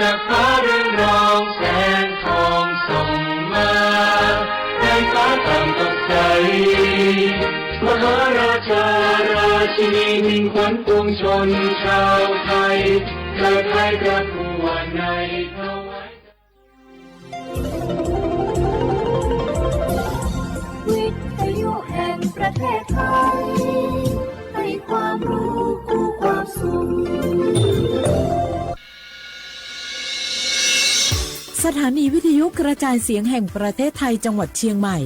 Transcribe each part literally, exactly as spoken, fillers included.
จักฟ้าเรืองรองแสงทองส่องมา ให้ฟ้าต่างตกใส มหาราชาราชินีมิ่งขวัญปวงชนชาวไทย เลิศไพร่ประทั่วในถวาย วิทยุแห่งประเทศไทย ให้ความรู้คู่ความสุข สถานีวิทยุกระจายเสียงแห่งประเทศไทยจังหวัดเชียงใหม่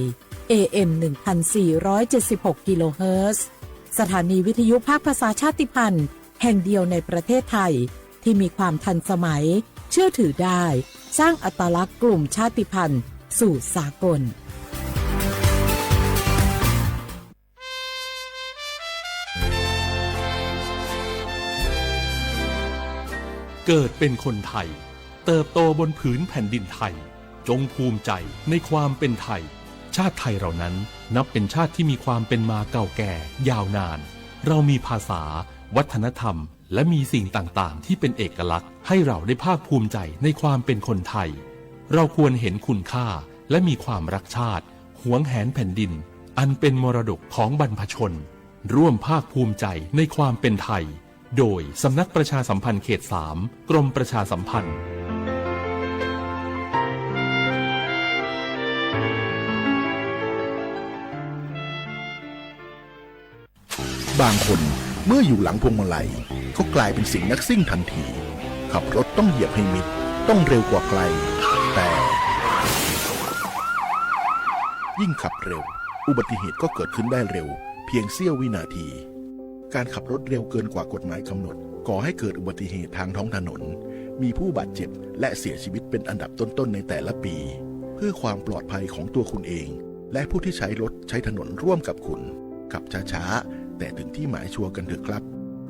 เอ เอ็ม หนึ่งพันสี่ร้อยเจ็ดสิบหก กิโลเฮิรตซ์ สถานีวิทยุภาคภาษาชาติพันธุ์แห่งเดียวในประเทศไทย ที่มีความทันสมัย เชื่อถือได้ สร้างอัตลักษณ์กลุ่มชาติพันธุ์สู่สากล เกิดเป็นคนไทย เติบโตบนผืนแผ่นดินไทย จงภูมิใจในความเป็นไทย ชาติไทยเรานั้นนับเป็นชาติที่มีความเป็นมาเก่าแก่ยาวนาน เรามีภาษา วัฒนธรรม และมีสิ่งต่างๆ ที่เป็นเอกลักษณ์ ให้เราได้ภาคภูมิใจในความเป็นคนไทย เราควรเห็นคุณค่า และมีความรักชาติ หวงแหนแผ่นดิน อันเป็นมรดกของบรรพชน ร่วมภาคภูมิใจในความเป็นไทย โดยสำนักประชาสัมพันธ์เขตสาม กรมประชาสัมพันธ์ บางคนเมื่ออยู่หลังพวงมาลัยก็กลายเป็นเสียงนักซิ่งทันที ขับรถต้องเหยียบให้มิด ต้องเร็วกว่าใคร แต่ ยิ่งขับเร็ว อุบัติเหตุก็เกิดขึ้นได้เร็ว เพียงเสี้ยววินาที การขับรถเร็วเกินกว่ากฎหมายกำหนด ก่อให้เกิดอุบัติเหตุทางท้องถนน มีผู้บาดเจ็บและเสียชีวิตเป็นอันดับต้นๆ ในแต่ละปี เพื่อความปลอดภัยของตัวคุณเอง และผู้ที่ใช้รถใช้ถนนร่วมกับคุณ ขับช้าๆ แต่ถึงที่หมายชัวร์กันเถอะครับ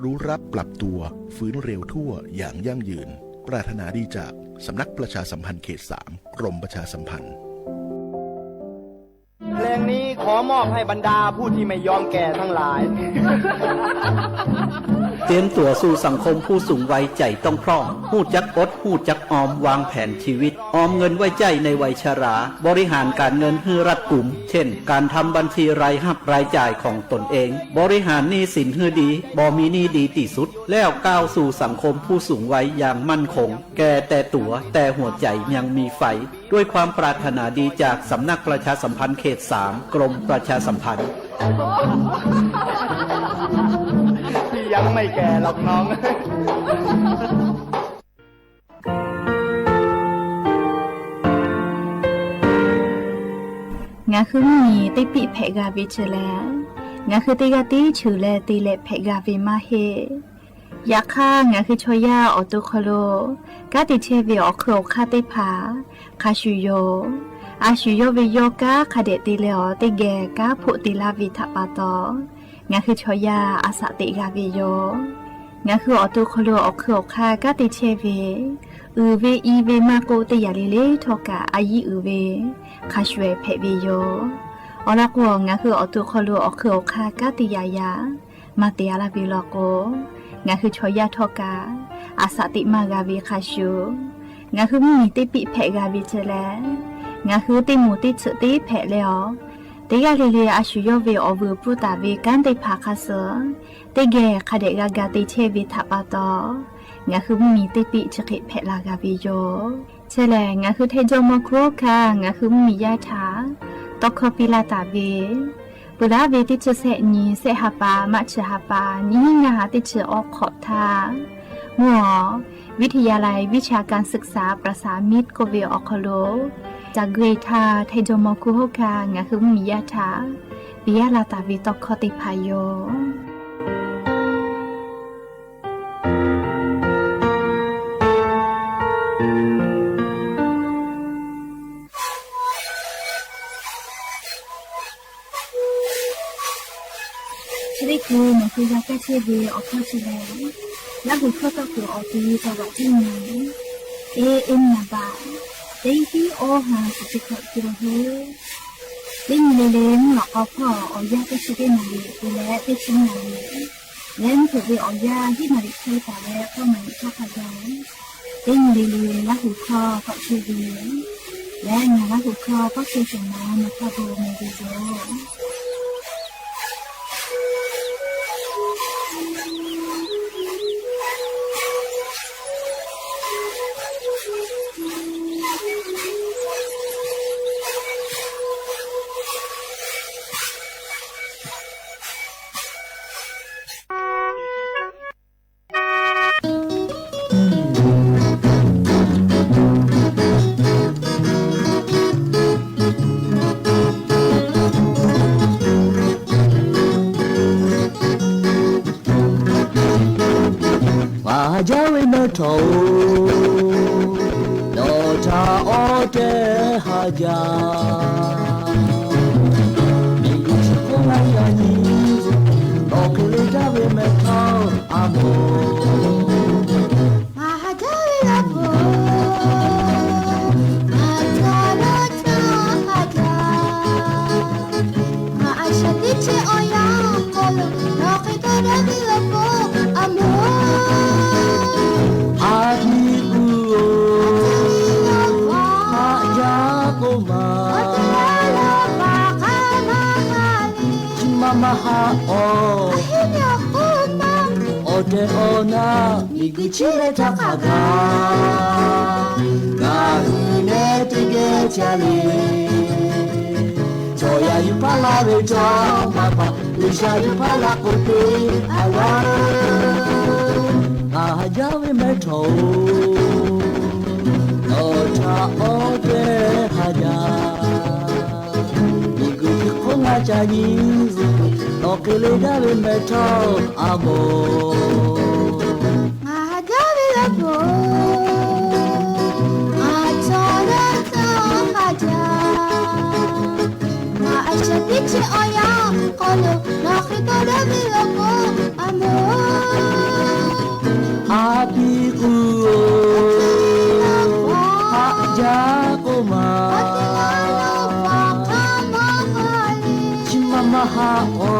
รู้รับปรับตัว ฟื้นเร็วทั่วอย่างยั่งยืน ปรารถนาดีจากสำนักประชาสัมพันธ์เขตสาม กรมประชาสัมพันธ์ เพลงนี้ขอมอบให้บรรดาผู้ที่ไม่ยอมแก่ทั้งหลาย เตรียมตั๋วสู่สังคมผู้สูงวัยใจ๋ต้องพร่อง ฮู้จักอด ฮู้จักออม วางแผนชีวิต ออมเงินไว้ใจ๊ในวัยชรา บริหารการเงินหื้อรัดกุม เช่น การทำบัญชีรายฮับรายจ่ายของตนเอง บริหารหนี้สินหื้อดี บ่มีหนี้ดีตี้สุด แล้วก้าวสู่สังคมผู้สูงวัยอย่างมั่นคง แก่แต่ตั๋ว แต่หัวใจ๋ยังมีไฟ ด้วยความปรารถนาดีจากสำนักประชาสัมพันธ์เขตสาม กรมประชาสัมพันธ์ พี่ยังไม่แก่หรอกน้อง ငါဃုမီး တ့ပံၣ်ဖဲးဂၤဘ့ၣ်စလဲၣ်, ငါဃုတ့ဂၤတ့ဆၢလဲၣ် တ့လဲၣ်ဖဲးဂၤဘ့ၣ်မးဟ့ၣ် ယခါ ငါဃုဆီယၢ်အီၣ်တိၢ်ခီလိာ် ကါတ့ဆဲးဝဲအီၣ်ခုၣ်အီၣ်ခါသ့ၣ်တဖၣ် ခါဆူၣ်ယိာ် အါဆူၣ်ယိာ်ဝဲယီကါခါဒဲးတ့လဲၣ်အီၤ တ့ဂဲၤကါဖိးတ့လါဝဲထးပာ်တီၤ ငါဃုဆီယၢ်အစးသ့ဂၤဝဲယိာ် ငါဃုအီၣ်တိၢ်ခီလိာ်အီၣ်ခုၣ်အီၣ်ခါ ကါတ့ဆဲးဝဲ အုၣ်ဝဲအံၤဝဲမးကိးတ့ယၤလံလံထီၣ်ကး အယံၤအုၣ်ဝဲ ခါဆူၣ်ဖဲးဝဲယိာ် အီၤလီၤကိး ငါဃုအီၣ်တိၢ်ခီလိာ်အီၣ်ခုၣ်အီၣ်ခါ ကါတ့ယၤယၤ မၤတ့အါလၢ်ဝဲလီၤကိး ငါဃုဆီယၢ်ထီၣ်ကး အစးသ့မၤဂၤဝဲခါဆူၣ် ငါဃုမီးတ့ပံၣ်ဖဲးဂၤဝဲစလဲၣ်, ငါဃုတ့မူးတ့ဆၢးတ့ဖဲးလဲၣ်အီၤ, တ့ဂၤလံလံအါဆူၣ်ယိာ်ဝဲအီၣ်ဝုၢ်ပူၤတၢ်ဝဲကါသ့ၣ်တဖၣ်ခါဆၢ, တ့ဂဲၤခါဒဲးဂၤဂၤတ့ဆဲးဝဲထးပာ်တီၤ, ငါဃုမီးတ့ပံၣ်ဆၢဃ့ဖဲးလၢ်ဂၤဝဲယိာ် ဆဲးလဲၣ် ငါဃုထဲဒိၣ်မီၤခူၣ်ခါ ငါဃုမီးယၢ်ထး တီခီပံလၢ်တၢ်ဝဲ ပှၤလၢအဝဲတ့ဆၢဆဲးနံၤ ဆဲးဟးပာ် မးဆၢဟးပာ် နံၤနံၤနၤဟးတ့ဆၢအီၣ်ခိးထါ မုၢ်အီၤ วิทยาลัยวิชาการศึกษาประสานมิตร ကိးဝဲအီၣ်ခီလိာ် တၢ်ဂ့ၤထါ ထဲဒိၣ်မီၤခူၣ်ခါ ငါဃုမီးယၢ်ထး ပံယၢ်လၢ်တၢ်ဝဲတီခီသ့ၣ်တဖၣ်ယိာ် ခရံာ်ဖိ မၤဃုဂၤကါဆဲးဝဲအီၣ်ခီဆူၣ်လဲၣ်, လၢဟူၣ်ခီၣ်သီၣ်ခိၣ်အီၤ တယုၢ်သီၣ်ဝးတံၢ်နၤ, အ့ အ့ နၤဘၣ်, တဟံးအီဟါ စံးဆံးခီၣ်က့ၤလီၤဟိ လၢနံၤလၢလၢ မုၢ်အီၣ်အီဖီၣ်အီၣ်ယၢ် တဆံတ့ၢ်နၤလံ ပူၤလဲၣ် တဆံနၤလံ လဲၣ် နဖိးဝဲအီၣ်ယၢ် ဟံးနၤလံ ဆၢတၢ်ဝဲ ဖီၣ်မၤလံ ထီၣ်ခါယီၤ เต้นเลียๆ ละหูคอ เกาะเชเวีย และเงาละหูคอ เกาะเชเวีย มา มาพาโบมาดูโบ มาหาเจ้าเวเมอร์ทอ ดอตาออเตหาเจ้า มีกุชิโกงาจานี ดอกเกเลดาเวเมอร์ทอ อาโม มาหาเจ้าเวลาโบ มาจาโลจาหาเจ้า มาอาชาติเชออยาโกโล นอกเกเลดาเวลาโบ อาโม อาทิอุโอ อาทิอุโอ หาเจ้าโกมา มาเตลาลาบาคามาฮาลี มามาหาออ อาเฮเนโกมา ออเตออนา มีกุชิเลตะขากา กาหือเนติเกจาเล จอยายุพาลาเวจอมาปะ ลิชายุพาลาโกเตอาวา อาหาเจ้าเวเมอร์ทอ ดอตาออเตหาเจ้า มีกุชิโกงาจานี ดอกเกเลดาเวเมอร์ทอ อาโม มาหาเจ้าเวลาโบ มาจาโลจาหาเจ้า มาอาชาติเชออยาโกโล นอกเกเลดาเวลาโบ อาโม อาทิอุโอ หาเจ้าโกมา มามาหาออ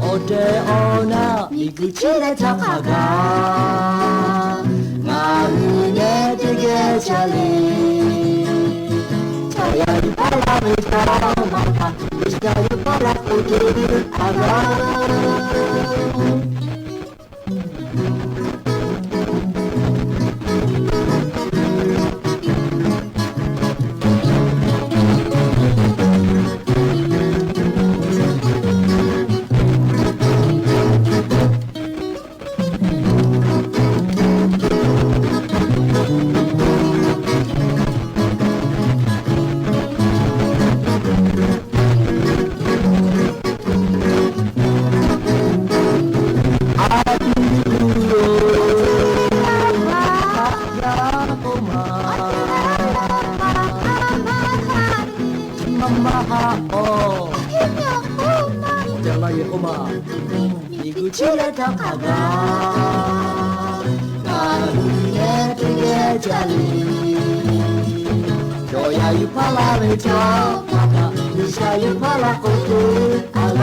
ออเตออนา มีกุชิเลตะขากา กาหือเนติเกจาเล จอยายุพาลาเวจอมาปะ ลิชายุพาลาโกเตออาโม มามาหาออ เจ้ามาเยโฮวา มีกุชิเลตะขากา กาหือเนติเกจาเล จอยายุพาลาเวจอมาปะ ลิชายุพาลาโกเตออาโม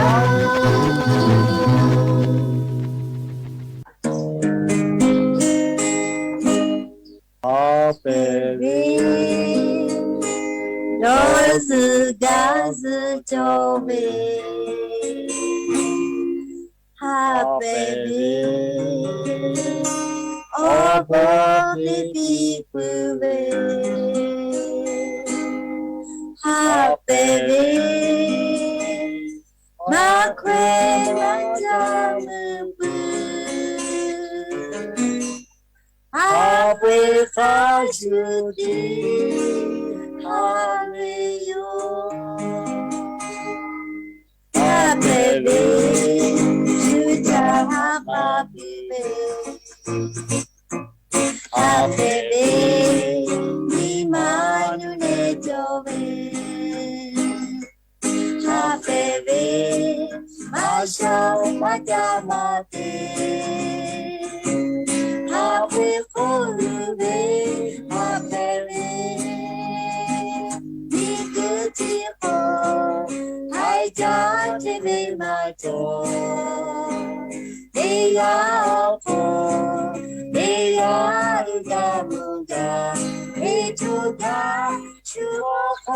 อาเปเว ดอซือกาซือโจเว ฮาเปเว ออปอปลีปีปือเว ฮาเปเว มาแควมาจามือปือ ฮาเปคาชูดี ฮาเปยู ฮาเปเบ ชูจาฮาปาปีเป ฮาเปเบ มีมานูเนโจเว ฮาเปเว มาชาวมาจามาเต ฮาเปโคลูเว ฮาเปเว มีคือจีโค ไฮจาเจเวมาจอ เดยาโค เดย အ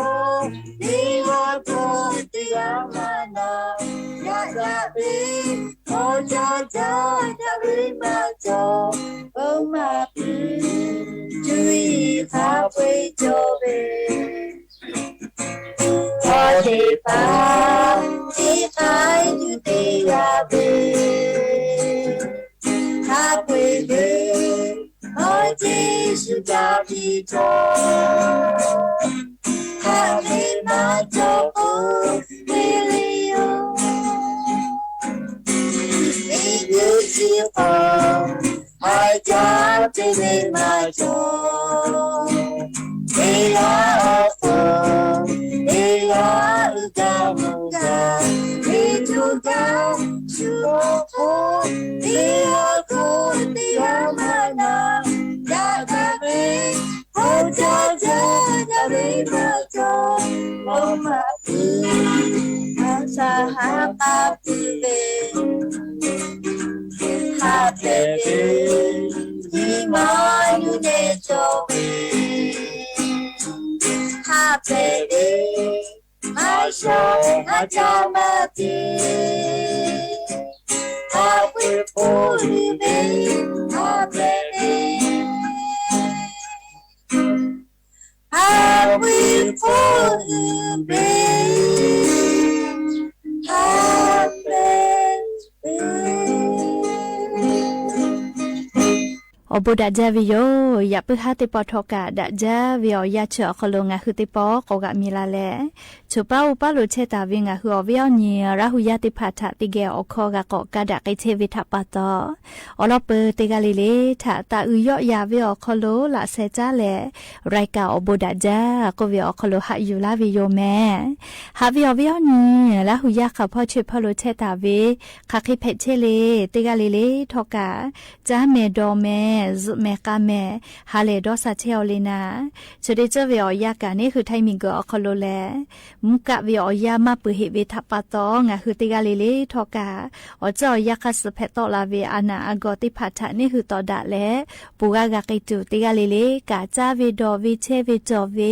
ိၣ်ဘူးဒၣ်စၢ်ဝဲယိၤ, ယၢပ်ၢၢ်ဟါသ့ၣ်ပီၣ်ထီၣ်ကၣ် ဒၣ်စၢ်ဝဲအီၤ ယၢ်ဆၢၣ်အီၤခီလိာ် ငါဟုသ့ၣ်ပီၣ် ကိးဂၤမံၤလၢ်လဲၣ်. ဆိပာ်အိၣ်ပာ်လိာ်ဆဲးတၢ်ဝဲ ငါဟုအီၤဝဲအီၤနံၤ ရၢ်ဟူယၢ်သ့ၣ်တဖၣ် ထးသ့ၣ်ဂဲၤအီၤခီ ဂၤကိးကါဒၣ်က့ၤဆဲးဝဲထးပာ်တီၤ အီၤလီၤပၢၤ တ့ၢ်ဂၤလံၤလံၤ ထးသးအုးယီၣ်ယၤဝဲအီၤခီလိာ် လၢ်ဆဲးကၠၢ်လဲၣ် ရဲၣ်ကၣ်အိၣ်ဘူးဒၣ်စၢ် ကိးဝဲအီၤခီလိာ် ဟးယူၤလၢ်ဝဲယိၤမဲာ်. ဟးဝဲအီၤဝဲအီၤနံၤ ရၢ်ဟူယၢ်ဃာ်ဖီၣ်ဆဲးဖီၣ်လိာ်ဆဲးတၢ်ဝဲ ခးဃ့ဖဲးဆဲးလံ, တ့ၢ်ဂၤလံၤလံၤ ထီၣ်ကၣ် ကၠၢ်မဲာ်ဒီးမဲာ် စူးမဲာ်ကါမဲာ် ဟးလဲၤဒီးစးဆဲးအီၤလံနၤ. ဆိဒ့ကၢၢ်ဝဲအီၤယၢ်ကၣ်န့ၣ် ဟုးထၢၣ်မံၤကၢၢ်အီၤခီလိာ်လဲၣ်. မူကၣ်ဝဲအီၤယၢ် မၢ်ပၢၢ်ဟ့ၣ်ဝဲထးပာ်တီၤ ငါဟုတ့ၢ်ဂၤလံၤလံၤ ထီၣ်ကၣ် အီၤကၢၢ်အီၤယၢ်ခါ စၢဖဲးသီၣ်လၢ်ဝဲ အနၢ်အဂီၢ်သ့ၣ်တဖၣ်ထးန့ၣ် ဟုးသီၣ်ဒၣ်လဲာ် ပူၤဂၤဂၤက့ၤတုၤ တ့ၢ်ဂၤလံၤလံၤ ကၣ်ကၠၢ်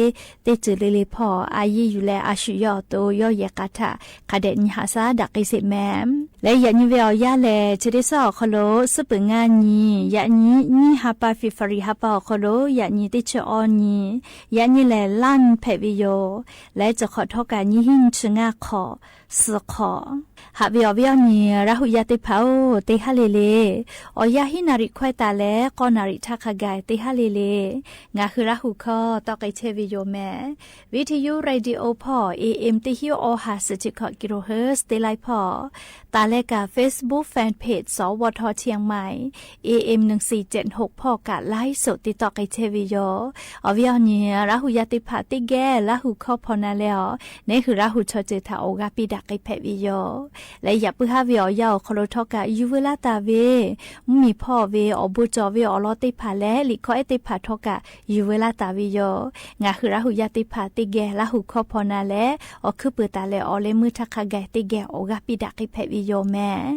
ဝဲဒီးဝဲ ဆဲးဝဲကၠီၣ်ဝဲ သ့ၣ်တုၤလံၤလံၤဖီ အယံာ်ယူၤလၢအဆူၣ်ယီၣ်အသိး ယီၣ်ယဲၢ်ကၣ်ထး ခးဒဲးနံၤဟးစၢ်ဒၣ်က့ၤစ့းမဲာ်. လၢယဲၢ်နံၤဝဲအီၤယၢ်လဲၣ် ဆိဒ့ကၢၢ်အီၤခီလိာ် စူးပၢၤငါနံၤ ယဲၢ်နံၤ နံၣ်ဟါပၢ် ဖ့ၤဘြူၤအါရံၤ ဟါပၢ်အီၤခီလိာ် ယဲၢ်နံၤသ့ၣ်ဆၢအီၤနံၤ ယဲၢ်နံၤလဲၣ် လၢ်နံၤဖဲးဝဲယိၤ လၢကၠီၣ်ခီၣ်ထီၣ်ကၣ် နံၣ်ဟံၣ်နွံဆံငါ ခီၣ် သၢခီၣ်. ဟးဝဲအီၤဝဲအီၤနံၤ ရၢ်ဟူယၢ်သ့ၣ်တဖၣ်ဧၢ တ့ၢ်ဟါလံၤလံၤ အီၤယၢ်ဟံၣ်နၣ်ရံၣ်ခွဲးတၢ်လၢ ဃိးနၣ်ရံၣ်ထးခါဂၤ တ့ၢ်ဟါလံၤလံၤ ငါဟုရၢ်ဟူခီ သီၣ်က့ၤဆဲးဝဲယိၤမဲာ်. ဝံထယု ရေၣ်ဒံဢိဖီ AM တစ်ဟိအီဟး စံးထံခီၣ် ကံရူၣ်ဟၢၣ် တ့ၢ်လံဖီ တၢ်လဲၤကၣ် Facebook Fan Page စဝထ เชียงใหม่ AM หนึ่งสี่เจ็ดหก ဖီကၣ် ไลฟ์สด တ့ၢ်သီၣ်က့ၤဆဲးဝဲယိၤ အီၤဝဲအီၤနံၤ ရၢ်ဟူယၢ်သ့ၣ်တဖၣ် တ့ၢ်ဂဲၤ လၢဟူခီဖီနၤလဲၣ်အီၤ န့ၣ်ဟုရၢ်ဟူဆီၣ်တ့ၢ်ထး အိၣ်ဂၤပံးဒၣ်က့ၤဖဲးဝဲယိၤ လၢယၢ်ပၢၢ်ဟါဝဲအီၤယၢ်အီၤခီလိာ်ထီၣ်ကၣ် ယူၤဝဲလၢတၢ်ဝဲ မုၢ်မံၤဖီၣ်ဝဲ အီၣ်ဘိကၠီၣ်ဝဲအီၤလီၤသ့ၣ်တဖၣ်လၢ လံာ်ခီအဲၣ်သ့ၣ်တဖၣ်ထီၣ်ကၣ် ယူၤဝဲလၢတၢ်ဝဲယိၤ ငါဟုရၢ်ဟူယၢ်သ့ၣ်တဖၣ် တ့ၢ်ဂဲၤ လၢဟူခီဖီနၤလဲၣ် အီၣ်ခုပၢၤတၢ်လၢအီၤလၢမုၢ်ထးခါဂၤ တ့ၢ်ဂဲၤ အိၣ်ဂၤပံးဒၣ်က့ၤဖဲးဝဲယိၤမဲာ်.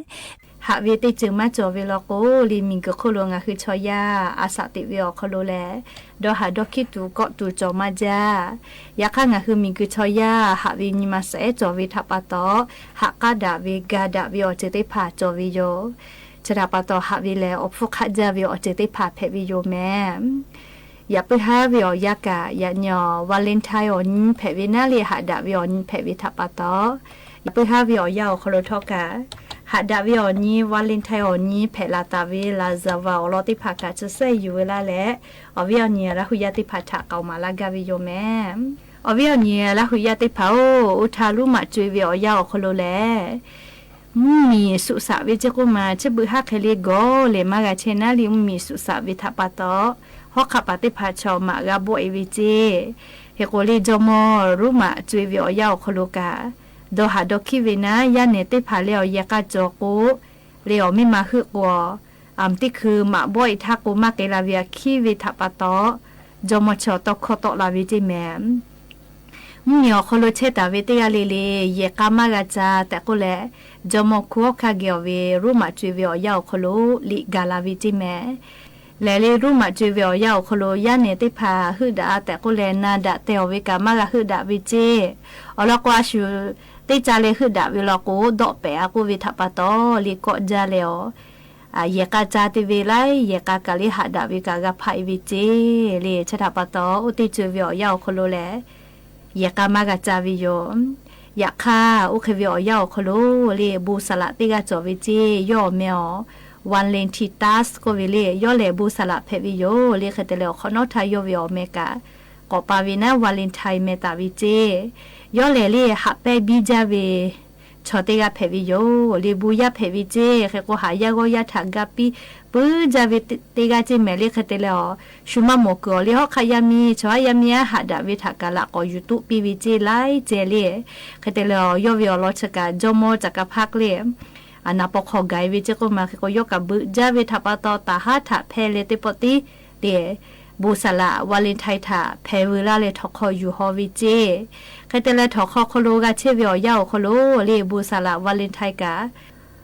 ဟးဝဲသ့ၣ်စၢၤမၤကၠီၣ်ဝဲလီၤကိး လံာ်မံၤဂုာ်ခိၣ်လိာ် ငါဟုဆီယၢ် အစးသ့ၣ်ဝဲအီၤခီလိာ်လဲၣ် ဒီးဟးဒီးခံတူာ်ကီးတူာ်ကၠီၣ်မၤကၠၢ် ယခါငါဟုမံၤဂုာ်ဆီယၢ် ဟးဝဲနံၤမၤစၢၤအဲၣ်ကၠီၣ်ဝဲထးပာ်တီၤ ဟးကါဒၣ်ဝဲ ကါဒၣ်ဝဲအီၤစၢၤသ့ၣ်တဖၣ်ကၠီၣ်ဝဲယိၤ ဆၢထးပာ်တီၤဟးဝဲလဲၣ် အီၣ်ဖှိၣ်ခးကၠၢ်ဝဲအီၤစၢၤသ့ၣ်တဖၣ်ဖဲးဝဲယိၤမဲာ်. ယၢ်ပၢၢ်ဟါဝဲအီၤယၢ်ကၣ် ယၢ်နံၤအီၤ Valentine အီၤနံၤဖဲးဝဲနၤလံ ဟးဒၣ်ဝဲအီၤနံၤဖဲးဝဲထးပာ်တီၤ ယၢ်ပၢၢ်ဟါဝဲအီၤယၢ်အီၤခီလိာ်ထီၣ်ကၣ် ဟးဒၣ်ဝဲအီၤနံၤ Valentine အီၤနံၤ ဖဲးလီၤသးဝဲ လါစၢ်ဝါ အီၤလီၤသ့ၣ်တဖၣ်ကၣ် စံးဆဲးယူၤဝဲလၢ်လဲၣ် အီၤဝဲအီၤနံၤ ရၢ်ဟူယၢ်သ့ၣ်တဖၣ်ထး ကိးမၤလၢဂၤဝဲယိၤမဲာ်. အီၤဝဲအီၤနံၤ ရၢ်ဟူယၢ်သ့ၣ်တဖၣ်ဧၢ အိၣ်ထါလူမးကွဲးဝဲအီၤယၢ်အီၤခီလိာ်လဲၣ် မုၢ်မံၤစူးစးဝဲက့ၢ်ကိးမး ဆ့ဘုးဟါခဲလၢာ်ဂီၤလဲၣ် မၤဂၤဆဲးနၤလံ မုၢ်မံၤစူးစးဝဲထးပာ်တီၤ ဟီၣ်ခးပာ်သ့ၣ်တဖၣ်ဆီၣ်မး ဂၤဘှီၣ်အ့ၣ်ဝဲက့ၢ် ဟ့ၣ်ကိးလံ ကၠီမီၤရူမးကွဲးဝဲအီၤယၢ်အီၤခီလိာ်ကၣ် ဒီးဟးဒီးခံဝဲနၤ ယၤနဲၣ်သ့ၣ်တဖၣ်လၢအီၤယဲၢ်ကၣ်ကၠီၣ်ကိး လၢအီၤမ့ၢ်မၤဟုၣ်ကွီၢ် အမတံၢ်ခုမးဘှီၣ်အ့ၣ်ထါကိးမးက့ၤလၢ်ဝဲအခံဝဲထးပာ်တီၤ ကၠီမီၤဆီၣ်တီခီတီလၢ်ဝဲက့ၢ်မဲာ် မုၢ်နံၤအီၤခီလိာ်ဆဲးတၢ်ဝဲတ့ၢ်ဂၤလံၤလံၤ ယဲၢ်ကၣ်မၤဂၤကၠၢ် တၢ်ကိးလဲၣ် ကၠီမီၤခူအီၣ်ခါဂ့ၤအီၤဝဲ ရူမးကွဲးဝဲအီၤယၢ်အီၤခီလိာ် လံာ်ဂၤလၢ်ဝဲက့ၢ်မဲာ်. လဲၤလၢရူၢ်မး ကၠိဝဲဢေၣ်ယၢ်အိၣ်ခီလိ ယၢ်နဲတိၢ်ဖး ဟုၣ်ဒၣ်အါ တဲာ်ကိးလဲၣ် နၤဒၣ်တဲာ်အီၤဝဲကး မၤဂၤဟုၣ်ဒၣ်ဝဲကၠ့ အီၤလီၤကွၢ်ဆူၣ် တ့ၢ်ကၢ်လဲၤဟုၣ်ဒၣ်ဝဲလီၤကိး ဒီးပဲာ်အါကိးဝဲထးပာ်တီ လၢကိးကၠၢ်လဲၣ်အီၤ ယဲၢ်ကးကၠၢ်တ့ၢ်ဝဲလၢ ယဲၢ်ကးကးလၢဟးဒၣ်ဝဲကး ဂၤဖးအံၤဝဲကၠ့ လၢဆၢထးပာ်တီ အိၣ်တ့ၢ်ကၠိဝဲအီၣ်ယၢ်အိၣ်ခီလိ လဲၣ် ယဲၢ်ကးမၤဂၤကၠၢ်ဝဲယိာ် ယခါ အိၣ်ဃ့ဝဲအီၣ်ယၢ်အိၣ်ခီလိ လၢဘိစၢ်လးတ့ၢ်ဂၤကၠီၣ်ဝဲကၠ့ ယီၢ်အီၤမ့ၢ်အီၤ Valentine ကိးဝဲလၢ ယီၢ်လဲၣ်ဘိစၢ်လးဖဲးဝဲယိာ် လၢဃဲးတဲလဲၣ် အခီၣ်နီၣ်ထါယီၢ်ဝဲအီၤမ့ၢ်ကး ကိးပာ်ဝဲနၤ Valentine မ့ၢ်တၢ်ဝဲကၠ့ ယီၢ်လဲၣ်လၢဟးပဲဘံကၠၢ်ဝဲ ဆီၣ်တ့ၢ်ဂၤဖဲးဝဲယိာ် လၢဘိယၢ်ဖဲးဝဲကၠ့ ဃဲးကိးဟးယၢ်ဂီၢ်ယၢ်ထးဂၤပံ ပုၢ်ကၠၢ်ဝဲတ့ၢ်ဂၤကၠ့ မ့ၢ်လၢဃဲးတဲလဲၣ်အီၤ ဆူမၤမိၢ်ကၢၢ်အီၤလၢဟီၣ်ခါယၢ်မံ ဆီၣ်ယၢ်မံအဟးဒၣ်ဝဲထးကးလး ကိးယူၤတူးပံဝဲကၠ့ လၢကၠ့လၢ ဃဲးတဲလဲၣ်အီၤ ယီၢ်ဝဲအီၣ်လီၤဆၢကး ကၠီမီၣ် ကၠၢ်ကဖးကျ့ အနၢ်ပိာ်ခွါဂၤဝဲကၠ့ကိးမး ဃဲးကိးယီၢ်ကးဘုးကၠၢ်ဝဲထးပာ်တီ တၢ်ဟးထးဖဲလဲၣ်တ့ၢ်ပီၣ်တံၢ် လၢ ဘိစၢ်လး Valentine ထးဖဲးဝဲလၢလဲၣ် ထီၣ်ခီယူၤဟီဝဲကၠ့ ဃဲးတဲလဲၣ် ထီၣ်ခီခီလိ ဂၤဆ့ဝဲအီၣ်ယၢ်အိၣ်ခီလိ လၢဘိစၢ်လး Valentine ကး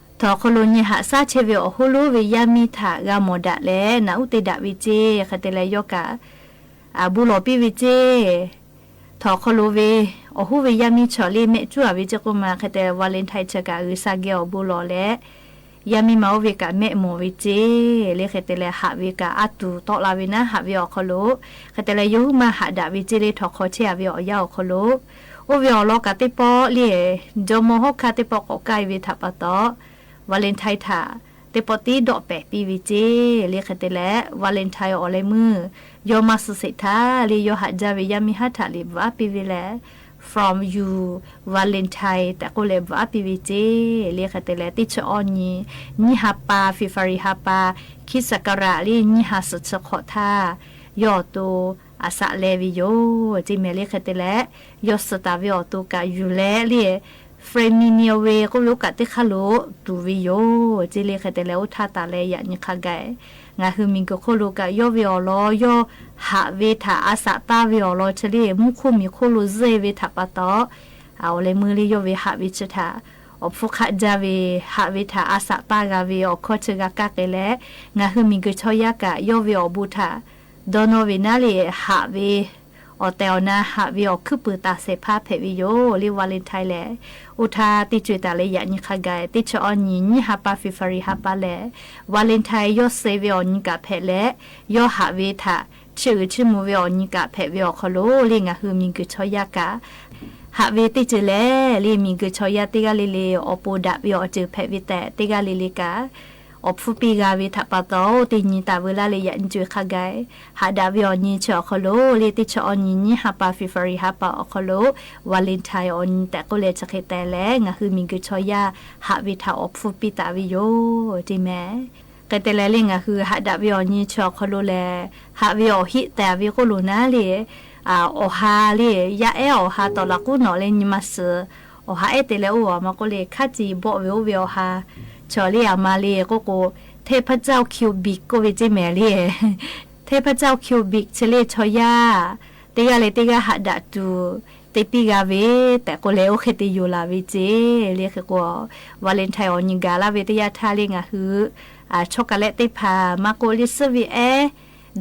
ထီၣ်ခီလိ နံၤဟးစၢ်ဆ့ဝဲအီၣ်ဟူလိဝဲယၢ်မံထး ဂၤမီၣ်ဒၣ်လဲၣ် နၢ်အူၣ်တ့ၢ်ဒၣ်ဝဲကၠ့ ဃဲးတဲလဲၣ် ယီၢ်ကး အဘူးလီၤပံဝဲကၠ့ ထီၣ်ခီလိဝဲ အီၣ်ဟူဝဲယၢ်မံဆီၣ်လၢမဲာ်ကၠူၣ်ဝဲကၠ့ကိးမး ဃဲးတဲ Valentine ဆၢကး ဂုာ်စၢ်ဂဲၤအီၤဘူးလီၤလဲၣ် ယၢ်မံမၤအိၣ်ဝဲကးမဲာ်မိၢ်ဝဲကၠ့ လၢဃဲးတဲလဲၣ် ဟးဝဲကးအါတူၢ်တီလၢ်ဝဲနၤ ဟးဝဲအီၣ်ခီလိ ဃဲးတဲလဲၣ် ယိၤဟုၣ်မးဟးဒၣ်ဝဲကၠ့လၢထီၣ်ခီဆ့ဝဲအီၣ်ယၢ်အိၣ်ခီလိ အိၣ်ဝဲအီၣ်လီၤကးတ့ၢ်ပီၣ်လၢ ကၠီမီၣ်ဟီၣ်ခါတ့ၢ်ပီၣ် ကိးကၠၢ်ဝဲထးပာ်တီ Valentine ထး တ့ၢ်ပီၣ်တံၢ်ဒီးပဲာ်ပံဝဲကၠ့ လၢဃဲးတဲလဲၣ် Valentine အီၣ်လၢမုၢ် ယီၢ်မၤစံးဆံးထး လၢယီၢ်ဟးကၠၢ်ဝဲယၢ်မံဟးထး လံာ်ဘၣ်ပံဝဲလဲၣ် from you Valentine တဲာ်ကိးလဲၣ် ဘၣ်ပံဝဲကၠ့ လၢဃဲးတဲလဲၣ် တ့ၢ်ဆၢအီၣ်နံၤ နံၣ်ဟါပၢ် February ဟါပၢ် ခံစကရာ် လၢနံၣ်ဟါစံးဆၢခီၣ်ထါ ယီၢ်အီၣ်တိၢ် အစးလဲဝဲယိာ် ကၠ့မ့ၢ်လၢဃဲးတဲလဲၣ် ယီၢ်စၢတၢ်ဝဲအီၣ်တိၢ်ကးယူၤလဲၣ်လၢ French New Year ဝဲ ကိးဝဲအိၣ်ကးတ့ၢ်ခါလိာ်တူၢ်ဝဲယိာ် ကၠ့လၢဃဲးတဲလဲၣ် အိၣ်ထါတၢ်လၢယၤနံၤခါဂၤ ငါဟုမံၤဂုာ်ခီလိာ်ကး ယီၢ်ဝဲအီၣ်လီၤ ယီၢ်ဟးဝဲထးအါစးပၢ်ဝဲအီၣ်လီၤ ဆၢလၢ မူခိၣ်မံၤခိၣ်လိာ်စ့ဝဲထးပာ်တီ အအိၣ်လၢမုၢ်လၢယီၢ်ဝဲဟးဝဲဆၢထး အီၣ်ဖှိၣ်ခးကၠၢ်ဝဲ ဟးဝဲထးအါစးပၢ်ဂၤဝဲ အီၣ်ခီၣ်ဆၢဂၤကၢ်ကဲလဲၣ် ငါဟုမံၤဂုာ်ဆီယါကး ယီၢ်ဝဲအီၣ်ဘူးထး ဒီးနီၢ်ဝဲနၤလၢ ဟးဝဲ အီၣ်တဲာ်အီၣ်နၤ ဟးဝဲအီၣ်ခုၣ်ပၢၤတၢ်စဲးဖးဖဲးဝဲယိာ် လၢ Valentine လဲၣ် အိၣ်ထါတ့ၢ်ကွံာ်တၢ်လၢယၤနံၤခါဂၤ တ့ၢ်ဆၢအီၣ်နံၤ နံၣ်ဟါပၢ် February ဟါပၢ်လဲၣ် Valentine ယီၢ်စ့ဝဲအီၣ်နံၤကးဖဲးလဲၣ် ယီၢ်ဟးဝဲထး ဆၢအုးဆၢမူဝဲအီၣ်နံၤကးဖဲးဝဲအီၣ်ခီလိာ် လၢငါဟုမံၤဂုာ်ဆီယါကး ဟးဝဲတ့ၢ်စ့လဲၣ် လၢမံၤဂုာ်ဆီယါတ့ၢ်ဂၤလံလံ အီၣ်ပိာ်ဒၣ်ဝဲအီၣ်စၢဖဲးဝဲတဲာ်တ့ၢ်ဂၤလံလံကး အီၣ်ဖှိၣ်ပံဂၤဝဲထးပာ်တီ အိၣ်တ့ၢ်နံၤတၢ်ဝဲလၢလၢယၤနံၤကွံာ်ခါဂၤ ဟးဒၣ်ဝဲအီၣ်နံၤဆၢအီၣ်ခီလိာ် လၢတ့ၢ်ဆၢအီၣ်နံၤ နံၣ်ဟါပၢ် February ဟါပၢ်အီၣ်ခီလိာ် Valentine အီၣ်နံၤတဲာ်ကိးလဲၣ်ဆၢဃ့တဲာ်လဲၣ် ငါဟုမံၤဂုာ်ဆီယါ ဟးဝဲထးအီၣ်ဖှိၣ်ပံတၢ်ဝဲယိာ် ကၠ့မ့ၢ် ဃဲးတဲလဲၣ်လၢငါဟုဟးဒၣ်ဝဲအီၣ်နံၤဆၢအီၣ်ခီလိာ်လဲၣ် ဟးဝဲအီၣ်ဟံၣ်တဲာ်ဝဲကိးလိာ်နၤလၢ အီၣ်ဟါလၢ ယါအဲၣ်အီၣ်ဟါတီၢ်လၢကိးနီၢ်လၢနံၤမၤစၢၤ အီၣ်ဟါအဲၣ်တဲာ်လၢအိၣ်အီၤမးကိးလၢ ခါစံးဘီၣ်ဝဲအိၣ်ဝဲအီၣ်ဟါ ဆၢလၢအမါလၢကိးကိး ထ့းဖၢၣ်ကၠီၣ် Cubic ကိးဝဲကၠ့မ့ၢ်လၢ ထ့းဖၢၣ်ကၠီၣ် Cubic ဆၢလၢဆီယါ တ့ၢ်ဂၤလၢတ့ၢ်ဂၤဟးဒၣ်တူၢ် တ့ၢ်ပံဂၤဝဲ တဲာ်ကိးလဲၣ်အိၣ်ဃ့တယိာ်လၢ်ဝဲကၠ့ လၢဃ့ကိး Valentine အီၣ်နံၤဂၤလၢ်ဝဲတယါထါလၢငါဟု အ chocolate သ့ၣ်တဖၣ် မၤကိးလၢ စၢဝဲအဲၣ်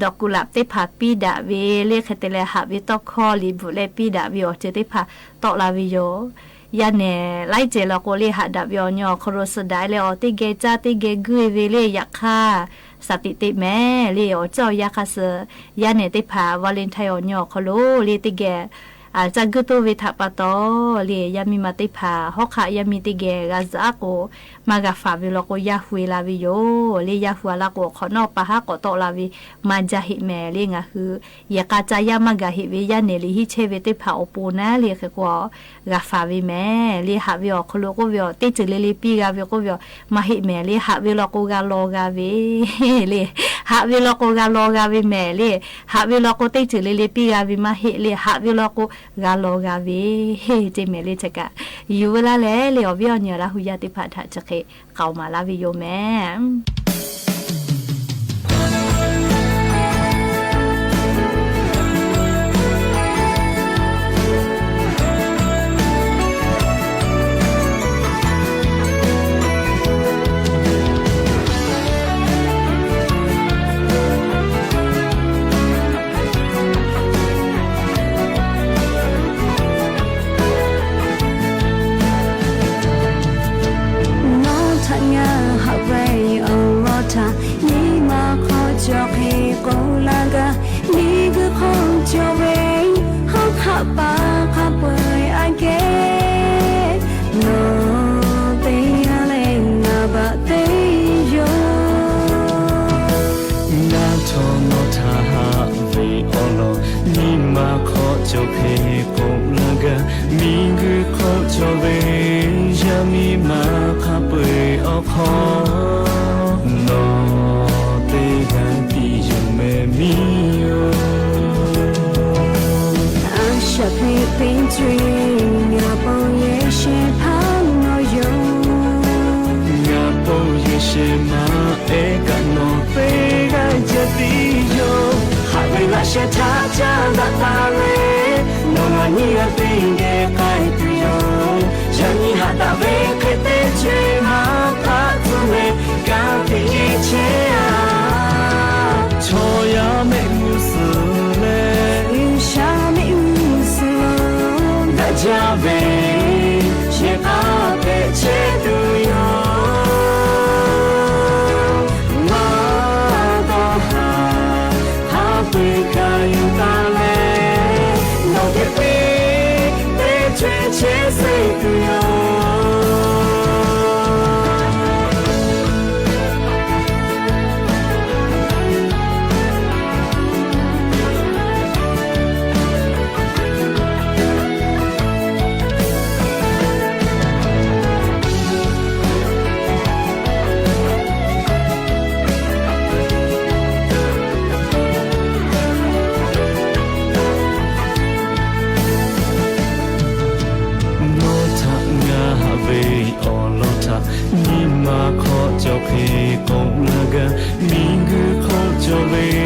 ဒီး กุหลาบ သ့ၣ်တဖၣ်ပံဒၣ်ဝဲ လၢဃဲးတဲလဲၣ် ဟးဝဲတီခီ လံာ်ဘူၣ်လဲၣ်ပံဒၣ်ဝဲအီၤစၢသ့ၣ်တဖၣ် တီလၢ်ဝဲယိာ် ယါနဲၣ် လၢကၠ့လီၤကိးလၢဟးဒၣ်ဝဲအီၣ်နံၤအီၣ်ခီလိာ်စဒါလၢအီၤ တ့ၢ်ဂဲၤကၠၢ် တ့ၢ်ဂဲၤဂုၢ်ဝဲလၢယခါ စးတံးတ့ၢ်မ့ၢ်လၢအီၤကၠီၣ်ယါခါစၢၤ ယါနဲၣ်သ့ၣ်တဖၣ် Valentine အီၣ်နံၤအီၣ်ခီလိာ်လၢတ့ၢ်ဂဲၤ အ ကၠၢ်ဂုၢ်တိၢ်ဝဲထးပာ်တီ လၢယါမံမၤသ့ၣ်တဖၣ် ဟီၣ်ခါယါမံတ့ၢ်ဂဲၤ ဂၤစၢအါကိး မၤဂၤဖးဝဲလီၤကိးယါဟူးလၢ်ဝဲယိာ် လၢယါဟူးလၢ်ကိးအခီၣ်နီၣ်ပာ်ဟးကိးတီလၢ်ဝဲ မၤယါဟ့ၣ်မ့ၢ်လၢငါဟု ယဲၢ်ကးကၠၢ်ယါမၤဂၤဟ့ၣ်ဝဲ ယါနဲၣ်လံဟံၣ်ဆဲဝဲသ့ၣ်တဖၣ်အီၣ်ပိာ်နၤလၢဃ့ကိး ဂၤဖးဝဲမ့ၢ်လၢဟးဝဲအီၣ်ခီလိာ်ကိးဝဲအီၤ တ့ၢ်စ့လၢလၢပံဂၤဝဲကိးဝဲအီၤ မၤဟ့ၣ်မ့ၢ်လၢဟးဝဲလီၤကိးဂၤလီၤဂၤဝဲ လၢ ဟးဝဲလီၤကိးဂၤလီၤဂၤဝဲမ့ၢ်လၢ ဟးဝဲလီၤကိးတ့ၢ်စ့လၢလၢပံဂၤဝဲမၤဟ့ၣ်လၢ ဟးဝဲလီၤကိးဂၤလီၤဂၤဝဲ ကၠ့မ့ၢ်လၢဆၢကး ယိၤဝဲလၢ်လဲၣ်လၢအီၣ်ဘ့ၣ်အီၣ်နံၤအီၣ်လၢ် ဟူးယါသ့ၣ်တဖၣ်ထးဆၢဃ့ ကီးမးလၢ်ဝဲယိာ်မ့ၢ် ယိၤဝဲ ဟောခါပါခါပှဲၤအကဲ နီၢ်သ့ၣ်ဂၤလဲၣ် နဘၣ်သ့ယိၤ နထီၣ်နီၢ်ထၢ်ဟးဝ့ၢ်အီၤလီၤ မံမၤခီၣ်ကၠီၣ်ဖဲကိးလၢ်ဂၤ မံဂုၢ်ခီၣ်ကၠီၣ်ဝဲ ယၤမံမၤခါပှဲၤအီၤခီ နီၢ်သ့ၣ်ဂၤသံယိၤမဲာ်မံယိၤ အရှၢဖျ့ပ့ၣ်တြ့ ငါပိာ်ယဲၢ်ရှဲဖးနီၢ်ယိၤ ငါပိာ်ယဲၢ်ရှဲမၤအဲၣ်ကနီၢ်သ့ၣ်ဂၤကဲသံယိၤ ဟးဝ့ၢ်လၢ်ရှဲထးကၢ်ဒၣ်တၢ်လဲၣ် နီၢ်ဂၤနံၣ်ဂၤသ့ၣ်ဂဲၤကဲတုၤယိၤ ယၤနံၣ်ဟးဒၣ်ဝဲခဲတဲတြ့မၤဖးသူမဲာ် ကသံယဲၢ်ဆဲဧါ ဆီၣ်ယၤမ့ၣ်အူစူၤလဲၣ် ဂုၢ်ဆၣ်မ့ၣ်အူစူၤလီၤ ဒၣ်ယၤဝဲ ယဲၢ်ကးပဲာ်ဆဲတုၤယိၤ မၤဒီးဟး ဟးပှ့ၤခးယုာ်တၢ်လဲၣ် နီၢ်ကဲသံ ပဲာ်ဆဲဆဲတုၤယိၤ နီၢ်ထၢ် ငါဟးဝ့ၢ်အီၤလီၤထၢ် မံမၤခီၣ်ကၠီၣ်ဖဲကိးလၢ်ဂၤ မံဂုၢ်ခီၣ်ကၠီၣ်ဝဲ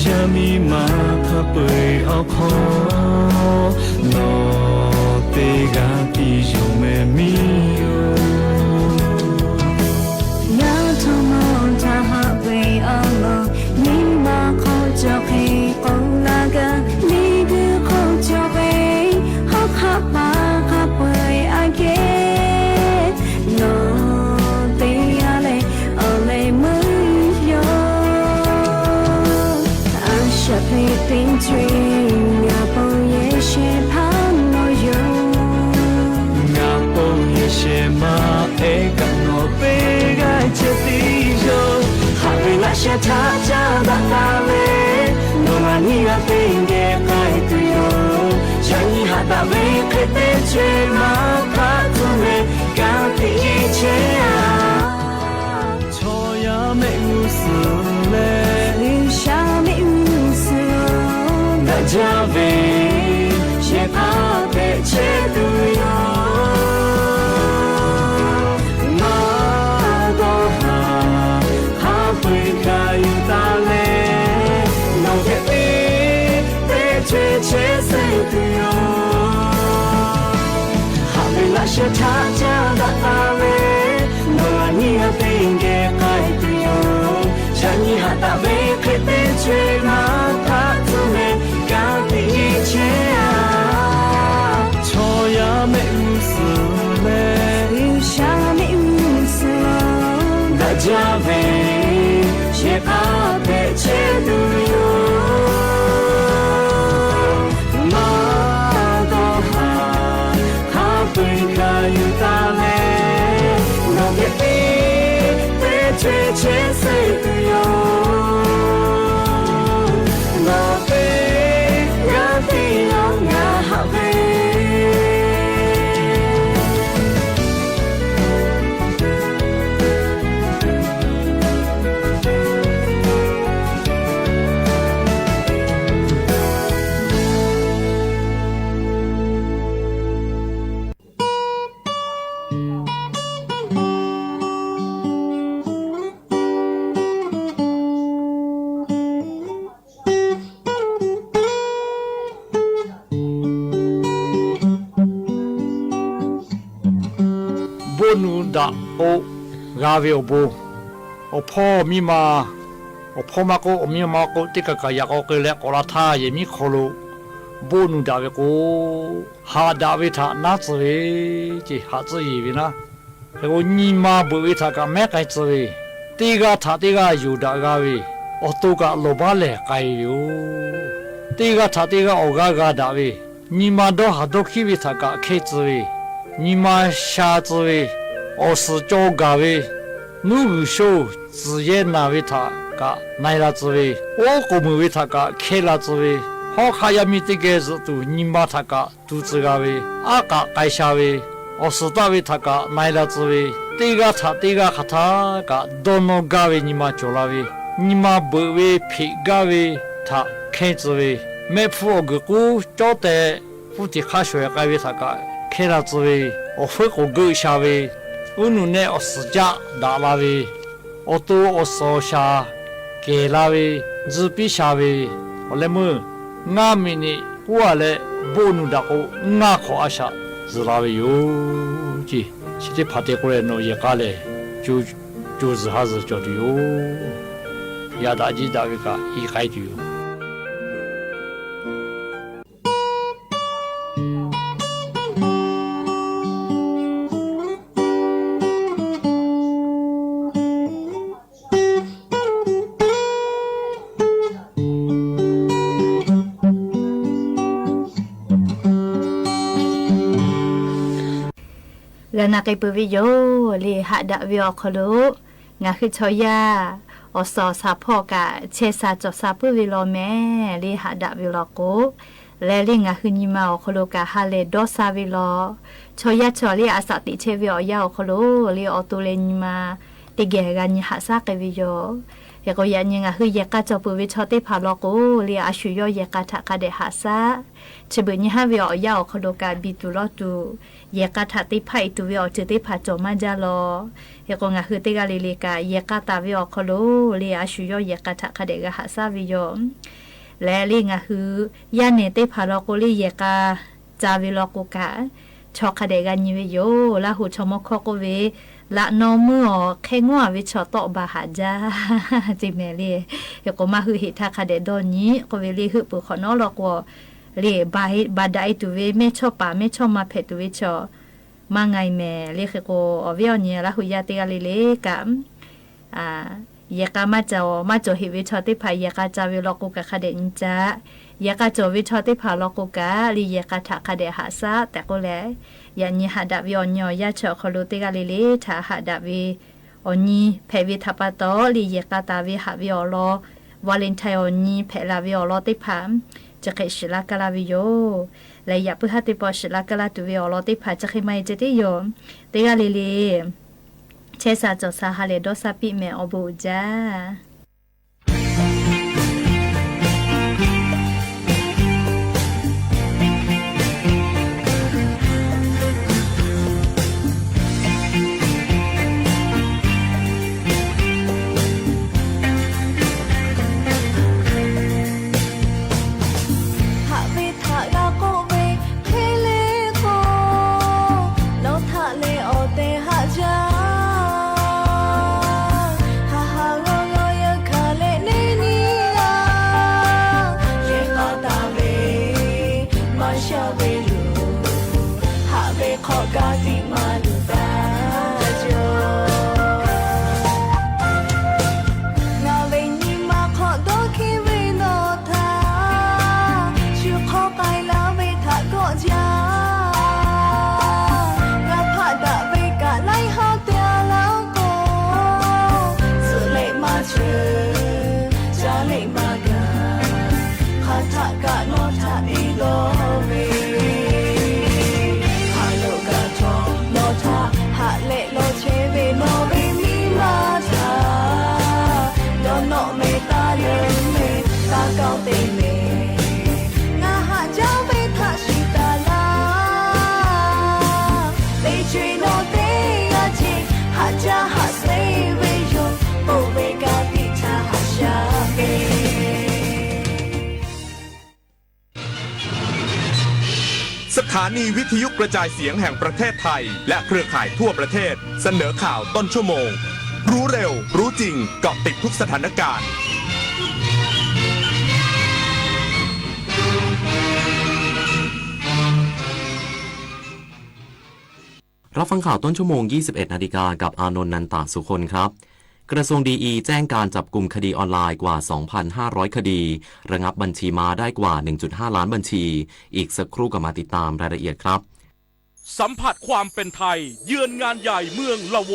ယၤမံမၤခါပှဲၤအီၤခီ နီၢ်သ့ၣ်ဂၤသံယိၤမဲာ်မံယိၤ ယၤထီၣ်နီၢ်ထၢ်ဟးဝ့ၢ်အီၤလီၤ မံမၤခီၣ်ကၠီၣ်ဖဲကိးလၢ်ဂၤ မံဂုၢ်ခီၣ်ကၠီၣ်ဝဲ ဟီၣ်ခးပါခးပှဲၤအကဲ နီၢ်သ့ၣ်ဂၤလဲၣ် အီၤလဲၣ်မံယိၤ အရှၢဖျ့ပ့ၣ်တြ့ ငါပိာ်ယဲၢ်ရှဲဖးနီၢ်ယိၤ ငါပိာ်ယဲၢ်ရှဲမၤအဲၣ်ကနီၢ်သ့ၣ်ဂၤကဲသံယိၤ ဟးဝ့ၢ်လၢ်ရှဲထးကၢ်ဒၣ်တၢ်လဲၣ် နီၢ်ဂၤနံၣ်ဂၤသ့ၣ်ဂဲၤကဲတုၤယိၤ ယၤနံၣ်ဟးဒၣ်ဝဲခဲတဲတြ့မၤဖးသူမဲာ် ကသံယဲၢ်ဆဲဧါ ဆီၣ်ယၤမ့ၣ်အူစူၤလဲၣ် ဂုၢ်ဆၣ်မ့ၣ်အူစူၤလီၤ ဒၣ်ယၤဝဲ ယဲၢ်ကးပဲာ်ဆဲတုၤယိၤ မၤဒီးဟး ဟးပှ့ၤခးယုာ်တၢ်လဲၣ် နီၢ်ကဲသံ ပဲာ်ဆဲဆဲတုၤယိၤ ဟးဝ့ၢ်လၢ်ရှဲထးကၢ်ဒၣ်တၢ်လဲၣ် နီၢ်ဂၤနံၣ်ဂၤသ့ၣ်ဂဲၤကဲတုၤယိၤ ယၤနံၣ်ဟးဒၣ်ဝဲခဲတဲတြ့မၤဖးသူမဲာ် ကသံယဲၢ်ဆဲဧါ ဆီၣ်ယၤမ့ၣ်အူစူၤလဲၣ် ဂုၢ်ဆၣ်မ့ၣ်အူစူၤလီၤ ဒၣ်ယၤဝဲ ယဲၢ်ကးပဲာ်ဆဲတုၤယိၤ မၤဒီးဟး ဟးပှ့ၤခးယုာ်တၢ်လဲၣ် နီၢ်ကဲသံ ပဲာ်ဆဲဆဲတုၤယိၤ နီၢ်သ့ၣ် ယၤသံယိၤ ယၤဟးဝ့ၢ် ဘိၣ်နူဒၣ်အိၣ် ဂၤဝ့ၢ်အိၣ်ဘိ အိၣ်ဖီမံမၤ အိၣ်ဖီမၤကိ အိၣ်မံမၤကိ တ့ၢ်ကကယၤကိးက့ၤလဲၣ် ကိးလါထါ ယမံခိၣ်လိာ် ဘိၣ်နူဒၣ်ဝဲကိ ဟးဒၣ်ဝဲထးနါစၢၤဝဲ က့ၤဟးစၢၤယံၤဝဲနၤ ဟဲကိးနံၤမၤဘှဲးဝဲထးကမဲကဲစၢၤဝဲ တ့ၢ်ဂၤထးတ့ၢ်ဂၤယိာ်ဒၣ်ဂၤဝဲ အိၣ်တိၢ်ကလီၤဘါလဲၣ်ကဲဝဲအိၣ် တ့ဂၤထးတ့ဂၤအီၣ်ဂၤဂၤဒၣ်ဝေ ညီမၤဒီဟၣ်ဒီခံဝေထးကးခဲတြိဝေ ညီမၤစှၤတြိဝေ အီၣ်စၢၤကၠီဂာ်ဝေ နူဂုၢ်ဆိ စၢၤယဲနၢ်ဝေထးကးနၢၤလၢတြိဝေ အိၣ်ကိၣ်မုၢ်ဝေထးကးခဲလၢတြိဝေ ဟီခးယၤမံတကဲးစူးတူၢ် ညီမၤထးကး တူၢ်တြီဂၤဝေ အါကးကဲရှးဝေ အီၣ်စၢၤတၢ်ဝေထးကးနၢၤလၢတြိဝေ တ့ဂၤထးတ့ဂၤခးထးကး ဒီနီၢ်ဂၤဝေ ညီမၤကၠီၣ်လၢဝေ ညီမၤဘၢးဝေ ဖံးဂၤဝေထးခဲတြိဝေ မဲးဖူအီၣ်ဂၢၢ်ကူ ကၠီတဲး ဖူတံၢ်ခါဆှဲးကဲဝေထးကးခဲလၢတြိဝေ အီၣ်ဃုကိၣ်ဂၢၢ်ရှးဝေ အူနုၣ်နဲအီၣ်စၢၤကၠၢဒၣ်လၢဝေ အီၣ်တိၢ်အီၣ်စီၤရှး ကဲလၢဝေ စၢၤပံရှးဝေ အီၣ်လဲၣ်မုၢ် ငါးမိနစ် ကူအလဲၣ် ဘိးနုာ်ဒၣ်ကိး ငါးခီၣ်အါရှး စၢၤလၢဝေယိာ် က့ ဆၢသ့ၣ်ဖးတဲကိးရဲၣ်နီၣ်ယဲၢ်ကါလဲၣ် ကၠိ ကၠိစၢၤဟါစၢၤကၠီတုၤယိာ် ယၤဒၣ်ကံဒၣ်ဝေကး ဟံးဃာ်တုၤယိာ် ဂၤနာ်က့ၤပၢၢ်ဝံယိာ် လၢဟးဒၣ်ဝံအီၤခီလိာ် ငါဟုဆီယါ အီၣ်စီၤစၢဖီၣ်ကး ဆဲးစၢ်စီၤစၢပုၢ်ဝံလီၤမဲာ် လၢဟးဒၣ်ဝံလီၤကိး လဲၤလၢငါဟုညီမၤအီၤခီလိာ်ကး ဟးလဲၤဒီးစၢ်ဝံလီၤ ဆီယါဆီၣ်လၢအစးတံးဆဲးဝံအီၤယါအီၤခီလိာ် လၢအီတိၢ်လၢညီမၤ တဂ့ၤဂၤညီဟးစၢ်က့ၤဝံယိာ် ဟဲကိးယၤညီ ငါဟုယဲၢ်ကါစီၤပၢၢ်ဝံဆီသ့ၣ်ဖးလီၤကိး လၢအဆူၣ်ယီၣ်ယဲၢ်ကါထးခးဒဲးဟးစၢ် ထံၣ်ဘၣ်ညီဟးဝံအီၤယါအီၤခီလိာ်ကး ဘံတူၢ်လီၤတူၢ် ယဲၢ်ကါထးသ့ၣ်ဖးအံၤတူၢ်ဝံအီၤ ထံၣ်သ့ၣ်ဖးစီၤမါယါလီၤ ဟဲကိးငါဟုတဂၤလံၤလံၤကး ယဲၢ်ကါတၢ်ဝံအီၤခီလိာ် လၢအဆူၣ်ယီၣ်ယဲၢ်ကါထးခးဒဲးဂၤဟးစၢ်ဝံယိာ် လဲၤလၢငါဟု ယါန့ၣ်သ့ၣ်ဖးလီၤကိးလၢယဲၢ်ကါ စၢ်ဝံလီၤကိးကး ဆီခးဒဲးဂၤညီဝံယိာ် လၢဟူးဆီမိၢ်ခီကိးဝံ လၢနီၢ်မုၢ်အီၤ ခဲငိုၢ်အဝံဆီ တီၣ်ဘၣ်ဟးယါ တံၤမဲာ်လံ ဟဲကိးမါဟုဟ့ၣ်ထါခးဒဲးဒီနံၤ ကိးဝံလံဟုးပူၤခီၣ်နီလီၤကွီၢ် လံ ဘၣ်ဒၣ်အံၤတူၢ်ဝံ မဲာ်ဆီပာ် မဲာ်ဆီမၤဖဲးတူၢ်ဝံဆီ မါငါအံၤမဲာ်လံ ဟဲကိးအီၤဝံအီၤညီ လၢဟူးယါတဂၤလံၤလံၤကး ယဲၢ်ကါမၤစၢၤအီၤ မၤစၢၤဟ့ၣ်ဝံဆီသ့ၣ်ဖး ယဲၢ်ကါစၢ်ဝံလီၤကိးကးခးဒဲးညီစၢ် ယဲၢ်ကါစၢ်ဝံဆီသ့ၣ်ဖးလီၤကိးကး လၢယဲၢ်ကါထးခးဒဲးဟးစၢ် တဲာ်ကိးလဲၣ် ယၤညီဟးဒၣ်ဝံအီၤညီအီၤယါဆီၣ်ခီလိာ်တဂၤလံၤလံၤ ထးဟးဒၣ်ဝံအီၤညီ ဖဲးဝံထးပာ်တီၢ် လၢယဲၢ်ကါတၢ်ဝံဟးဝံအီၤလီၤ Valentine အီၤညီ ဖဲးလၢဝံအီၤလီၤသ့ၣ်ဖး ကဃ့ၣ်စံးလၢကလၢဝံယိာ် လၢယၤပုၢ်ဟးသ့ၣ်ပီၣ် စံးလၢကလၢတူၢ်ဝံအီၤလီၤသ့ၣ်ဖး ကဃ့ၣ်မၤအံၤကဒံယိာ် တဂၤလံၤလံၤ ဆဲးစၢ်စီၤစၢဟးလဲၤဒီးစၢ်ပံးမဲာ်အီၤဘူးအူၣ်ကၠၢ ဟးဝဲထးဂၤကိးဝဲ ခဲလၢာ်ကိး နီၢ်ထးလဲၤအီၣ်တဲာ်ဟးယၤ ဟးဟးဂီၤဂီၤယခါလဲၣ်န့ၣ်နံၤဧါ ယဲၢ်ကါတၢ်ဝဲ မၤစှၤဝဲလူၤ ဟးဝဲခီၣ်ကါတံၢ်မၤလူၤတၢ်ကၠီ ငါဝဲနံၤမၤခီၣ်ဒီးခ့ဝဲနီၢ်ထး ဆူခီၣ်ပၢၢ်လၢဝဲထးကိးယၤ ငါဖးဒၣ်ဝဲကးလၢဟီၣ်တဲလၢကိး စုးလဲၣ်မၤဆၢ စၢ်လဲၣ်မၤကၤ ခါထးကးနီၢ်ထးအံၤလီၤဝဲ ဟးလိာ်ကၤထီၣ်နီၢ်ထး ဟးလဲၣ်လီၤဆဲးဝဲနီၢ်ဝဲမံမၤထး ဒီးနီၢ်မဲာ်တၢ်လၢမဲာ် တၢ်ကီတ့မဲာ် ငါဟးယါဝဲထးဆံးတၢ်လၢ သ့ကွံာ်နီၢ်သ့ယါဆံး ဟးယါဟးဆှဲးဝဲယိာ် ပိာ်ဝဲကါတံၢ်ထးဟးစှၤက့ၤ สถานีวิทยุกระจายเสียงแห่งประเทศไทย และเครือข่ายทั่วประเทศ เสนอข่าวต้นชั่วโมง รู้เร็ว รู้จริง เกาะติดทุกสถานการณ์ รับฟังข่าวต้นชั่วโมง ยี่สิบเอ็ดนาฬิกา กับอานนท์ นันตะสุคนครับ กระทรวงดีอีแจ้งการจับกุมคดีออนไลน์กว่า สองพันห้าร้อย คดี ระงับบัญชีม้าได้กว่า หนึ่งจุดห้า ล้านบัญชี อีกสักครู่กลับมาติดตามรายละเอียดครับ สัมผัสความเป็นไทย เยือนงานใหญ่เมืองละโว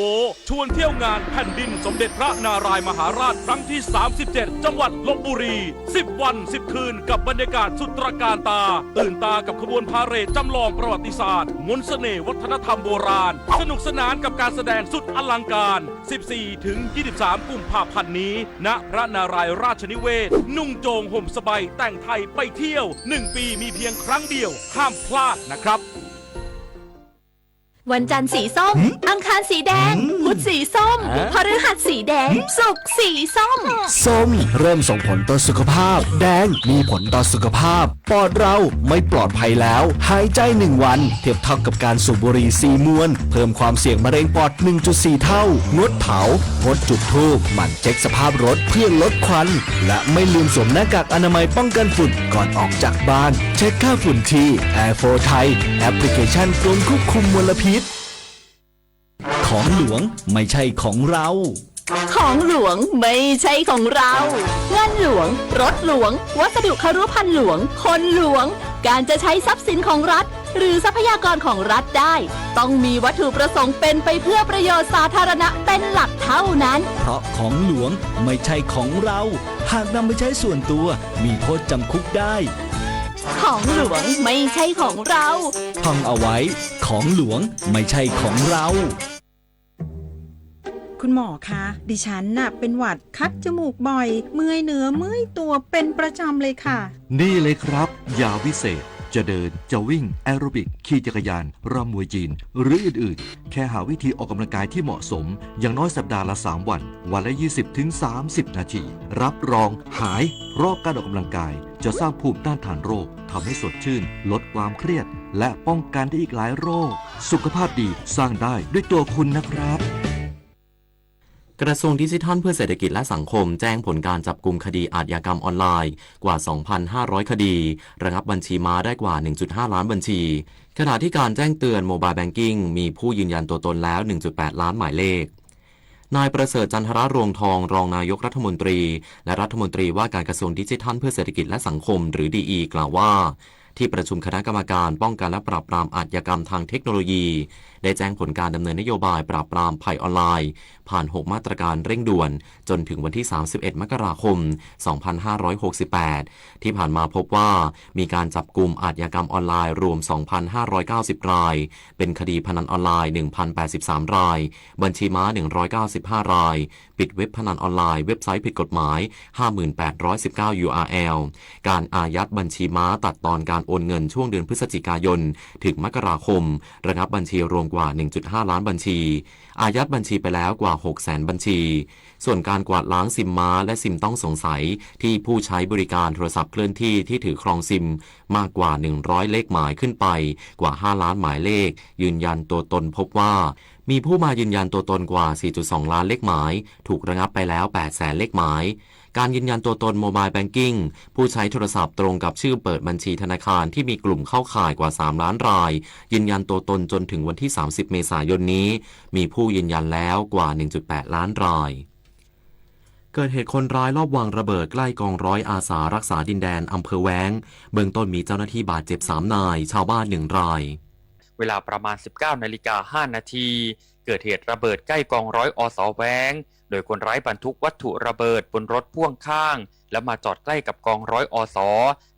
ชวนเที่ยวงานแผ่นดินสมเด็จพระนารายณ์มหาราชครั้งที่ สามสิบเจ็ด จังหวัดลพบุรี สิบวัน สิบคืน กับบรรยากาศสุดตระการตา ตื่นตากับขบวนพาเหรดจำลองประวัติศาสตร์ มนต์เสน่ห์วัฒนธรรมโบราณ สนุกสนานกับการแสดงสุดอลังการ สิบสี่ถึงยี่สิบสาม กุมภาพันธ์นี้ ณ พระนารายณ์ราชนิเวศน์ นุ่งโจงห่มสบายแต่งไทยไปเที่ยว หนึ่งปีมีเพียงครั้งเดียว ห้ามพลาดนะครับ วันจันทร์สีส้ม หืม อังคารสีแดง หืม พุธสีส้ม ฮะ พฤหัสสีแดง หืม ศุกร์สีส้ม ส้มเริ่มส่งผลต่อสุขภาพ แดงมีผลต่อสุขภาพ ปอดเราไม่ปลอดภัยแล้ว หายใจหนึ่งวัน เทียบเท่ากับการสูบบุหรี่สี่มวน เพิ่มความเสี่ยงมะเร็งปอด หนึ่งจุดสี่ เท่า งดเผา งดจุดธูป หมั่นเช็คสภาพรถเพื่อลดควัน และไม่ลืมสวมหน้ากากอนามัยป้องกันฝุ่นก่อนออกจากบ้าน เช็คค่าฝุ่นที่ แอร์โฟร์ไทย แอปพลิเคชันกรมควบคุมมลพิษ ของหลวงไม่ใช่ของเรา ของหลวงไม่ใช่ของเรา เงินหลวง รถหลวง วัสดุครุภัณฑ์หลวง คนหลวง การจะใช้ทรัพย์สินของรัฐ หรือทรัพยากรของรัฐได้ ต้องมีวัตถุประสงค์เป็นไปเพื่อประโยชน์สาธารณะเป็นหลักเท่านั้น เพราะของหลวงไม่ใช่ของเรา หากนำไปใช้ส่วนตัว มีโทษจำคุกได้ ของหลวงไม่ใช่ของเรา ท่องเอาไว้ ของหลวงไม่ใช่ของเรา คุณหมอคะ ดิฉันน่ะเป็นหวัด คัดจมูกบ่อย เมื่อยเนื้อเมื่อยตัวเป็นประจำเลยค่ะ นี่เลยครับ ยาวิเศษ จะเดิน จะวิ่ง แอโรบิก ขี่จักรยาน รำมวยจีน หรืออื่นๆ แค่หาวิธีออกกำลังกายที่เหมาะสม อย่างน้อยสัปดาห์ละ สาม วัน วันละ ยี่สิบถึงสามสิบ นาที รับรองหาย เพราะการออกกำลังกายจะสร้างภูมิต้านทานโรค ทำให้สดชื่น ลดความเครียด และป้องกันได้อีกหลายโรค สุขภาพดีสร้างได้ด้วยตัวคุณนะครับ กระทรวงดิจิทัลเพื่อเศรษฐกิจและสังคมแจ้งผลการจับกุมคดีอาชญากรรมออนไลน์กว่า สองพันห้าร้อย คดี ระงับบัญชีม้าได้กว่า หนึ่งจุดห้า ล้านบัญชี ขณะที่การแจ้งเตือน Mobile Banking มีผู้ยืนยันตัวตนแล้ว หนึ่งจุดแปด ล้านหมายเลข นายประเสริฐ จันทรรวงศ์ทอง รองนายกรัฐมนตรี และรัฐมนตรีว่าการกระทรวงดิจิทัลเพื่อเศรษฐกิจและสังคม หรือ ดีอี กล่าวว่า ที่ประชุมคณะกรรมการป้องกันและปราบปรามอาชญากรรมทางเทคโนโลยี ได้แจ้งผลการดำเนินนโยบายปราบปรามภัยออนไลน์ ผ่าน หก มาตรการเร่งด่วน จนถึงวันที่ สามสิบเอ็ด มกราคม สองพันห้าร้อยหกสิบแปด ที่ผ่านมาพบว่ามีการจับกุมอาชญากรรมออนไลน์รวม สองพันห้าร้อยเก้าสิบ ราย เป็นคดีพนันออนไลน์ หนึ่งพันแปดสิบสาม ราย บัญชีม้า หนึ่งร้อยเก้าสิบห้า ราย ปิดเว็บพนันออนไลน์ เว็บไซต์ผิดกฎหมาย ห้าหมื่นแปดร้อยสิบเก้า ยูอาร์แอล การอายัดบัญชีม้าตัดตอนการโอนเงินช่วงเดือนพฤศจิกายนถึงมกราคม ระงับบัญชีรวมกว่า หนึ่งจุดห้า ล้านบัญชี อายัดบัญชีไปแล้วกว่า หกแสน บัญชี ส่วนการกวาดล้างซิมม้าและซิมต้องสงสัยที่ผู้ใช้บริการโทรศัพท์เคลื่อนที่ที่ถือครองซิมมากกว่า หนึ่งร้อย เลขหมายขึ้นไปกว่า ห้า ล้านหมายเลข ยืนยันตัวตนพบว่า มีผู้มายืนยันตัวตนกว่า สี่จุดสอง ล้านเลขหมาย ถูกระงับไปแล้ว แปดแสน เลขหมาย การยืนยันตัวตน Mobile Banking ผู้ใช้โทรศัพท์ตรงกับชื่อเปิดบัญชีธนาคารที่มีกลุ่มเข้าข่ายกว่า สาม ล้านราย ยืนยันตัวตนจนถึงวันที่ สามสิบ เมษายนนี้ มีผู้ยืนยันแล้วกว่า หนึ่งจุดแปด ล้านราย เกิดเหตุคนร้ายลอบวางระเบิดใกล้กองร้อยอาสารักษาดินแดนอำเภอแว้ง เบื้องต้นมีเจ้าหน้าที่บาดเจ็บ สาม นาย ชาวบ้าน หนึ่ง ราย เวลาประมาณ สิบเก้านาฬิกาห้านาที เกิดเหตุระเบิดใกล้กองร้อย อส แว้ง โดยคนร้ายบรรทุกวัตถุระเบิดบนรถพ่วงข้าง แล้วมาจอดใกล้กับกองร้อย อส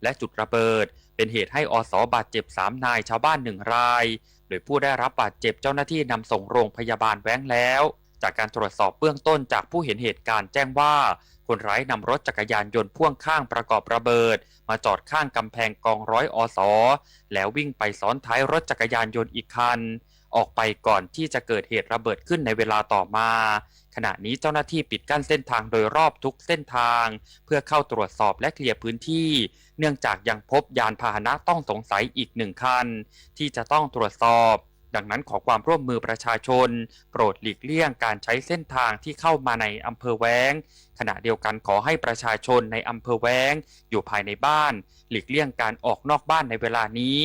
และจุดระเบิด เป็นเหตุให้ อส บาดเจ็บ สาม นาย ชาวบ้าน หนึ่ง ราย โดยผู้ได้รับบาดเจ็บเจ้าหน้าที่นำส่งโรงพยาบาลแว้งแล้ว จากการตรวจสอบเบื้องต้นจากผู้เห็นเหตุการณ์แจ้งว่า คนร้ายนำรถจักรยานยนต์พ่วงข้างประกอบระเบิด มาจอดข้างกำแพงกองร้อย อส แล้ววิ่งไปซ้อนท้ายรถจักรยานยนต์อีกคัน ออกไปก่อนที่จะเกิดเหตุระเบิดขึ้นในเวลาต่อมา ขณะนี้เจ้าหน้าที่ปิดกั้นเส้นทางโดยรอบทุกเส้นทาง เพื่อเข้าตรวจสอบและเคลียร์พื้นที่ เนื่องจากยังพบยานพาหนะต้องสงสัยอีกหนึ่งคัน ที่จะต้องตรวจสอบ ดังนั้นขอความร่วมมือประชาชน โปรดหลีกเลี่ยงการใช้เส้นทางที่เข้ามาในอำเภอแว้ง ขณะเดียวกันขอให้ประชาชนในอำเภอแว้ง อยู่ภายในบ้าน หลีกเลี่ยงการออกนอกบ้านในเวลานี้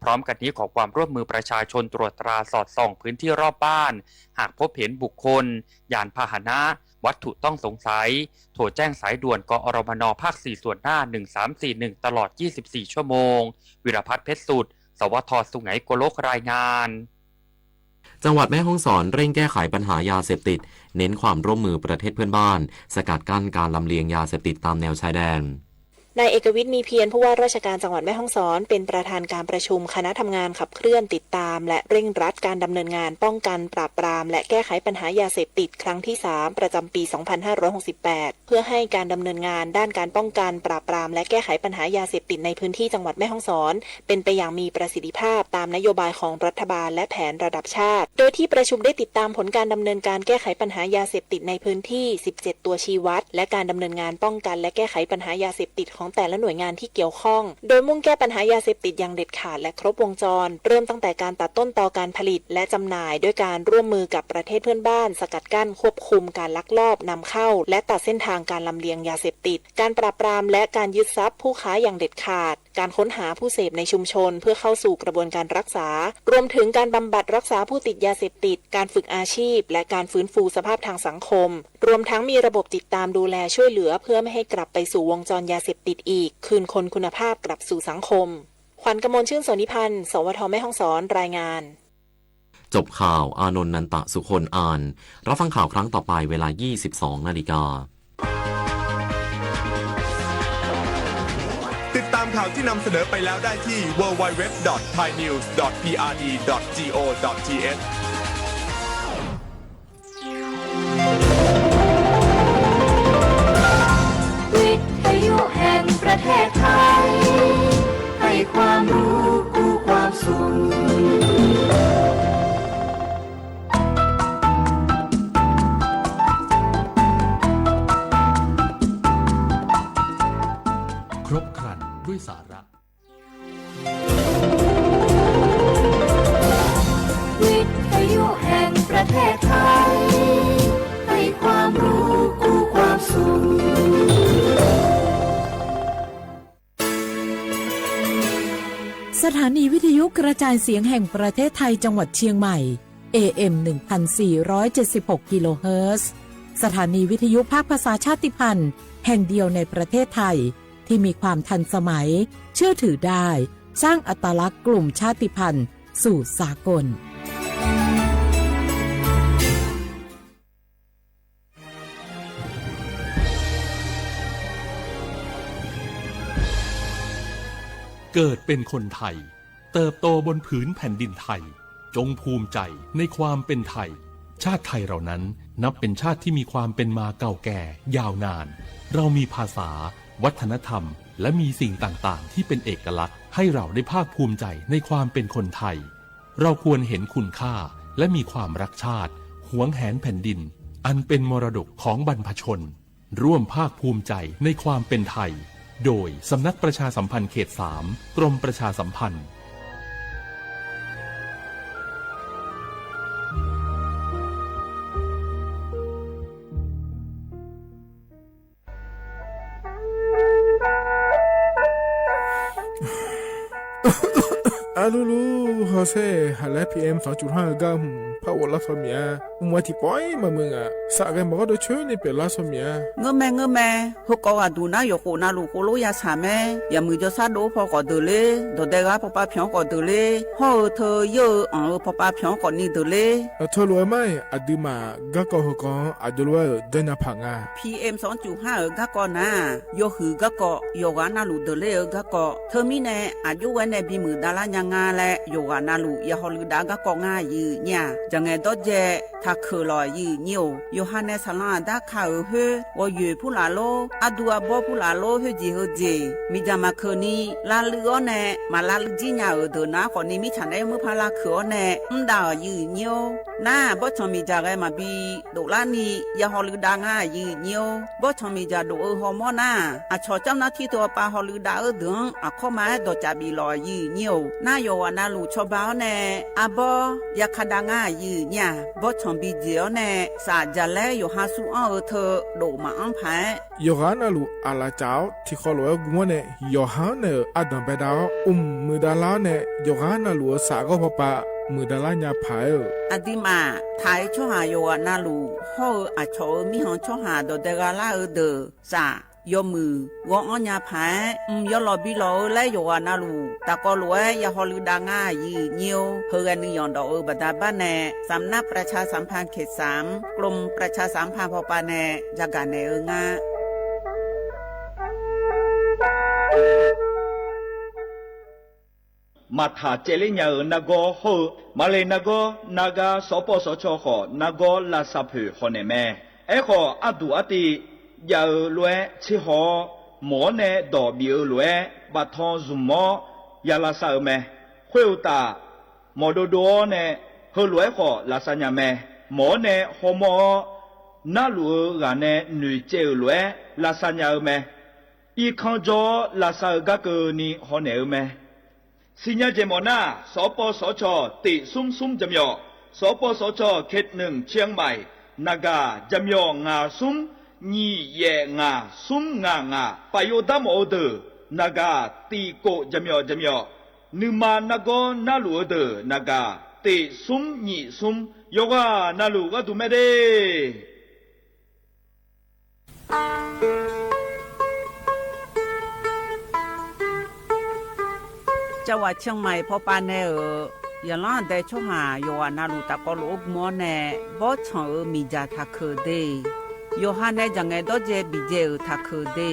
พร้อมกันนี้ขอความร่วมมือประชาชนตรวจตราสอดส่องพื้นที่รอบบ้าน หากพบเห็นบุคคล ยานพาหนะ วัตถุต้องสงสัย โทรแจ้งสายด่วน กอรมน ภาคสี่ส่วนหน้า หนึ่งสามสี่หนึ่ง ตลอดยี่สิบสี่ชั่วโมง วิรพัฒน์ เพชรสุด สวท สุไหงโกลก รายงาน จังหวัดแม่ฮ่องสอนเร่งแก้ไขปัญหายาเสพติด เน้นความร่วมมือประเทศเพื่อนบ้าน สกัดกั้นการลำเลียงยาเสพติดตามแนวชายแดน นายเอกวิทย์ มีเพียร ผู้ว่าราชการจังหวัดแม่ฮ่องสอน เป็นประธานการประชุมคณะทำงานขับเคลื่อนติดตาม และเร่งรัดการดำเนินงานป้องกัน ปราบปราม และแก้ไขปัญหายาเสพติดครั้งที่สาม ประจำปีสองพันห้าร้อยหกสิบแปด เพื่อให้การดำเนินงานด้านการป้องกัน ปราบปราม และแก้ไขปัญหายาเสพติดในพื้นที่จังหวัดแม่ฮ่องสอน เป็นไปอย่างมีประสิทธิภาพตามนโยบายของรัฐบาลและแผนระดับชาติ โดยที่ประชุมได้ติดตามผลการดำเนินการแก้ไขปัญหายาเสพติดในพื้นที่ สิบเจ็ดตัวชี้วัด และการดำเนินงานป้องกันและแก้ไขปัญหายาเสพติดของแต่ละหน่วยงานที่เกี่ยวข้อง โดยมุ่งแก้ปัญหายาเสพติดอย่างเด็ดขาดและครบวงจร เริ่มตั้งแต่การตัดต้นตอการผลิตและจำหน่าย ด้วยการร่วมมือกับประเทศเพื่อนบ้าน สกัดกั้นควบคุมการลักลอบนำเข้า และตัดเส้นทางการลำเลียงยาเสพติด การปราบปรามและการยึดทรัพย์ผู้ค้าอย่างเด็ดขาด การค้นหาผู้เสพในชุมชนเพื่อเข้าสู่กระบวนการรักษา รวมถึงการบำบัดรักษาผู้ติดยาเสพติด การฝึกอาชีพ และการฟื้นฟูสภาพทางสังคม รวมทั้งมีระบบติดตามดูแลช่วยเหลือเพื่อไม่ให้กลับไปสู่วงจรยาเสพติดอีก คืนคนคุณภาพกลับสู่สังคม ขวัญกมล ชื่นโสนิพันธ์ สวท แม่ฮ่องสอน รายงาน จบข่าว อานนท์ นันตะสุคน อ่าน รับฟังข่าวครั้งต่อไปเวลายี่สิบสองนาฬิกา ติดตามข่าวที่นำเสนอไปแล้วได้ที่ ดับเบิลยู ดับเบิลยู ดับเบิลยู ดอท ไทยนิวส์ ดอท พี อาร์ ดี ดอท จี โอ ดอท ที เอช วิทยุแห่งประเทศไทย ให้ความรู้คู่ความสุข ครบครันด้วยสาระ วิทยุแห่งประเทศไทย ให้ความรู้คู่ความสุข สถานีวิทยุกระจายเสียงแห่งประเทศไทยจังหวัดเชียงใหม่ เอ เอ็ม หนึ่งพันสี่ร้อยเจ็ดสิบหก กิโลเฮิรตซ์ สถานีวิทยุภาคภาษาชาติพันธุ์แห่งเดียวในประเทศไทย ที่มีความทันสมัย เชื่อถือได้ สร้างอัตลักษณ์กลุ่มชาติพันธุ์สู่สากล เกิดเป็นคนไทย เติบโตบนผืนแผ่นดินไทย จงภูมิใจในความเป็นไทย ชาติไทยเรานั้นนับเป็นชาติที่มีความเป็นมาเก่าแก่ยาวนาน เรามีภาษา วัฒนธรรม และมีสิ่งต่างๆ ที่เป็นเอกลักษณ์ ให้เราได้ภาคภูมิใจในความเป็นคนไทย เราควรเห็นคุณค่าและมีความรักชาติ หวงแหนแผ่นดิน อันเป็นมรดกของบรรพชน ร่วมภาคภูมิใจในความเป็นไทย โดยสำนักประชาสัมพันธ์เขตสาม กรมประชาสัมพันธ์ อะลูลู ฮอเซ่ หาแล พีเอ็ม สองจุดห้า เออก้า หืม ผ้าอบรัดฟันเหมีย มัวตี้ปอยมามึงอะ สระแกมบอกว่าโดยช่วยในเปลี่ยนรัดฟันเหมีย เงอะแม เงอะแม เฮากอดอะดูนะ หยกโขนาลูกโคโลยาสาแม อย่ามือจอซาโดพอกอดเดอเลย ดอแดกาปอปาเผียงกอดเดอเลย ห่อเออเธอเยอะเอออ่างเออปอปาเผียงกอดนี่เดอเลย เออ โทษลวยไม่ อะดื้อมา ก้ากอเฮากอ อะดูลวยเออ เดินหน้าผางา พีเอ็ม สองจุดห้า เออ ก้ากอนา ยอหือก้ากอ หยกกานาลูกเดอเลยเออ ก้ากอ เธอมีแน่ อะยุไว้แน่ บีมือดาลายางาแล หยกกานาลูก อย่าฮอลือดาก้ากองายือเนี่ย จะไงดอแจ ถ้าเคือลอยยือเยี่ยว โยฮันเนสสาราด้าข้าเออเฮ้อ วอเหยื่อผู้หลาโล อะดูอะบอผู้หลาโล เฮ้อจีเฮอเจ มีจามาเคือนี้ ลาลืออ้อแน่ มาลาลือจี้หญ้าเออเดินนะ ขอนี้มิฉันได้มือพาลาคืออ้อแน่ อืมดาเออยือเยี่ยว น้า บอชองมีจาแกมาบี โดกล้านี้ อย่าฮอลือดางายือเยี่ยว บอชองมีจาโดกเออฮอมอน้า อะชอเจ้าหน้าที่ตัวปาฮอลือดาเออเดิง อะเข้ามาให้ดอกจาบีลอยยือเยี่ยว น้า ယော်ဝႃၣ်နၢလူႇ စီၤဘၣ် အီၤန့ၣ် အဘီ ယၢ်ခးဒါငါအယုၢ်ညါ ဘီၣ်ဆီၣ်ဘံၣ်စ့ၣ်အီၤန့ၣ် စၢ်ယၢ်လဲ ယိၤဟၣ်သူအီၣ်အၢ ထၢၣ်ဒိၣ်မးအီပၢ် ယိၤဟၣ်နၢလူၣ် အၣ်လၣ်စၢ်အီၤ ထံၣ်ဃီလိာ်ဝဲ ဂုၢ်မီၣ် န့ၣ် ယိၤဟၣ်နၢလူၣ် အတၢ်ဘဲဒၣ်အီၤ အိၣ်မုာ်ဒၣ်လၢအီၤန့ၣ် ယိၤဟၣ်နၢလူၣ်ဧၢ စၢ်ဂီၢ်ဖီပၢ် မုာ်ဒၣ်လၢညါပၢ်ဧၢ. အဒံးမး ထၢၣ်အံၤ ကၠီဟၣ်ယိၤဝၣ်နၢလူၣ် ဟီၣ်ဧၢ အဆီၣ်ဧၢ မံဟီၣ်ကၠီဟၣ် ဒီးဒဲဂၤလၢအအၢ ဒၢး စၢ် ယီၢ်မုၢ် ဂီၢ်အီၣ်ညါပၢ် ယီၢ်လီၤဘံလီၤအၢ လၢယိၤဝၣ်နၢလူၣ် တၢ်ကီလိာ်ဝဲ ယဟီၣ်လုၢ်ဒါငါအယုၢ်ညါ ဟီၣ်ဂဲၤနုာ်ယီၢ်ဒီးအၢ ဘၣ်ဒါဘၣ်န့ၣ် สำนักประชาสัมพันธ์เขตสาม กรมประชาสัมพันธ์ ဖီပၢ် န့ၣ် ယကၣ်နဲၣ်အၢ ငါ မၤထၣ်ကဲလၢညါအၢ နၢ်ကီၢ်ဟီၣ်ဧၢ မၤလ့ၢ်နၢ်ကီၢ် နၢ်ဂၤ စီၤပီၣ်စီၤကၠီၣ်ဃီၣ် နၢ်ကီၢ်လၢ်သၣ်ဖၢၣ်ဃီၣ်န့ၣ်မ့ၢ် အဲဃီၣ်အဒူၣ်အတံၢ် ယၢ်အၢလိာ်ဝဲဆ့ဟီၣ် မီၣ်န့ၣ်ဒီးဘံၣ်အၢလိာ်ဝဲ ဘၣ်ထီၣ် Zoom မီၣ် ယၤလၤသၣ်အၢ မ့ၢ် ဃ့ၢ်အိၣ်တၢ် မီၣ်ဒိၣ်ဒိၣ်အီၤန့ၣ် ဟၢလိာ်ဝဲဃီၣ် လၢ်သၣ်ညါမ့ၢ် မီၣ်န့ၣ်ဟီၣ်မီၣ်အီၤ နၢ်လူၣ်အၢဂၤန့ၣ် နွံကဲအၢလိာ်ဝဲ လၢ်သၣ်ညါအၢ မ့ၢ် အံၤခီကၠီ လၢ်သၣ်အၢ ကးကၢၤနံၤဟီၣ်နဲၣ်အၢ မ့ၢ် စံၣ်ညီၣ်ကဲမီၣ်နၢ် စီၤပီၣ်စီၤကၠီၣ် တ့ၢ်သုမ်းသုမ်း ကၠီမၠီၣ် စီၤပီၣ်စီၤကၠီၣ် เขตหนึ่ง เชียงใหม่ နၢ်ဂၤ ကၠီမၠီၣ် ငါးသုမ်း ညံၣ်ယဲၢ်ငါး သုမ်းငါးငါး ပာ်ယိၣ်တၢ်မီၣ်အၢဒၢး နၢ်ဂၤ တံၢ်ကိၣ် ကၠီမၠီၣ် ကၠီမၠီၣ် နုၢ်မၤနၢ်ကီၢ်နၢ်လူၣ်အၢဒၢး နၢ်ဂၤ တ့ၢ်သုမ်းညံၣ်သုမ်း ယိၤဂၤနၢ်လူၣ် ဂီၢ်ဒူၣ်မဲဒၣ် ကၠီဝၣ် เชียงใหม่ ဖီပၢ် နဲၣ်ဧၢ, ယလီၤဒဲး ကၠီဟၣ်ယိၤဝၣ်နၢ်လူၣ် တၢ်ကီလိာ်အိၣ်မီၣ်န့ၣ် ဘီၣ်ဆီၣ်ဧၢ မံၤယၢ်ထးခုၣ်ဒ့ ယိၤဟၣ်နဲၣ် ယၢ်ငဲၤဒီးကဲ ဘံၣ်ကဲအၢ ထးခုၣ်ဒ့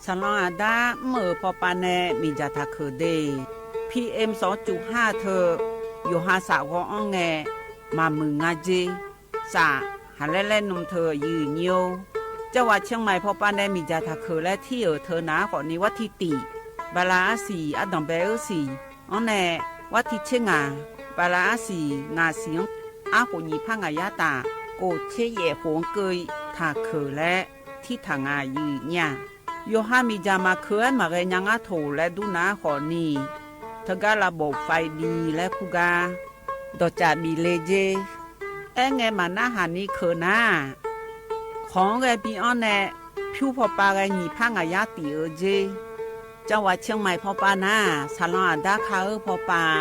ဆၣ်လီၤအဒါ မုၢ်ဧၢ ဖီပၢ် နဲၣ် မံၤယၢ်ထးခုၣ်ဒ့ PM สองจุดห้า ထၢၣ် ယိၤဟၣ်စၢ်ဂီၢ်အီၣ်ငဲၤ မၤမုာ်ငါကၠီ စၢ် ဟးလဲလဲနုာ်ထၢၣ် ယုၢ်ညိ ကၠီဝၣ် เชียงใหม่ ဖီပၢ် နဲၣ် မံၤယၢ်ထးခုၣ်လၢထံၣ်အၢ ထၢၣ်နၢ်ဃီၣ်နံၤ ဝဲထံၣ်တံၣ် ဘၤလးအါစံၣ် အဒိၣ်ဘဲအၢစံၣ် အီၤနဲၣ် ဝဲထံၣ်ဆ့ငါၣ် ဘၤလးအါစံၣ် ငါးစံၣ် အါဃိၣ် ညံၣ်ဖးငါယါတၢ် ကိၣ်ဆ့ယဲၢ်ဃိၣ်ကၢၢ် ထးခုၣ်လၢ ထံထၣ်ငါ ယုၢ်ညါ ယိၤဟၣ်မံၤယၢ်မၤခုၣ် မၤဂဲၤညါ ငါထိၣ်လၢဒူနၢ်ဃီၣ်နံၤ ထၢၣ်ကါ ระบบไฟดี လၢခူၣ်ကါ ဒီးကၠၣ်ဘံၣ်လ့ကၠီ အဲၣ်ငဲၤမၤနၢ်ဟၣ်နံၤခုၣ်နၢ် ခီဂဲၤဘံၣ်အီၤနဲၣ် ဖၠူဖီပၢ်ဂဲၤ ညံၣ်ဖးငါယါတံၣ်အၢကၠီ ကၠီဝၣ် เชียงใหม่ ဖီပၢ် နဲၣ် ဆၣ်လီၤအဒါခါဧၢ ဖီပၢ်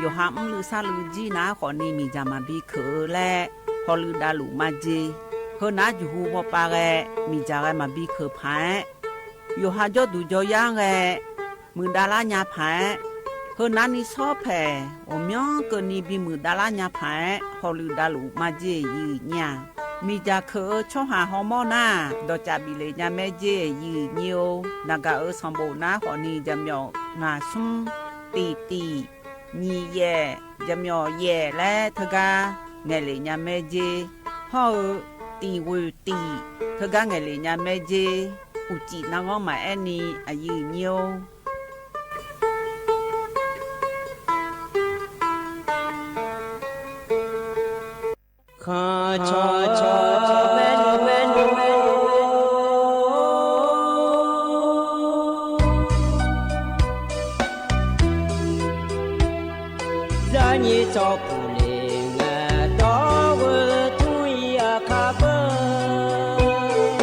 ယိၤဟၣ်အီၣ်လုၢ်ဆၣ်လုၢ်ကၠံနၢ်ဃီၣ်နံၤ မံၤယၢ်မၤဘံခုၣ်လၢ ဟီၣ်လုၢ်ဒါလူၣ်မၤကၠီ ဟၢနၢ်ယိၤဟၣ် ဖီပၢ်ဂဲၤ မံၤယၢ်ဂဲၤမၤဘံခုၣ်ပၢ် ယိၤဟၣ်ကၠီဒူၣ်ကၠီယါဂဲၤ မုာ်ဒါလၢညါပၢ် ဟၢနၢ်နံၤဆီဖဲ အိၣ်မံကၢၢ်နံၤ ဘံမုာ်ဒါလၢညါပၢ် ဟီၣ်လုၢ်ဒါလူၣ်မၤကၠီ ယုၢ်ညါ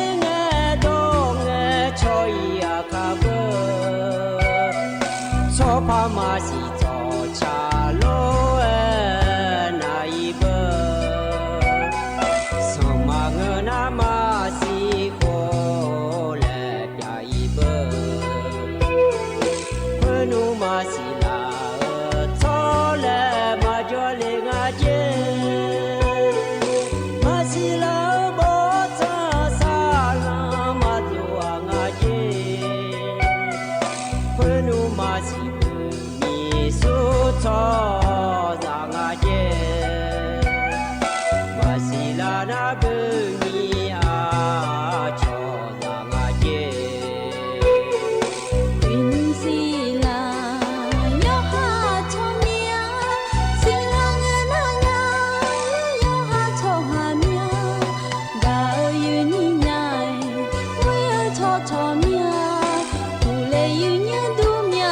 မံၤယၢ်ခုၣ်အၢ ကၠီဟၣ်ဟီၣ်မီၣ်နၢ် ဒီးကၠၣ်ဘံၣ်လ့ညါမဲကၠီ ယုၢ်ညိ နၢ်ဂၤအၢ ဆၣ်ဘိၣ်နၢ်ဃီၣ်နံၤ ကၠီမၠီၣ် ငါးသုမ်း တံၣ်တံၣ် ညံၣ်ယဲၢ် ကၠီမၠီၣ်ယဲၢ်လၢထၢၣ်ကါ ငဲၤလ့ညါမဲကၠီ ဟီၣ်ဧၢ တံၣ်ဝုၢ်တံၣ် ထၢၣ်ကါ ငဲၤလ့ညါမဲကၠီ အူၣ်ကံၣ်နၢ်ဂီၢ်မးအဲၣ်နံၤ အယုၢ်ညိ ခီၣ်ခီၣ်ခီၣ် မဲနုာ်မဲနုာ်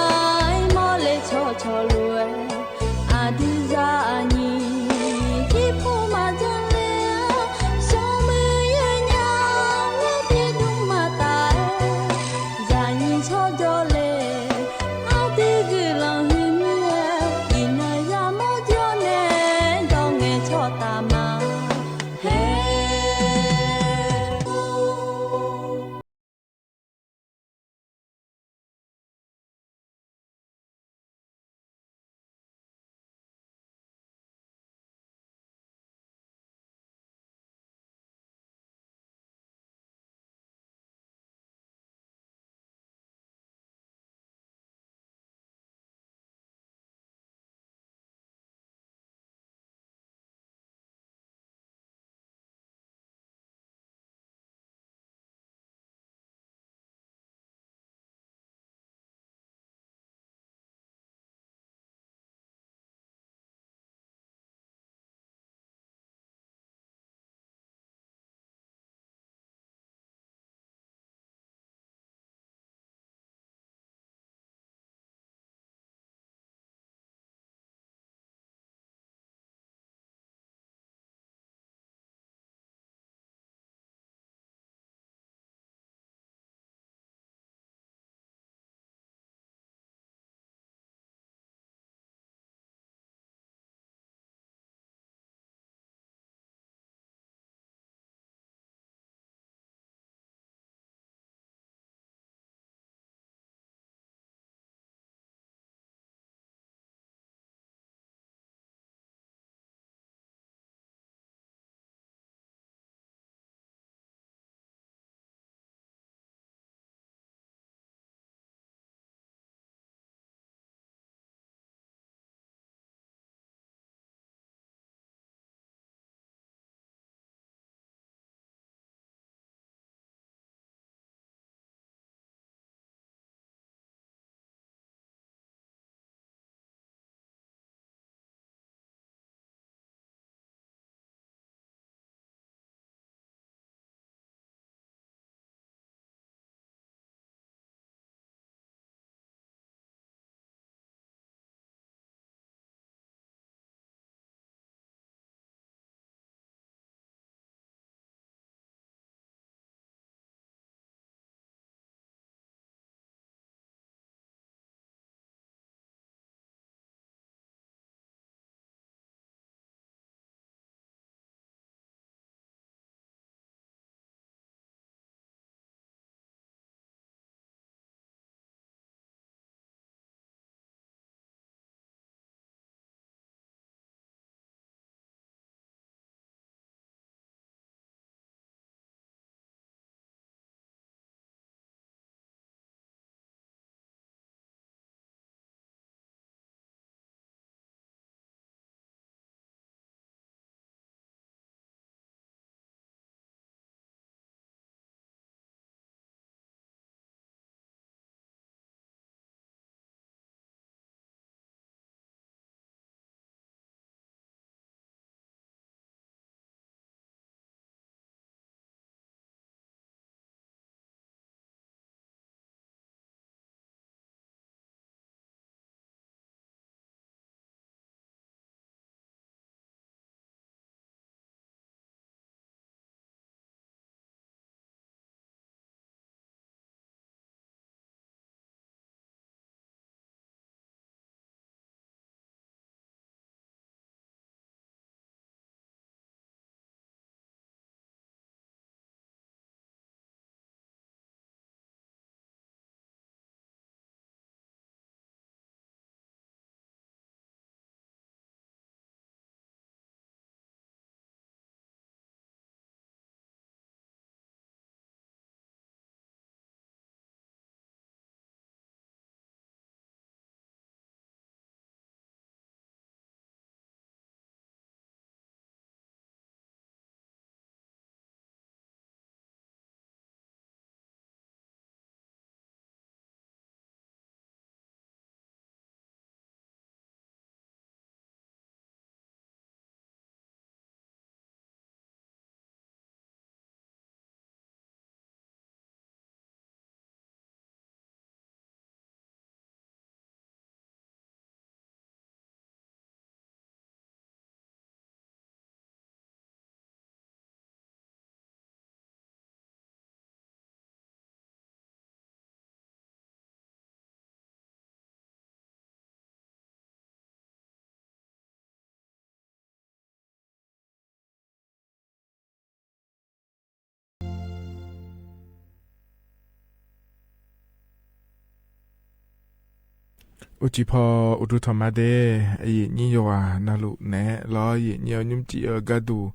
အိၣ်ဆံးဖီ အိၣ်ဒူ ထီၣ်မၤဒ့ အယိတ်ၼီၣ် ယွၤဂၤ နၢ်လိၣ်နဲ လီၤယိတ်ၼီၣ် ယိၼ်းစံး အဂၤဒူၣ်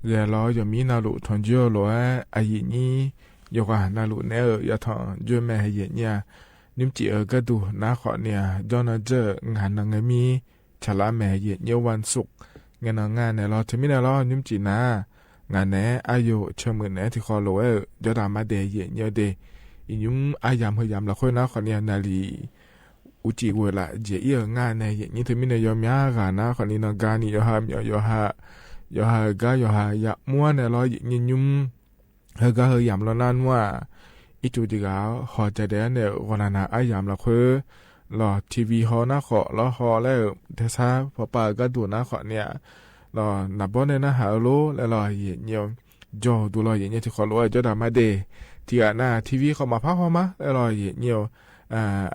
ဂဲၤလီၤ ယမီးနၢ်လိၣ် ထီၣ်ယိၼ်းလိၣ် အယိတ်ၼီၣ် ယွၤဂၤ နၢ်လိၣ်နဲ ယထီၣ်ယိၼ်းမဲ ယိၼ်းစံး အဂၤဒူၣ် နၢ်ဃိးနံၣ် ယိၼ်းစံး ဂၤ နၢ်ဂ့ၢ်မံ ဆလးမဲ ယိၼ်းစံး ဝၼ်းသုၵ်း ဂ့ၤနၢ်ဂ့ၢ်နဲလီၤ ထံၣ်မံနဲလီၤ ယိၼ်းစံးနၤ ဂၤနဲ အယိၣ် ဆၢမုၢ်နဲ ထံၣ်ဃီလိၣ်ဝဲ ယိၼ်းတၢ်မၤဒ့ ယိၼ်းစံးဒ့ ယိၼ်းအယၢမ်ၢ် ဟၢယၢမ်ၢ်လီၤဃိ နၢ်ဃိးနံၣ် နၣ်လံၣ် အူစံဝဲလး ယဲၢ်အံၤ ဂၤနဲ ယိၼ်းစံး ထံၣ်မံနဲ ယိၼ်းမံဂၤ နၢ်ဃိးနံၣ် နၢ်ဂ့ၢ်နံၣ် ယိၼ်းဟးမံ ယိၼ်းဟး ယိၼ်းဟးဂၤ ယိၼ်းဟးယၢမ်ၢ်နဲလီၤ ယိၼ်းစံး ယိၼ်း ဟဲဂၤဟဲယၢမ်ၢ်လီၤနၢ်နွါ အံၤတူၢ်တဂၤ ဟီၣ်တၢ်ဒဲးန့ၣ် ဂီၢ်နၢ်နၢ် အယၢမ်ၢ်လီၤဃိ လီၤ ထံၣ်ဝံၤဟီၣ် နၢ်ဃိး လီၤဟီၣ်လၢ ထဲဆါ ပပၢ်ဂၤဒူၣ် နၢ်ဃိးနံၣ် လီၤ နၢ်ဘီန့ၣ် နၢ်ဟးအလိၤ လီၤ ယိၼ်းစံး ယိၼ်းဒူၣ်လီၤ ယိၼ်းစံး ထံၣ်ဃီလိၣ်ဝဲ ယိၼ်းတၢ်မၤဒ့ ထံၣ်ဂၤနၢ် ထံၣ်ဝံၤဃီၣ်မၤဖးဃီမၤ လီၤ ယိၼ်းစံး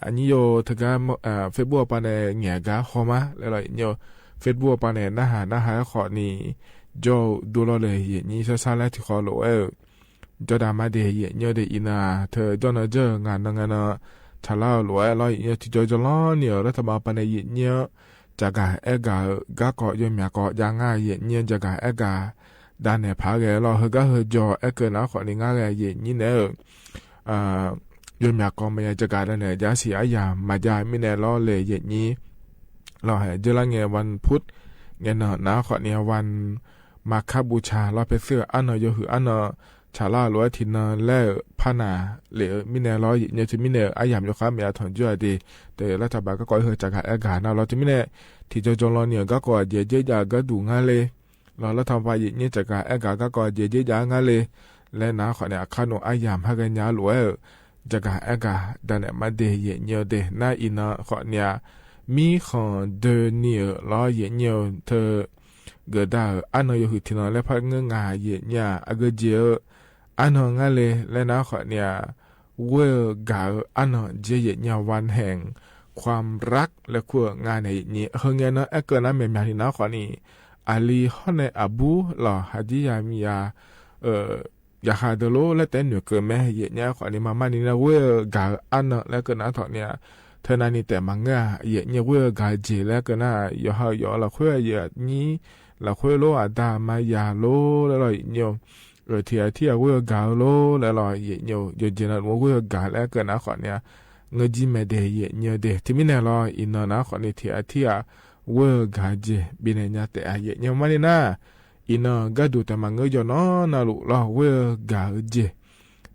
အနံၣ်ယိၼ်း တဂၤ Facebook ပၤန့ၣ် ငဲၤဂၤဃီမၤ လီၤ ယိၼ်းစံး Facebook ပၤန့ၣ် နၢ်ဟး နၢ်ဟးဃိးနံၣ် ယိၼ်းဒူၣ်လီၤလၢ ယိၼ်းစံး ဆၢဆၢလၢ ထံၣ်ဃီလိၣ်ဝဲ ယိၼ်းတၢ်မၤဒ့ ယိၼ်းစံးဒ့ အံၤနၢ် ထၢၣ်ယိၼ်းနၢ် ဂၤနၢ်ဂ့ၢ်နၢ် ဆလးလိၣ်ဝဲလီၤ ယိၼ်းစံး ထံၣ်ကၠီကၠီလီၤနံၣ် လၢတၢ်မၤပၤန့ၣ် ယိၼ်းစံး တၢ်ဂၤအဲၣ်ဂၤ ဂၤကီၢ် ယိၼ်းမၠးကီၢ် ယၤ ယိၼ်းစံး တၢ်ဂၤအဲၣ်ဂၤ ဒၣ်နဲၣ်ဖးဂ့ၤလီၤ ဟဲဂၤဟဲယိၼ်း အဲၣ်ကၢနၢ်ဃိးနံၣ် ဂၤဂ့ၤ ယိၼ်းစံးနဲ ယိၼ်းမၠးကီၢ် မ့ၢ်ယၤ တၢ်ဂၤဒၣ်နဲၣ် ယၤစံး အယၤ မၤယၤမံနဲလီၤ လၢ ယိၼ်းစံး လီၤ ဟဲယဲၢ်လါ ငဲၤဝၼ်းဖုတ် ဂ့ၤနၢ် နၢ်ဃိးနံၣ် ဝၼ်း မၤခါဘူၣ်ဆၣ် လီၤဖဲးသ့ၣ် အါနၢၣ်ယိၼ်းဟုၣ် အါနၢၣ် ဆလးလိၣ်ဝဲ ထံၣ်နၢ်လၢ ဖးနၢ်လၢ မံနဲလီၤ ယိၼ်းစံး မံနဲ အယၢမ်ၢ်ယိၼ်းဃာ် မ့ၢ်ယၤထီၣ်ယိၼ်းဒ့ တၢ်လၢတၢ်ဘၣ် ဂၤကီၢ်ဟဲ တၢ်ဂၤအဲၣ်ဂၤနၢ်လီၤ ထံၣ်မံနဲ ထံၣ်ကၠီကၠီလီၤနံၣ် ဂၤကီၢ် ယဲၢ်ယဲၢ်ယၤ ဂၤဒူၣ်ဂၤလၢ် လီၤ လၢတၢ်ပၤ ယိၼ်းစံး တၢ်ဂၤအဲၣ်ဂၤ ဂၤကီၢ် ယဲၢ်ယဲၢ်ယၤ ဂၤလၢ် လၢနၢ်ဃိးနံၣ် အခါနုၣ် အယၢမ်ၢ် ဟဲဂၤညါလိၣ်ဝဲ တၢ်ဂၤအဲၣ်ဂၤ ဒၣ်နဲၣ်မၤဒ့ ယိၼ်းစံးဒ့ နၢ် အံၤနၢ်ဃိးနံၣ် မံဃီၣ်ဒၢနံၣ်ဧိၤ လီၤ ယိၼ်းစံး ထၢၣ် ဂ့ၤဒၣ်ဧိၤ အါနၢၣ်ယိၼ်းဟုၣ် ထံၣ်နၢ်လၢ ဖးငၢၢ်ငါ ယိၼ်းစံး အဂ့ၢ်ကဲဧိၤ အါနၢၣ် ဂၤလၢ် လၢနၢ်ဃိးနံၣ် ဝဲၢ်ဂၤဧိၤ အါနၢၣ်ကဲ ယိၼ်းစံး ဝၼ်းဟဲင် ความรัก လၢခူၣ် ဂၤနဲၣ် ယိၼ်းစံး ဟဲဂၤနၢ် အဲၣ်ကၢနၢ် မ့ၢ်မၠးနံၣ် နၢ်ဃိးနံၣ် အလံၤဟီၣ်နဲၣ်အဘူး လီၤ ဟးဒ်ယၤမံယၤ ယဟးဒၢလိၤ လၢတဲနုာ်ကၢမဲ ယိၼ်းစံး ဃိးနံၣ် မၤမးနံၣ်နၢ် ဝဲၢ်ဂၤဧိၤ အါနၢၣ် လၢကၢနၢ်ထီၣ်နံၣ် ထၢၣ်နၢ်နံၣ်တဲမၤငၢၢ် ယိၼ်းစံး ဝဲၢ်ဂၤကဲ လၢကၢနၢ် ယွၤဟးယွၤလီၤ ခွဲးယိၼ်းစံး လီၤခွဲးလိၤ အတၢ်မၤယၤလိၤ လၢလီၤ ယိၼ်းစံး ထံၣ်အထံၣ် ဝဲၢ်ဂၤဧိၤလိၤ လၢလီၤ ယိၼ်းစံး ယိၼ်းစံးနၢ် ဝဲၢ်ဂၤ လၢကၢနၢ်ဃိးနံၣ် ငၢၢ်ကံမဲဒဲး ယိၼ်းစံးဒဲး ထံၣ်မံနဲလီၤ အံၤနၢ် နၢ်ဃိးနံၣ် ထံၣ်အထံၣ် ဝဲၢ်ဂၤကဲ ဘံနဲၣ်ညါတဲ ယိၼ်းစံး မးနံၣ်နၢ် အံၤနၢ် ဂၤဒူၣ်တဲမၤငၢၢ် ယိၼ်းနၢ် နၢ်လိၤလီၤ ဝဲၢ်ဂၤကဲ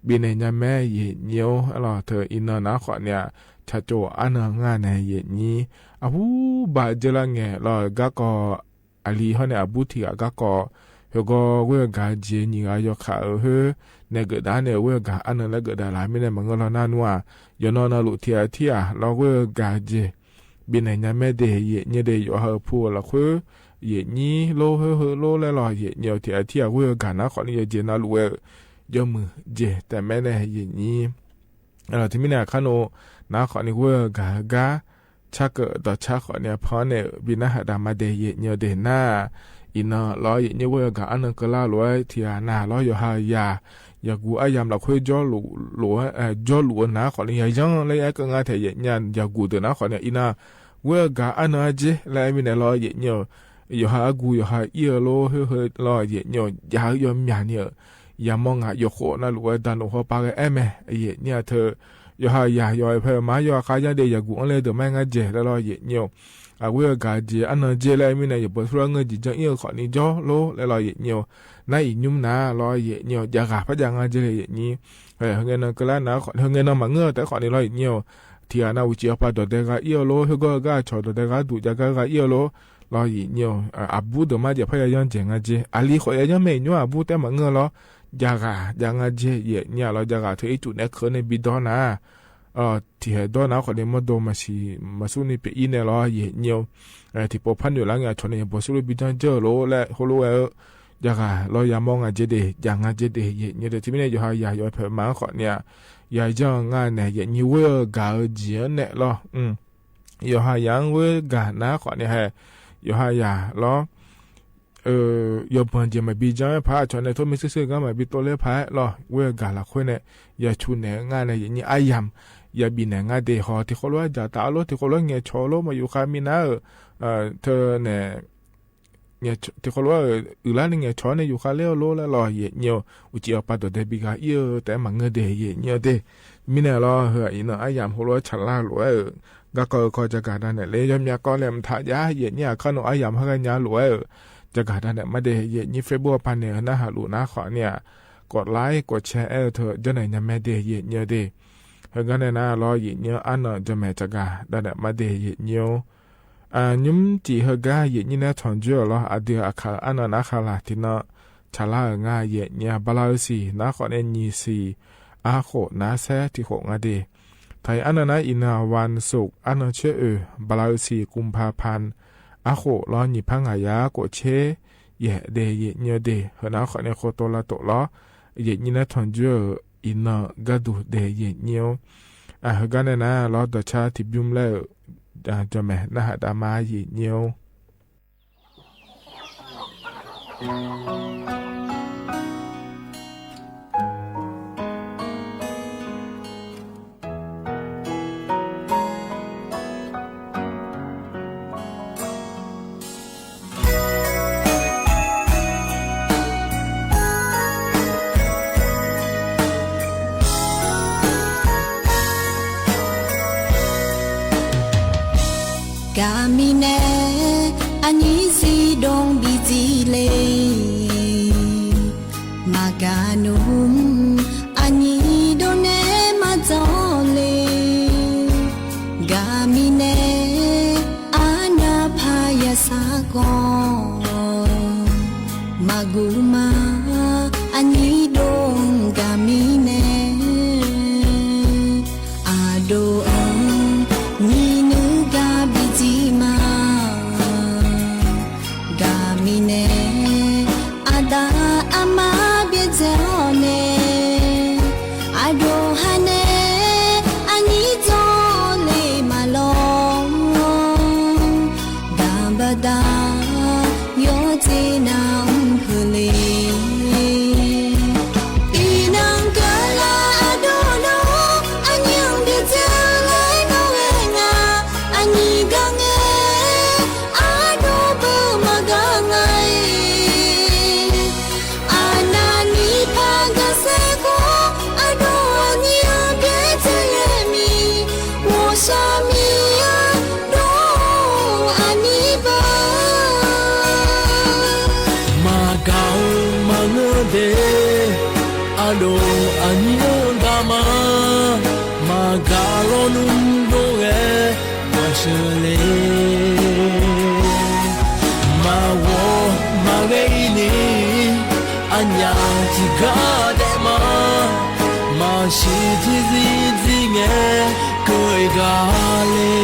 ဘံနဲၣ်ညါမဲ ယိၼ်းစံး လီၤ ထၢၣ်အံၤနၢ် နၢ်ဃိးနံၣ် ဆၣ်ကၠိ အါနၢၣ် ဂၤနဲၣ် ယိၼ်းစံး အပူၤဘၣ် ယဲၢ်လါ ငဲၤလီၤ ဂၤကီၢ် အလံၤဟီၣ်နဲၣ်အဘူး ထံၣ်ဂၤ ဂၤကီၢ် ဟဲဂီၤ ဝဲၢ်ဂၤကဲ နံၣ်ဂၤ ယီၤခးဧိၤ ဟဲ နဲၣ်ဂ့ၤဒၣ်န့ၣ် ဝဲၢ်ဂၤ အါနၢၣ် လၢဂ့ၤဒၣ်လၢ မံနဲၣ်မၤငၢၢ်လီၤ နၢ်နွါ ယိၼ်းနၢ် နၢ်လိၤ ထံၣ်အထံၣ်ဧါ လီၤ ဝဲၢ်ဂၤကဲ ဘံနဲၣ်ညါမဲဒဲး ယိၼ်းစံးဒဲး ယွၤဟးဖှိၣ်လီၤခွဲး ယိၼ်းစံးလိၤ ဟဲဟဲလိၤ လၢလီၤ ယိၼ်းစံး ထံၣ်အထံၣ် ဝဲၢ်ဂၤ နၢ်ဃိးနံၣ် ယိၼ်းစံး နၢ်လိၤဝဲ ယမုၢ်ကဲ တဲမဲနဲၣ် ယိၼ်းစံး လီၤ ထံၣ်မံနဲၣ် အခါနၢ် နၢ်ဃိးနံၣ် ဝဲၢ်ဂၤ ဂၤ ဆၣ်ကၢၣ်ဒီးဆၣ်ဃိးနံၣ် ဖီန့ၣ် ဘံနၢ်ဟးတၢ်မၤဒဲး ယိၼ်းစံးဒဲး နၢ် အံၤနၢ်လီၤ ယိၼ်းစံး ဝဲၢ်ဂၤ အါနၢၣ် ကလၢ်လိၤ ထံၣ်ဂၤနၢ်လီၤ ယွၤဟးယၤ ယၤကူၣ် အယၢမ်ၢ်လီၤခွဲး ကၠီလိၤ ကၠီလိၤ နၢ်ဃိးနံၣ် ယၤယီၤ လၢယအဲၣ်ကၢနၢ်ထဲ ယိၼ်းစံး ယၤကူၣ်ဒီး နၢ်ဃိးနံၣ် အံၤနၢ် ဝဲၢ်ဂၤ အါနၢၣ်ကဲ လၢမံနဲၣ်လီၤ ယိၼ်းစံး ယွၤဟးအကူၣ် ယွၤဟးအံၣ်အလိၤ ဟဲဟဲလီၤ ယိၼ်းစံး ယၤယီၤမၠးနံၣ်ဧိၤ ယၤမီၢ်ငါ ယီၤဃိး နၢ်လိၤဝဲ ဒၣ်နုာ်ဃီပာ်ဂဲၤအဲၣ်မဲ ယိၼ်းစံး ထၢၣ် ယွၤဟးယၤ ယွၤဖဲမၤ ယွၤခါယါဒဲး ယၤကူၣ်အီၤလၢ ဒိးမးငါကဲ လၢလီၤ ယိၼ်းစံး အဝဲၢ်ဂၤကဲ အါနၢၣ်ကဲ လၢမံနဲၣ် ယဘၢၣ်စရၢ ငၢၢ်ကံကၠီ အံၣ်ဃိးနံၣ် ကၠီလိၤ လၢလီၤ ယိၼ်းစံး နၢ် အံၤညုမ်နၢ်လီၤ ယိၼ်းစံး ယၤဂၤ ဖးယၤ ငါကဲ ယိၼ်းစံး ဟဲဂဲၤနၢ် ကလၢ်နၢ် ဟဲဂဲၤနၢ် မၤငၢၢ် တဲဃိးနံၣ်လီၤ ယိၼ်းစံး ထံၣ်ဂၤနၢ် ဝံၤစံးအပၢ် ဒီးဒဲးဂၤအံၣ်အလိၤ ဟဲဂီၤဂၤ ဆီၣ်ဒီးဒဲးဂၤ ဒူၣ်ယၤဂၤ ဂၤအံၣ်အလိၤ လီၤ ယိၼ်းစံး အဘူးဒီးမး ယၤ ဖးယၤ ယီၤကဲ ငါကဲ အလံၤဃိးယၤ ယီၤမဲာ်ညိ အဘူးတဲမၤငၢၢ်လီၤ ယၤဂၤ ယၤ ငါကဲ ယိၼ်းစံးလီၤ ယၤဂၤ ထၢၣ်အံၣ်ကူၣ်နဲၣ်ခဲန့ၣ် ဘံဒီနၢ် ထံၣ်ဟဲဒီနၢ် ဃိးနံၣ် မ့ၢ်ဒိမၤဆံး မၤဆူၣ်န့ၣ် ပအံၤနဲၣ်လီၤ ယိၼ်းစံး ထံၣ်ပိာ်ဖးနုာ်လၢ ငါဆီၣ်န့ၣ် ယဘၢၣ်စရၢ ဘံကၠီ ကၠီလိၤ လၢဟိလိဝဲ ယၤဂၤ လီၤ ယၤမီၢ်ငါကဲဒဲး ယၤ ငါကဲဒဲး ယိၼ်းစံး ထံၣ်မံနဲၣ် ယွၤဟးယၤ ယွၤဖဲမၤ ဃိးနံၣ် ယၤယီၤ ငါနဲၣ် ယိၼ်းစံး ဝဲၢ်ဂၤ ကဲနဲၣ်လီၤ ယွၤဟးယၤ ဝဲၢ်ဂၤ နၢ် ဃိးနံၣ် ဟဲ ယွၤဟးယၤလီၤ ယီၤဘၢၣ်ကဲ မၤဘံကၠီဖး ဆီၣ်န့ၣ် ထိၣ်မံဆ့ၣ်ဆ့ၣ်ဂၤ မၤဘံတိလ့ဖးလီၤ ဝဲၢ်ဂၤလၢခွဲးန့ၣ် ယၤဆူၣ်နဲၣ် ငါနဲၣ် ယိၼ်းစံး အယၢမ်ၢ် ယၤဘီၣ်နဲၣ်ငါဒ့ၣ်ဟီၣ် ထံၣ်ဃိလွဲ ယၤတၢ်အလိ ထံၣ်ဃိလွဲ ငဲၤဆီလိ မၤယူၤဃာ်မံၤနၤဧၢ, အဲ ထၢၣ်နဲၣ် ထံၣ်ဃိလွဲ အုၣ်လၢ်န့ၣ် ငဲၤဆီန့ၣ် ယူၤဃာ်လၢအလိ လၢလီၤ ယဲၢ်ညိ အိၣ်စံၣ်အီၤပာ်ဒိၣ်ဒဲးဘံၣ်ဂၤအံၤဧၢ တမၤငၢၢ်ဒ့ၣ် ယဲၢ်ညိဒ့ၣ်. မံၤနၤလီၤ ဟၢ အံၤနီၢ် အါယၣ်ဃိလိ ဆၣ်လါလိာ်ဝဲဧၢ, ဂၤကီၢ်အၢၣ်ကီၢ် ကၠီၤကၢ်ဒၣ်နဲၣ်လၢ ယီမၠါကီၢ်လဲၣ် မထးယါ ယဲၢ်ညိ အခီၣ်နူာ် အါယၣ်ဟဲကညါလိာ်ဝဲဧၢ, ကၠီၤကၢ်ဒၣ်နဲၣ်မးဒ့ၣ် ယဲၢ်ညိ Facebook ပၤနဲၣ် နဟးလူၤနၤဃီန့ၣ် ကွဲးlike ကွဲးshare အဲ ထၢၣ် ကၠီၤနဲၣ်ညါမဲဒ့ၣ် ယဲၢ်ညိဒ့ၣ်. ဟဲကါန့ၣ်နၤလီၤ ယဲၢ်ညိ အါနီၢ် ကၠီၤမဲာ် ကၠီၤကၢ်ဒၣ်နဲၣ်မးဒ့ၣ် ယဲၢ်ညိ အ ညိမ်စံၣ်ဟဲကါ ယဲၢ်ညိနဲထွန်ကၠိလီၤ အဒုးအခၢၣ် အါနီၢ်နၤခါလၢ် ထံၣ်နီၢ် ဆၣ်လါဧၢ ငါ ယဲၢ်ညိ ဘါလါအုးစံၣ် နၤဃီန့ၣ် နံၣ်စံၣ် အါဃိး နၤဆဲ ထံၣ်ဃိး ငါဒ့ၣ်. ထၢၣ်အံၤ အါနီၢ်နၤ အံၤနီၢ် ဝၢၼ်းစူၣ် အါနီၢ်ဆၢအုၣ် ဘါလါအုးစံၣ် ကုမ်ၽါဖၢၼ်ႇ အါဃိးလီၤ နံၣ်ဖးငါးယၤ ကိးဆံယဲၢ်ဒ့ၣ် ယဲၢ်ညိဒ့ၣ်. ဟဲနၤဃီန့ၣ် ဃိတိလၢတိလီၤ ယဲၢ်ညိနဲထွန်ကၠိဧၢ အံၤနီၢ်ဂၤဒူၣ်ဒ့ၣ် ယဲၢ်ညိ အ ဟဲကါန့ၣ်နၤလီၤ ဒီးဆါထံၣ်ဘုံလဲၣ် ကၠီၤမဲာ် နဟးဒၣ်မး ယဲၢ်ညိ ကမံၤနဲ အနံၤစံဒိၣ်ဘံၣ်စံလ့ မၤကၤနုာ် အနံၤဒိၣ်နဲမၤစီၤလ့ ကမံၤနဲ အနၢ်ဖးယၤစ့ၢ်ကီး မၤဂုာ်မၤ အနံၤဒိၣ်ကမံၤနဲ အဒိၣ်အၢ နံၤနုာ်ကဘံၣ်စံမး ကမံၤနဲ အတၢ်အမၤဘျဲၣ်စ့ၢ်အီၤနဲ အဒိၣ်ဟါနဲ အနံၤစီၤလ့မးလီၤ တၢ်ဘၣ်တၢ် ယိၤစ့နၤဖုလ့ အံၤနၤကလါအဒိၣ်နီၢ် အနံၤဘျဲၣ်စ့ၢ်လ့နီၢ်ဝဲငါ အနံၤကငဲ အဒိၣ်ပၢမၤကၤငါ အနၢ်နံၤဖးကၤစ့ၢ်ကီး အဒိၣ်အနံၤအဘျဲၣ်စ့ၢ်လ့မံၤ မိၤၡါမံၤယၤ ဒိၣ်အနံၤဘၣ် မၤကၤမၤငၢၢ်ဒ့ၣ် အဒိၣ်အနံၤအိၣ်ဒၣ်မး မၤကၤလီၤနုာ်ဒိၣ်ဂဲ ကွၢ်ဆၢလ့ မၤဝီမၤဂဲၤအံၤန့ၣ် အညၣ်ထံၣ်ကါဒဲးမး မၤဆံးထံၣ်စံးစံးငဲ ကၢၢ်အံၤကါလ့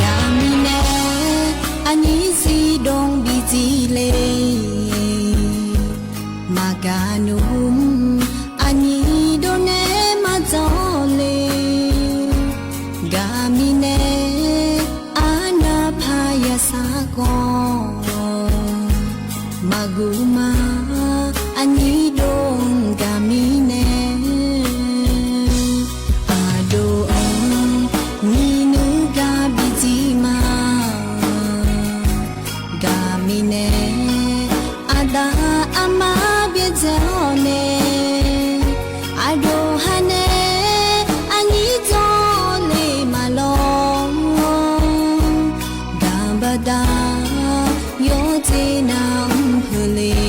ကမံၤနဲ အနံၤစံဒိၣ်ဘံၣ်စံလ့ မၤကၤနုာ် အနံၤဒိၣ်နဲမၤစီၤလ့ ကမံၤနဲ အနၢ်ဖးယၤစ့ၢ်ကီး မၤဂုာ်မၤ အနံၤဒိၣ်ကမံၤနဲ အဒိၣ်အၢ နံၤနုာ်ကဘံၣ်စံမး ကမံၤနဲ အတၢ်အမၤဘျဲၣ်စ့ၢ်အီၤနဲ အဒိၣ်ဟါနဲ အနံၤစီၤလ့မးလီၤ တၢ်ဘၣ်တၢ် ယိၤစ့နၤဖုလ့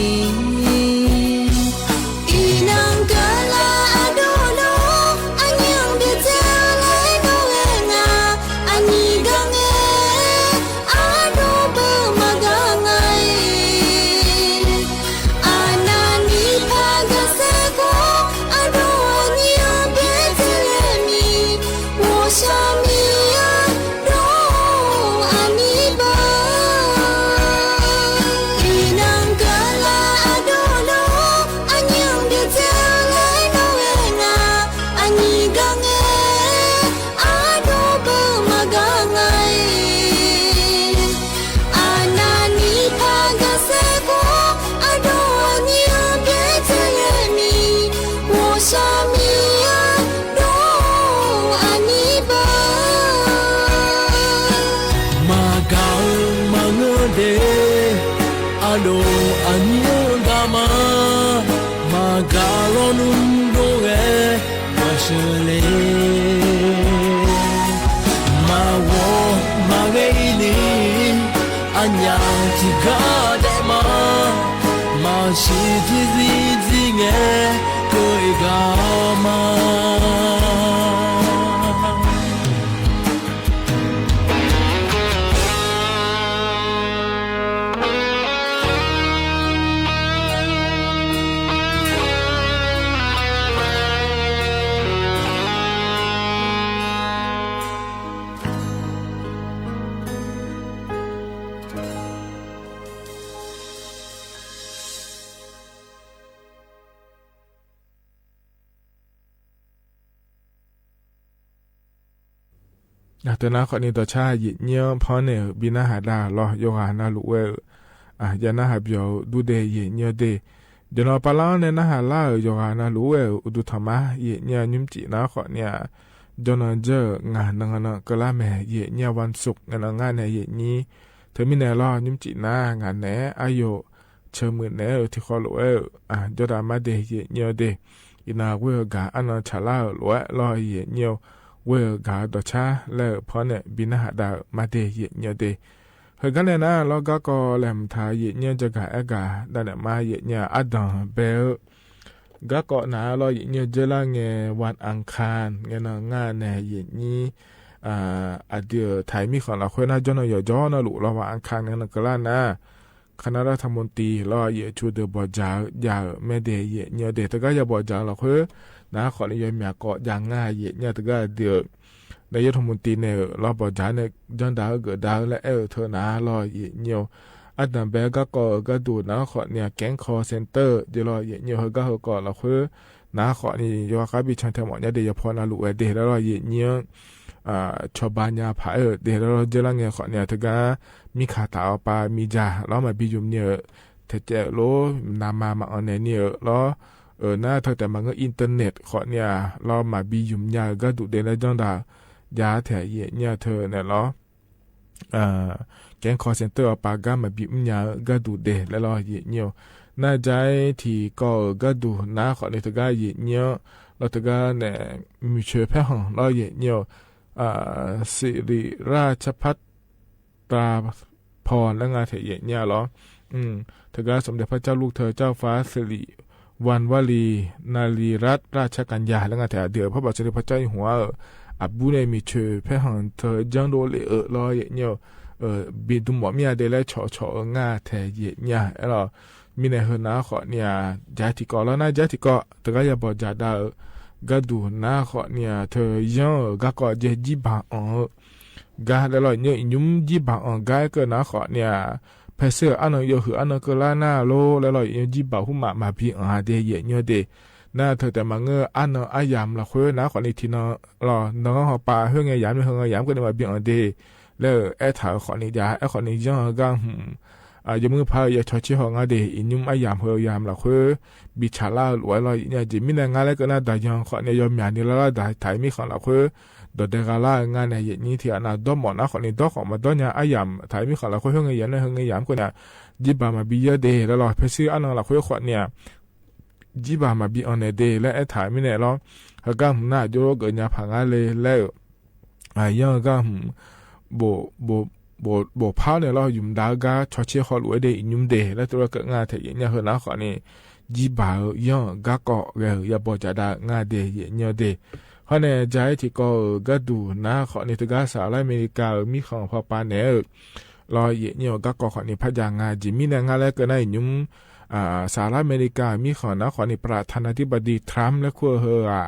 อ่ะ ตะหน้าข้อนี้ ต่อชาเหยียดเยียะ พอเน่อ บีนาหาดา ลอ ยอหานาลูเว่อ อ่ะ ยานาหาเบียว ดูเด เหยียดเยียะเด เดี๋ยวนอปาเล่าในนาหาล่าเออ ยอหานาลูเว่อ อุดูธรรมะ เหยียดเยียะ ยุ้มจิ๋นาข้อเนี่ย จอนเจอร์ งานังนอเกอล่าแม่ เหยียดเยียะ วันศุกร์ งานงานในเหยียดนี้ เธอมีแหนลอ ยุ้มจิ๋นา งานแหน อายุ เชิงหมื่นแหนเออ ที่คอลูเว่อ อ่ะ ยอดามาเด เหยียดเยียะเด อีนาเว่อ กา อันนอชาล่าเออ ลูเว่อ ลอ เหยียดเยียะ เว่อ กา ต่อชา แล้วพอเนี่ย บีนาหาดา มาเด เหยียดเยียะเด เฮอกั๋นแหนนา ลอ กาก็แหลมถา เหยียดเยียะ จะกา แอกา ดาเนี่ย มา เหยียดเยียะ อะดองเบล กาก็หนา ลอ เหยียดเยียะ เจอล่าแง วันอังคาร แงนองานแหน เหยียดนี้ อ่า อะเดียไทยมีของลาวเควนา จอนอยอจอนอลู ลอ วันอังคาร แงนองเกอล่านา คณะรัฐมนตรี ลอ เหยียดชูเดอ บ่อจ๋า ยาแม่เด เหยียดเยียะเด ตะก้ายาบ่อจ๋าลาวเคว นาข้อนี้ยอมหยาก็ยางง่าย เหยียดเยียะ ตะก้าเดีย นายกรัฐมนตรีเนี่ย ลอ บ่อจ๋าเนี่ย จั้งดาวเกิดดาวและเออ เธอนา ลอ เหยียดเยียะ อะดองเบล กาก็ กาดูนาข้อเนี่ย แก๊งคอลเซ็นเตอร์ เดี๋ยว ลอ เหยียดเยียะ เฮอกาเฮอก็ลาวเคว นาข้อนี้ ยอก้า บีชังเทหมอเนี่ย เดยอพอนาลูเว่อ เด แล้ว ลอ เหยียดเยียะ อ่า ชาวบ้านยาผาเออ เด แล้ว ลอ เจอล่าแงข้อเนี่ย ตะก้า มีคาถาออปา มีจา ลอ มาบียุมเนี่ย เธอเจอโล นามา มาออนแหนเนี่ย ลอ เออ นา เธอแต่มาเงออินเทอร์เน็ต ข้อเนี่ย ลอ มาบียุมยา กาดูเด แล้วจั้งดา ยาแถ เหยียดเยียะ เธอเนี่ย ลอ อ่า แก๊งคอลเซ็นเตอร์ออปา กามาบีอุ้มยา กาดูเด แล้ว ลอ เหยียดเยียะ นาจายที่ก็ กาดูนาข้อนี้ ตะก้า เหยียดเยียะ ลอ ตะก้าแหน มีเชอแพ่หัง ลอ เหยียดเยียะ อ่า สิริราชภัตตราภรณ์ แล้วงาแถ เหยียดเยียะ ลอ อืม ตะก้า สมเด็จพระเจ้าลูกเธอ เจ้าฟ้าสิริวัณณวรี นารีรัตนราชกัญญา แล้วงาแถ เดี๋ยวพระบาทสมเด็จพระเจ้าอยู่หัว เออ อะบูเนี่ย มีเชอแพ่หัง เธอจั้งโดเลเออ ลอ เหยียดเยียะ เออ บีดุมหมอเมียเด แล้ว ชอชอ เออ งาแถ เหยียดเยียะ เออ ลอ มีแหนเฮอนาข้อเนี่ย จายที่ก็ ลอ นาจายที่ก็ ตะก้ายาบ่อจ๋าดา เออ กาดูนาข้อเนี่ย เธอยัง เออ กาก็เจยี่บาอ่อง เออ กา แล้ว ลอ เหยียดเยียะ อียุ้มยี่บาอ่อง กาเกิดนาข้อเนี่ย เผยเสื้ออันนองยอหืออันนองเกอล่านาโล แล้ว ลอ เหยียดเยียะ ยี่บาหุ้มหมาก มาบีอ่องเด เหยียดเยียะเด นา เธอแต่มาเงออันนองอะยามลาวเคว นาข้อนี้ ที่นอ ลอ นองหอปา เฮอไงยาม เฮอไงยาม ก็เดมาบีอ่องเด แล้ว แอดถาข้อนี้ ยา แอดข้อนี้ยัง เออ กาหืม อ่า ยอมือพายาชอเชฮองาเด อียุ้มอะยามเฮอยามลาวเคว บีชาล่าลูเว่อ ลอ เหยียดเยียะ เจมีแหนงาแล้วก็นา ดายังข้อนี้ ยอมหยานี่ แล้ว ลอ ดาไทยมีของลาวเคว ดอเดกาล่างาแหน เหยียดนี้ ที่อะนา ด้อหมอนาข้อนี้ ด้อของมา ด้อยาอะยาม ไทยมีของลาวเคว เฮอไงยาม เฮอไงยาม ก็เนี่ย ยี่บามาบีเยอะเด แล้ว ลอ เผยเสื้ออันนองลาวเคว ข้อเนี่ย ยี่บามาบีอ่องแหนเด แล้ว แอดถามีแหน ลอ เฮอกาหืม นาโยเกิดยาผางาเลย แล้ว อ่า ยัง เฮอกาหืม โบ โบ โบ โบพาวเนี่ย ลอ ยุมดา กาชอเชฮอลูเว่อ เด อียุ้มเด แล้ว ตะก้าเกิดงาแถ เหยียดเยียะ เฮอนาข้อนี้ ยี่บา เออ ยัง เออ กาก็ เออ ยาบ่อจ๋าดางาเด เหยียดเยียะเด เฮอแหนจายที่ก็ เออ กาดูนาข้อนี้ ตะก้า สหรัฐอเมริกา เออ มีของพอปาแหน เออ ลอ เหยียดเยียะ กาก็ข้อนี้ พยางา เจมีแหนงาแล้วก็นา อียุ้ม อ่า สหรัฐอเมริกา มีของนาข้อนี้ ประธานาธิบดีทรัมป์ และครัวเฮอ อ่า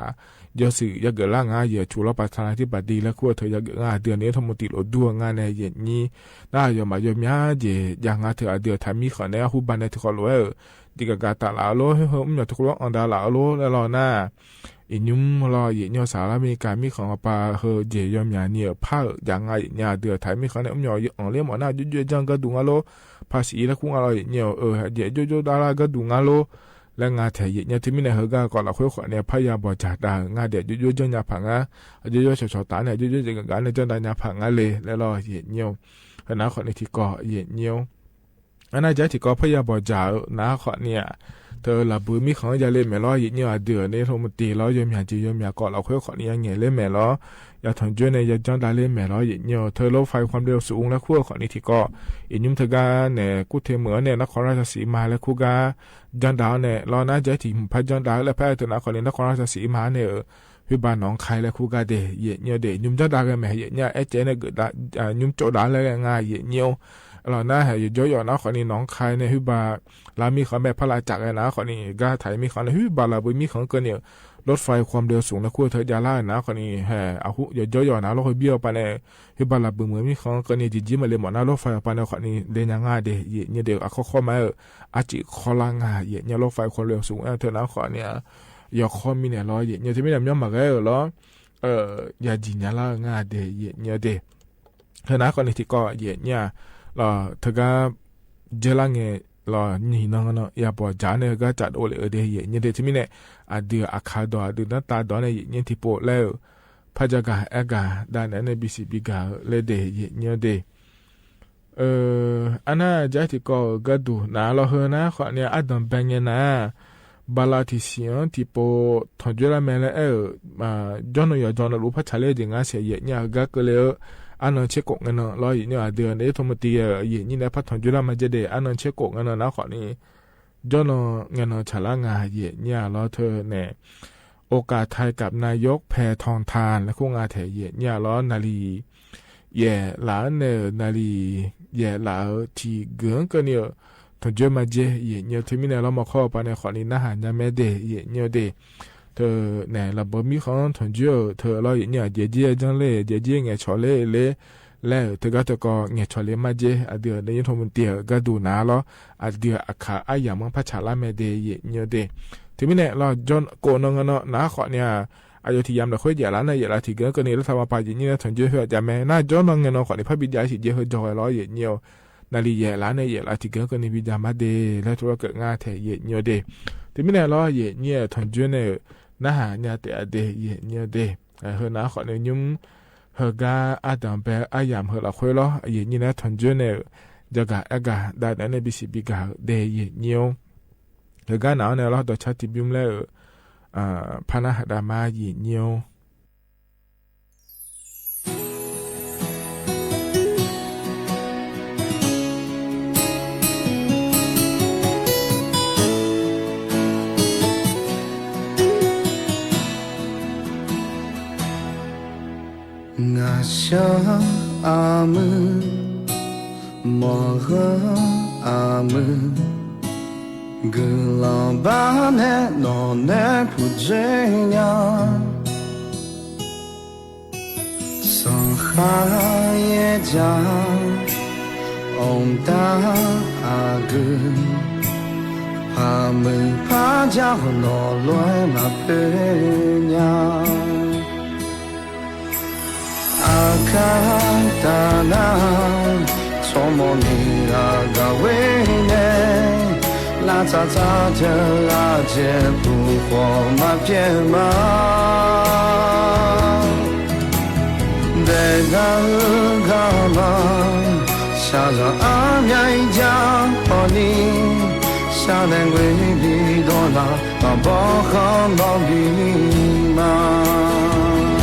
ยอดสื่อยาเกิดล่างา เหยียดชู ลอ ประธานาธิบดี และครัวเธอยาเกิดงา เดือนนี้รัฐมนตรีโลดัวงาแหน เหยียดนี้ นา ยอมมายอมยาเจ ยางาเธอ อะเดียไทยมีของแหน ฮู้บานแหน ที่คอลูเว่อ เออ ดีกากาตาลาโล เฮอ เฮอ อุ้มยาทุกข์ร้องอันดาลาโล แล้ว ลอ นา อียุ้ม ลอ เหยียดเยียะ สหรัฐอเมริกา มีของปาเฮอเจยอมหยาเนี่ย พายางา เหยียดเยียะ เดือไทยมีของแหน อุ้มยอ อ่องเลี้ยงหมอนา ยุดยุดจัง กาดูงาโล ภาษีและคุ้งอร่อยเนี่ย เออ เหยียดเยียะ โยโยดารา กาดูงาโล แล้วงาแถ เหยียดเยียะ ที่มีแหนเฮอกาก็ลาวเคว ข้อเนี่ย พยาบ่อจ๋าดางาเดีย โยโยจัง ยาผางา โยโยชอชอตาเนี่ย โยโยจังกาเนี่ย จังดายาผางาเลย แล้ว ลอ เหยียดเยียะ เฮอนาข้อนี้ ที่ก็ เหยียดเยียะ อันนาจายที่ก็ พยาบ่อจ๋า เออ นาข้อเนี่ย เธอละเบอร์มีของยาเล่นแหมลอ เยะเยียะ อะเดือในโทรมาติดลอ ยอมหย่าเจียว ยอมหย่าเกาะ ละค่อยข้อนี้ยังแหง่เล่นแหมลอ ยาถ่อนจ้วยในยาจ้างดาวเล่นแหมลอ เยะเยียะ เธอรถไฟความเร็วสูง ละค่อยข้อนี้ตี้ก็ เอ็นยุมเธอก้าแหน่กู้เทเมืองแหน่นครราชสีมา ละคู่ก้าจ้างดาวแหน่ลอ น่าจะถึงพระจ้างดาว ละแพร่เธอนะ ข้อนี้นครราชสีมาแหน่ เออ หื้อบ่าหนองคาย ละคู่ก้าเด เยะเยียะเด ยุมจ้างดาวแหม เยะเยียะ เอเจเนี่ยเกิดดา อ่า ยุมโจดาวแลงา เยะเยียะ ลอ น่าแหย่อย้อยอนะ ข้อนี้หนองคายแหน่ หื้อบ่า ลามีข้อแม่พระราชักแหละนะ ข้อนี้ก้าไทยมีข้อนี้ หื้อบ่าละเบอร์มีของเกินเนี่ย รถไฟความเร็วสูง ละคู่เธอยาลานะ ข้อนี้แหย่ อะฮู้ ย่อย้อยอนะ รถไฟเบี้ยวไปแหน่ หื้อบ่าละเบอร์เมืองมีของเกินเนี่ย จิ๋งๆ มาเลยหมดนะ รถไฟออกไปแหน่ ข้อนี้เล่นยังง่ายเด เยะเยียะเด อะ ข้อ ข้อมา เออ อาจิข้อละงา เยะเยียะ รถไฟความเร็วสูง เออ เธอนะ ข้อนี้ ยอข้อมีแหน่ลอ เยะเยียะ เธอมีแหน่ยอมมาแหง่ลอ เออ ยาจิ๋งยาลางาเด เยะเยียะเด เธอนะ ข้อนี้ตี้ก็ เยะเยียะ ลอ เธอก้าเจอละแหง่ลอ นี่น้องเนาะ ยาบ่จ๋าเนี่ย ก็จัดโอเลเออเด เยะเยียะเด เธอมีแหน่ อะเดือ อะขาดอ อะเดือ น้ำตาดอเนี่ย เยะเยียะตี้โปะแล้ว พระจ้างก้า แอกก้า ดาแหน่ในบีซีบีก้า เลยเด เยะเยียะเด เออ อันน่าจะตี้ก็ ก็ดูนะ ลอ เฮอนะ ข้อนี้ อะดำแบงแหง่นะ บาลาตี้เสียงตี้โปะ ถ่อนจ้วยละแม่ ละแอ เออ อ่า จ้อนนอหยอดจ้อนนอ ลูกพระชาเล่เจ๋งงาเสีย เยะเยียะ ก็เกอเลย เออ อะนอเช็คโกะแหง่นอ ลอ เยะเยียะ อะเดือในโทรมาติด เออ เยะเยียะ ในพระถ่อนจ้วยละมาเจเด อะนอเช็คโกะแหง่นอนะ ข้อนี้ จ้อนนอแหง่นอ ฉะละงา เยะเยียะ ลอ เธอแหน่ โอกาสไทยกับนายกแพทองธาร ละคู่งาแถ เยะเยียะ ลอ นาลี แหย่หลาเน่อ นาลี แหย่หลา ตี้เกิงเกินเนี่ย ถ่อนจ้วยมาเจ เยะเยียะ เธอมีแหน่ลอ มอข้อไปในข้อนี้ น่าหาญาแม่เด เยะเยียะเด เธอแหน่ ละเบอร์มีของถ่อนจ้วย เธอลอ เยะเยียะ เจียเจี้ยจังเล่ เจียเจี้ยแหง่ฉอเล่เล่ แล้วเธอก็ เธอก็แหง่ฉอเล่มาเจ อะเดือในยุทธมนตรีก็ดูนะลอ อะเดือ อะขา อะหยา เมืองพระชาละแม่เด เยะเยียะเด เธอมีแหน่ลอ จ้อนโกะนอแหง่นอนะ ข้อนี้ อะโยธยามละค่อยแหย่หลาเน่อ แหย่หลาตี้เกิงเกินเนี่ย รัฐบาลปาเยะเยียะ ถ่อนจ้วยเฮอ อะจ๋าแม่ น่าจ้อนนอแหง่นอ ข้อนี้ พระบิดาตี้เจียเฮอจอยลอ เยะเยียะ นาลี แหย่หลาเน่อ แหย่หลาตี้เกิงเกินเนี่ย บิดามาเด และธุระเกิดงาแถ เยะเยียะเด เธอมีแหน่ลอ เยะเยียะ ถ่อนจ้วยเน่อ น่าหาญาแต๊เด เยะเยียะเด เออ เฮอนะ ข้อนี้ ยุม เฮอก้า อะดำแบง อะหยาม เฮอละค่อยลอ เยะเยียะ นะ ถ่อนจ้วยเน่อ ยาก้า แอกก้า ดาแหน่ในบีซีบีก้า เด เยะเยียะ เฮอก้าหนาวเน่อลอ ดอชาติบิมแล้ว อ่า พระนาหดามา เยะเยียะ ငါရှောအမု မော်ဂအမု ဂုလီၤဘၣ်နဲၣ်နီၢ်နဲၣ်ဖုးကၠ့ၣ်ညါ စီၤဃါယဲၢ်ကၠါ အိၣ်တၢ်အဂုၤ ဖးမုၢ်ဖးကၠၢ် ဟီၣ်နီၣ်လွဲမၤပၢညါ အကတၢၢ်နၤ ဆိမိၣ်န့ၢ်အဂၤဝဲန့ၣ် လၢတၢ်တၢ်တဂၤကဲပူၤဃီမၤပျဲမး ဒဲဂၤဂၤမး ဆၣ်ဂၤအါမံၤယါအီၤနံၤ ဆၣ်နဲၣ်ဝဲဘံၣ်ဒီးနၤ ဘီဃီနီၣ်ဘံၣ်မး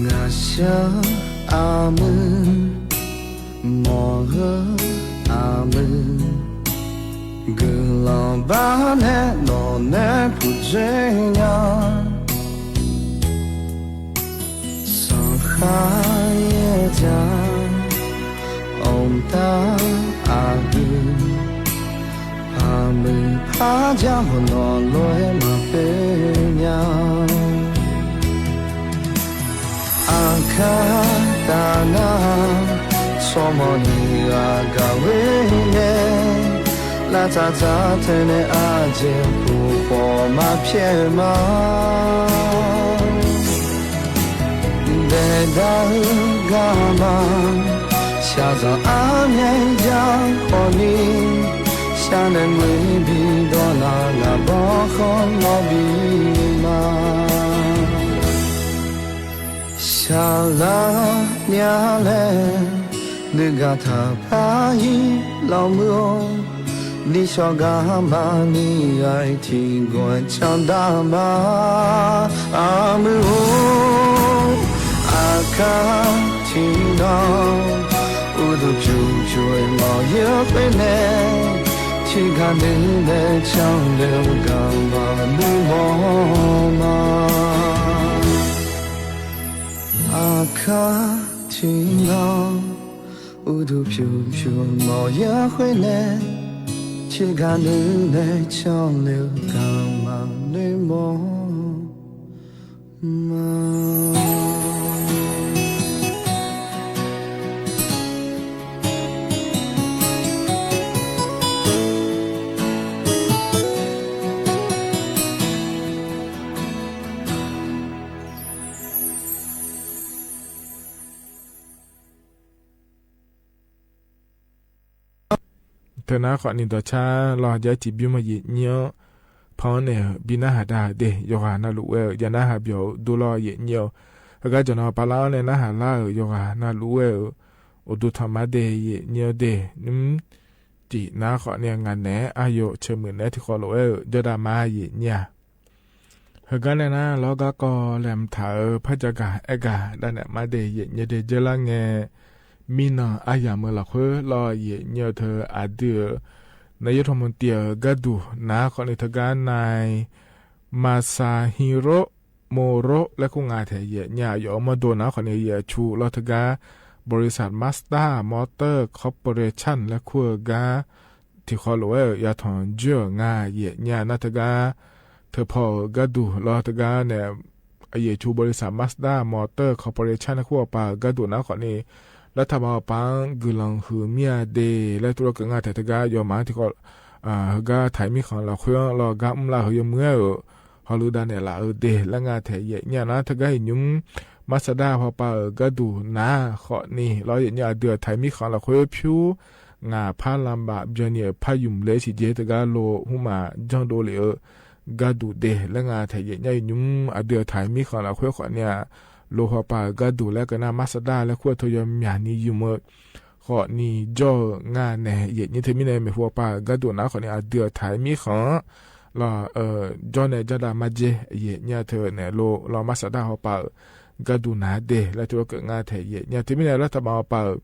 ငါရှောအမု မော်ဂအမု ဂုလီၤဘၣ်နဲၣ်နီၢ်နဲၣ်ဖုးကၠ့ၣ်ညါ စီၤဃါယဲၢ်ကၠါ အိၣ်တၢ်အဂုၤ ဖးမုၢ်ဖးကၠၢ် ဟီၣ်နီၣ်လွဲမၤပၢညါ အကတၢၢ်နၤ ဆိမိၣ်န့ၢ်အဂၤဝဲန့ၣ် တၢ်တၢ်ထဲန့ၣ် အါကၠ့ပူၣ်ဖီၣ်မၤဖျဲးမး ဒဲးဒၣ်ဧၢ ဂၤမး ဆၣ်စီၤအါမံယါဃီနံၤ ဆၣ်န့ၣ်မွံဘံဒီးနၤ နဘီဃီလီၤဘံန့ၣ်မး ဆၣ်လၢညါလဲၣ် နုၢ်ဂၤထၢၣ်ဖးယံၤလီၤမုၢ်ဧိၤ နံၣ်ဆီၣ်ဂၤမၤနံၣ်ဂၤ ထံၣ်ကွၢ်ဆၣ်ဒၣ်မး အမုၢ်ဧိၤ အခါထံၣ်နီၢ် အိၣ်ဒူၣ်ဖျိဖျိ မီၢ်ယဲၢ်ဃ့နဲ ထံဂၤနုၢ်နဲဆၣ်လၢ ဂၤမၤနုၢ်မီၢ်မး အခါထံၣ်နီၢ် အိၣ်ဒူၣ်ဖျိဖျိ မီၢ်ယဲၢ်ဃ့နဲ ထံဂၤနုၢ်နဲဆၣ်လၢ ဂၤမၤနုၢ်မီၢ်မး တနၤဃီနံၤဒီးဆါလီၤ ယဲထံၣ်ဘျုးမီၢ်ယဲၢ်ညိ ဖီန့ၣ် ဘံနၢ်ဟးဒါဒဲး ယွၤနၢ်လူၤဝဲဧၢ ယနၢ်ဟးဘၣ်အီၤဒိလီၤယဲၢ်ညိ ဟဲကါ ကၠီၤနီၤ ပာ်လီၤန့ၣ် နၢ်ဟးလၢဧၢ ယွၤနၢ်လူၤဝဲဧၢ အိၣ်ဒိၣ်ထီၣ်မးဒဲး ယဲၢ်ညိဒဲး နတံၣ်နၤဃီန့ၣ် ငါနဲ အါယိာ်ဆၢမုၢ်နဲ ထံၣ်ဃီလိာ်ဝဲဧၢ ယဲဒၣ်မးယဲၢ်ညိ ဟဲကါန့ၣ်နၤ လီၤဂၤကီၢ်လဲၣ် မထးဧၢ ဖးယဂၤအဲၣ်ဂၤ ဒၣ်နဲၣ်မးဒဲး ယဲၢ်ညိဒဲး ယဲလၢငဲၤ မံနီၤအါယၤမုၢ်လီၤဃိ လီၤယဲၢ်ညိထၢၣ်အဒုးဧၢ နယိထီၣ်မူတံၢ်ဧၢ ဂၤဒူၣ်နၤဃီန့ၣ် တဂၤနၤ မၤစၤဟံရိ မိရိ လၢခိၣ်ငါထဲ ယဲၢ်ညိ ယအိၣ်မီၢ်ဒိၣ်နၤဃီန့ၣ် ယဲၢ်ဆူလီၤတဂၤ ဘရိษัท Mazda Motor Corporation လၢခိၣ်ဧၢ ဂၤ ထံၣ်ဃီလိာ်ဝဲဧၢ ယၤထီၣ်ယဲၢ်ငါ ယဲၢ်ညိ နၤတဂၤ ထၢၣ်ဖီဧၢ ဂၤဒူၣ်လီၤတဂၤန့ၣ် အယဲၢ်ဆူ ဘရိษัท Mazda Motor Corporation လၢခိၣ်အပၢ်ဧၢ ဂၤဒူၣ်နၤဃီန့ၣ် လၢထးဘၣ်အပၢ် ဂုၢ်လီၤဟုၣ်မံအဒဲး လၢတရူးကငါထဲတဂၤ ယီၤမးထံၣ်ဃီ ဟဲကါ ထၢၣ်မံၣ်ဃီလီၤဃိလီၤ ဂၤမုၢ်လၢ်ဟုၣ်ယမုၢ်ဧၢ ဟီလူၤဒၣ်နဲၣ်လၢအဒဲး လၢငါထဲ ယဲၢ်ညိ နၤတဂၤအံၤ ညုၢ် Mazda ဖီပၢ်ဧၢ ဂၤဒူၣ်နၤဃီန့ၣ် လီၤယဲၢ်ညိ အဒုးထၢၣ်မံၣ်ဃီလီၤဃိ ဖၠူ ငါဖးလၢဘၣ် ဘျီန့ၣ် ဖးယုၢ်လၢဆံးကဲတဂၤ လိၣ်ဟုၣ်မး ကၠီၣ်ဒိလံဧၢ ဂၤဒူၣ်ဒဲး လၢငါထဲ ယဲၢ်ညိ ညုၢ် အဒုးထၢၣ်မံၣ်ဃီလီၤဃိဃီန့ၣ် လိၣ်ဖီပၢ်ဧၢ ဂၤဒူၣ် လၢကနၣ် Mazda လၢခိၣ်ထၢၣ်ယီၤမၠးနံၤယုၢ်မုၢ် ဃီန့ၣ် ကၠီၣ်ဧၢ ငါနဲၣ် ယဲၢ်ညိ တမံၤန့ၣ် မ့ၢ်ဖီပၢ်ဧၢ ဂၤဒူၣ်နၤဃီန့ၣ် အဒုးထၢၣ်မံၣ်ဃီ လီၤ ကၠီၣ်နဲၣ် ကၠီၣ်ဒၣ်မးကဲ ယဲၢ်ညိ ထၢၣ်နဲၣ် လိၣ်လီၤ Mazda ဖီပၢ်ဧၢ ဂၤဒူၣ်နၤဒဲး လၢတရူးကငါထဲ ယဲၢ်ညိ တမံၤန့ၣ် လၢထးဘၣ်ပၢ်ဧၢ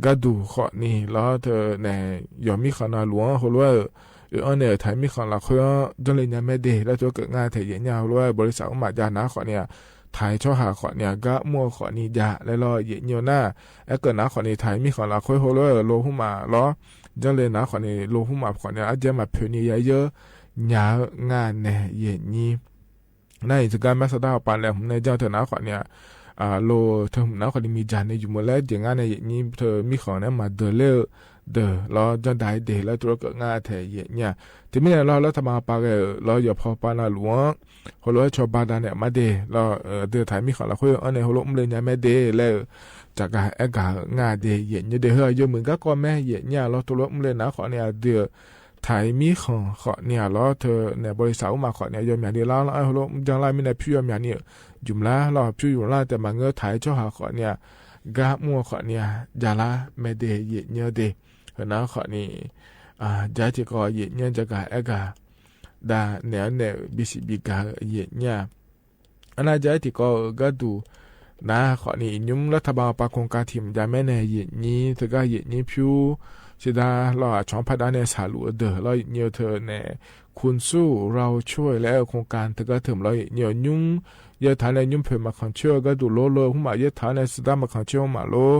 ဂၤဒူၣ်ဃီန့ၣ် လီၤထၢၣ်နဲၣ် ယီၤမံၣ်ဃီနၤလူၤ ဟီလူၤဧၢ အၢ အၢန့ၣ် ထၢၣ်မံၣ်ဃီလီၤဃိ ကၠီၣ်လ့ၣ်ညါမဲဒဲး လၢတရူးကငါထဲ ယဲၢ်ညိ ဟီလူၤဧၢ ဘရိษัท ဟုၣ်မးဒၣ်နၤဃီန့ၣ် ထၢၣ်ဆီဟၣ်ဃီန့ၣ် ဂၤမုၢ်ဃီန့ၣ် ဒၣ်လဲာ်လီၤ ယဲၢ်ညိ နၤ အဲၣ်ကၢၣ်နၤဃီန့ၣ် ထၢၣ်မံၣ်ဃီလီၤဃိ ဟီလူၤဧၢ လိၣ်ဟုၣ်မးလီၤ ကၠီၣ်လ့ၣ်နၤဃီန့ၣ် လိၣ်ဟုၣ်မးဃီန့ၣ် အကဲမးဖဲန့ၣ် ယဲၢ်ညိ ညါ ငါနဲၣ် ယဲၢ်ညိ နၤအံၤ တဂၤ Mazda ပၢ်လဲၣ် မ့ၢ်ကၠီၣ်ထၢၣ်နၤဃီန့ၣ် လိၣ်ထၢၣ်မုၢ်နၤဃီန့ၣ် မ့ၢ်ကၠီၣ်န့ၣ် ယုၢ်မုၢ်လၢကၠီၣ် ငါနဲၣ် ယဲၢ်ညိ ထၢၣ်မံၣ်ဃီန့ၣ် မၤဒၢးလဲာ် ဒၢးလီၤ ကၠီၣ်ဒၣ်ဒဲး လၢတရူးကငါထဲ ယဲၢ်ညိ တမံၤန့ၣ် လီၤလၢထးဘၣ်ပၢ်ဂ့ၤ လီၤယီၤဖီပၢ်နၤလူၤ ဟီလူၤဧၢ ဆီဘါဒၣ်နဲၣ်မးဒဲး လီၤ ဒုးထၢၣ်မံၣ်ဃီလီၤဃိ အၢန့ၣ် ဟီလူၤမုၢ်လ့ၣ်ညါမဲဒဲး လဲၣ် တဂၤအဲၣ်ဂၤ ငါဒဲး ယဲၢ်ညိ ဒဲး ဟဲယဲၢ်မုၢ်ဂၤကီၢ်မဲ ယဲၢ်ညိ လီၤတရူးမုၢ်လ့ၣ်နၤဃီန့ၣ် အဒုး ထၢၣ်မံၣ်ဃီဃီန့ၣ်လီၤ ထၢၣ်နဲၣ် ဘရိษัท ဟုၣ်မးဃီန့ၣ် ယီၤမၠးနံၤလါလီၤ ဟီလူၤ ကၠီၣ်လၢမံၤန့ၣ် ဖၠူယီၤမၠးနံၤ ယုၢ်မုၢ်လၢ်လီၤ ဖၠူယုၢ်မုၢ်လၢ် တဲမး ငါထၢၣ်ဆီဟၣ်ဃီန့ၣ် ဂၤမုၢ်ဃီန့ၣ် ဒၣ်လၢမဲဒဲး ယဲၢ်ညိဒဲး ဟဲနၤဃီန့ၣ် ဒၣ်ထံကီၢ် ယဲၢ်ညိ တဂၤအဲၣ်ဂၤ ဒၣ်နဲၣ်အနဲၣ် ဘံၣ်စံးဘံၣ်ကၤ ယဲၢ်ညိ အနၢ်ကၠီၣ်ထံကီၢ် ဂၤဒူၣ်နၤဃီန့ၣ် ညုၢ်လၢထးဘၣ်ပၢ် โครงการ ထံၣ်မတၤမဲန့ၣ် ယဲၢ်ညိ တဂၤ ယဲၢ်ညိ ဖၠူ စံးဒၣ်လီၤ အဆီဖးဒၣ်နဲၣ် ဆၣ်လူၤအဒၢးလီၤ ယဲၢ်ညိ ထၢၣ်နဲၣ် คุณสู้เราช่วย လၢ โครงการ တဂၤထၢၣ်မးလီၤ ယဲၢ်ညိ ညုၢ် ယဲၢ်ထၢၣ်န့ၣ် ညုၢ်ဖဲမၤခီၣ်ဆၢ ဂၤဒူၣ်လိၤလိၤ ဟုၣ်မး ယဲၢ်ထၢၣ်န့ၣ် စံးဒၣ်မၤခီၣ်ဆၢ ဟုၣ်မးလိၤ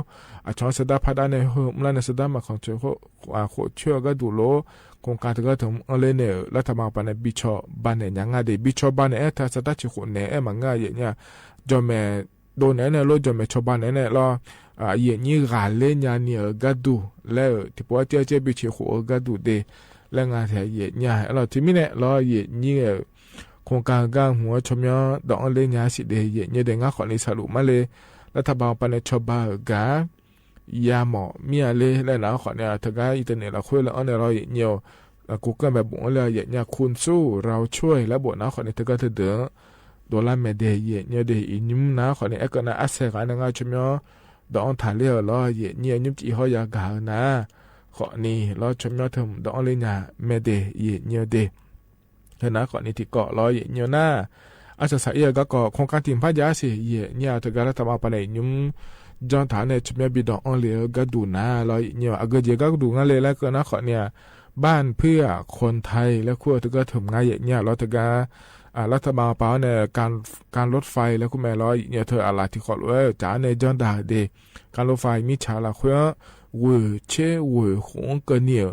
အဆီစံးဒၣ်ဖးဒၣ်နဲၣ် ဟဲမုၢ်လၢ်န့ၣ် စံးဒၣ်မၤခီၣ်ဆၢ ဃိးဆၢ ဂၤဒူၣ်လိၤ โครงการ တဂၤထၢၣ်မးအီၤလဲၣ်န့ၣ် လၢထးဘၣ်ပၢ်န့ၣ် ဘံၣ်ဆီဘၣ်နဲၣ်ညါငါဒဲး ဘံၣ်ဆီဘၣ်နဲၣ် အဲၣ်ထၢၣ်စံးဒၣ်ဆံးဃိးနဲၣ် အဲၣ်မးငါ ယဲၢ်ညိ ကၠီၣ်မဲာ်ဒိၣ်နဲၣ်န့ၣ် လိၤ ကၠီၣ်မဲာ်ဆီဘၣ်နဲၣ်န့ၣ်လီၤ ယဲၢ်ညိ ဂၤလၢညါနံၤဧၢ ဂၤဒူၣ်လဲၣ် ထံဖိကီၢ်ဖိဘံၣ်ဆံးဃိးဧၢ ဂၤဒူၣ်ဒဲး แลงงานแถเหยียดเยียะ แลวทีนี้เนี่ย ลอเหยียดเยียะ โครงการก้างหัวชมย้อ ดอกอ้อเล่นยาสิเดเหยียดเยียะเด งาขอนี้สรุปมาเลย รัฐบาลปาในชอบบากา ยาหมอเมียเลย และหนาขอเนี่ย เถิงก้าอินเทอร์เน็ตละคุยละอ้อเนี่ย ลอเหยียดเยียะ เอ่อ กูเกิลไปบุ๋งเลย เหยียดเยียะ คุณสู้เราช่วย และบวกหนาขอเนี่ย เถิงก้าเถิงเดิง ดอลลาร์แม่เดเหยียดเยียะเด อีกยุ้มหนาขอเนี่ย แอคเกิลหนาอักเสบ หนา งาชมย้อ ดอกอ้อถ่ายเล่อ ลอเหยียดเยียะ ยุ้มจี๋ฮ้อยยากาหนา ขอนี้ ลอชมย้อเถิง ดอกอ้อเล่นยาแม่เดเหยียดเยียะเด เถิงหนาขอนี้ตี้เกาะ ลอเหยียดเยียะหนา อาจจะสะเอียก็เกาะ โครงการถิ่นพาดยาสิ เหยียดเยียะ เถิงก้ารัฐบาลปาในยุ้ม จ้องถามเนี่ย ชมย้อบีดอกอ้อเหลียวก้าดู๋หนา ลอเหยียดเยียะ อะเกอเจียก้าดู๋งาเลย และเกินหนาขอเนี่ย บ้านเพื่อคนไทย และครัวเถิงก้าเถิงงาเหยียดเยียะ ลอเถิงก้า อ่า รัฐบาลปาเนี่ย การ การรถไฟ และครัวแม่ ลอเหยียดเยียะ เถิงอะหลาดตี้ขอลวย จ๋าเนี่ย จ้องด่าเด การรถไฟ มีฉาละครัว เหว่อเชเหว่อหงเกอเหนี่ยว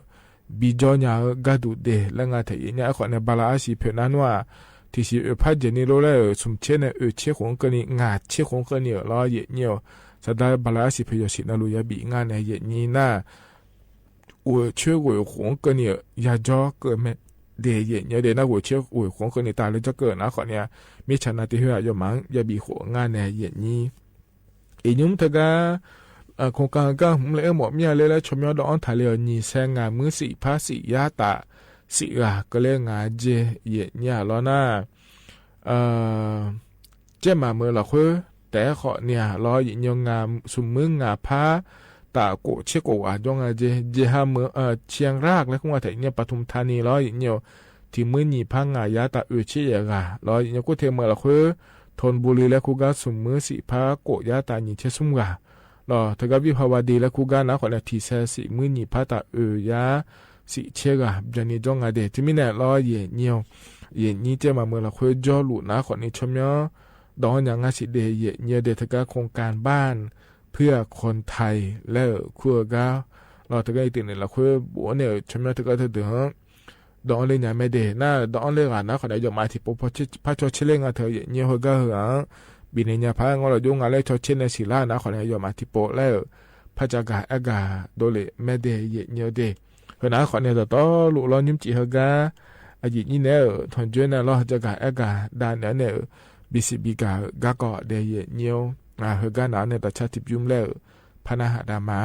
บีจ้อหนาก้าดู๋เด และงาแถเหยียดเยียะ ขอเนี่ย บาราณสีเผยหนานัว ตี้สีเอ่อ พาดเจียนี่โลแล้ว สุมเชเนี่ย เอ่อ เชหงเกอนี่ งาเชหงเกอนี่ ลอเหยียดเยียะ สะดายบาราณสีเผยหยอดสีนารูยาบีงาเนี่ย เหยียดเยียะหนา เหว่อเชเหว่อหงเกอนี่ ยาจ้อเกิดแม่เดเหยียดเยียะเด หนาเหว่อเชเหว่อหงเกอนี่ ต๋ายเลยจ้อเกิดหนาขอเนี่ย มีฉานาตี้เฮือหยอดหมาง ยาบีหัวงาเนี่ย เหยียดเยียะ อีกยุ้มเถิงก้า เอ่อ โครงการก้างหื้อเลย เอ่อ หมอเมียเลย และชมย้อดอกอ้อถ่ายเล่อ หยี่แสนงา มื้อสี่พระสี่ย้าต๋าสี่หรา ก็เลยงาเจ เหยียดเยียะ ลอหนา เอ่อ เจ๊หมาเมือละครัว แต่ขอเนี่ย ลอเหยียดเยียะ งา สุมมื้องาพระต๋าโกะเชโกะหวา จ้องงาเจ เจฮาเมือ เอ่อ เชียงราก และครัวแถเนี่ย ปทุมธานี ลอเหยียดเยียะ ตี้มื้อหยี่พระงาย้าต๋าเอ่อเชเอ่อหรา ลอเหยียดเยียะ กู้เทเมือละครัว ธนบุรี และครัวก้า สุมมื้อสี่พระโกะย้าต๋าหยี่เชสุมหรา ลอเถิงก้าวิภาวดี และครัวก้าหนาขอเนี่ย ตี้แซสี่มื้อหยี่พระต๋าเอ่อย้าสี่เชหรา แบบนี้จ้องงาเด ตี้มีเนี่ย ลอเหยียดเยียะ เหยียดเยียะ เจ๊หมาเมือละครัว จ้อหลู่หนาขอนี้ ชมย้อ ดอกอ้อหยังงาสิเดเหยียดเยียะเด เถิงก้าโครงการบ้านเพื่อคนไทย และครัวก้า ลอเถิงก้าอินเทอร์เน็ตละครัว บัวเนี่ย ชมย้อเถิงก้าเถิงเดิง ดอกอ้อเล่นยาแม่เดหนา ดอกอ้อเล่นหนาขอเนี่ย หยอดหมายตี้โปะ พระเจ้าเชเล่งาเถิง เหยียดเยียะ เฮอก้าเฮออัง บีในยาพระงอลอยุ่งงา และชอเชเนี่ย ศิลาหนาขอเนี่ย หยอดหมายตี้โปะแล้ว พระจากาแอกา โดเลแม่เดเหยียดเยียะเด เฮอหนาขอเนี่ย ต่อต่อลุ ลอยุ้มจี๋เฮอก้า อะหยีดเยียะเนี่ย ถอนจ้วยเนี่ย ลอจากาแอกา ดานเนี่ยเนี่ย บีซีบีกา ก้าเกาะเดเหยียดเยียะ อ่า เฮอก้าหนาเนี่ย ต๋าชาติบยุ้มแล้ว พะนาหาดามา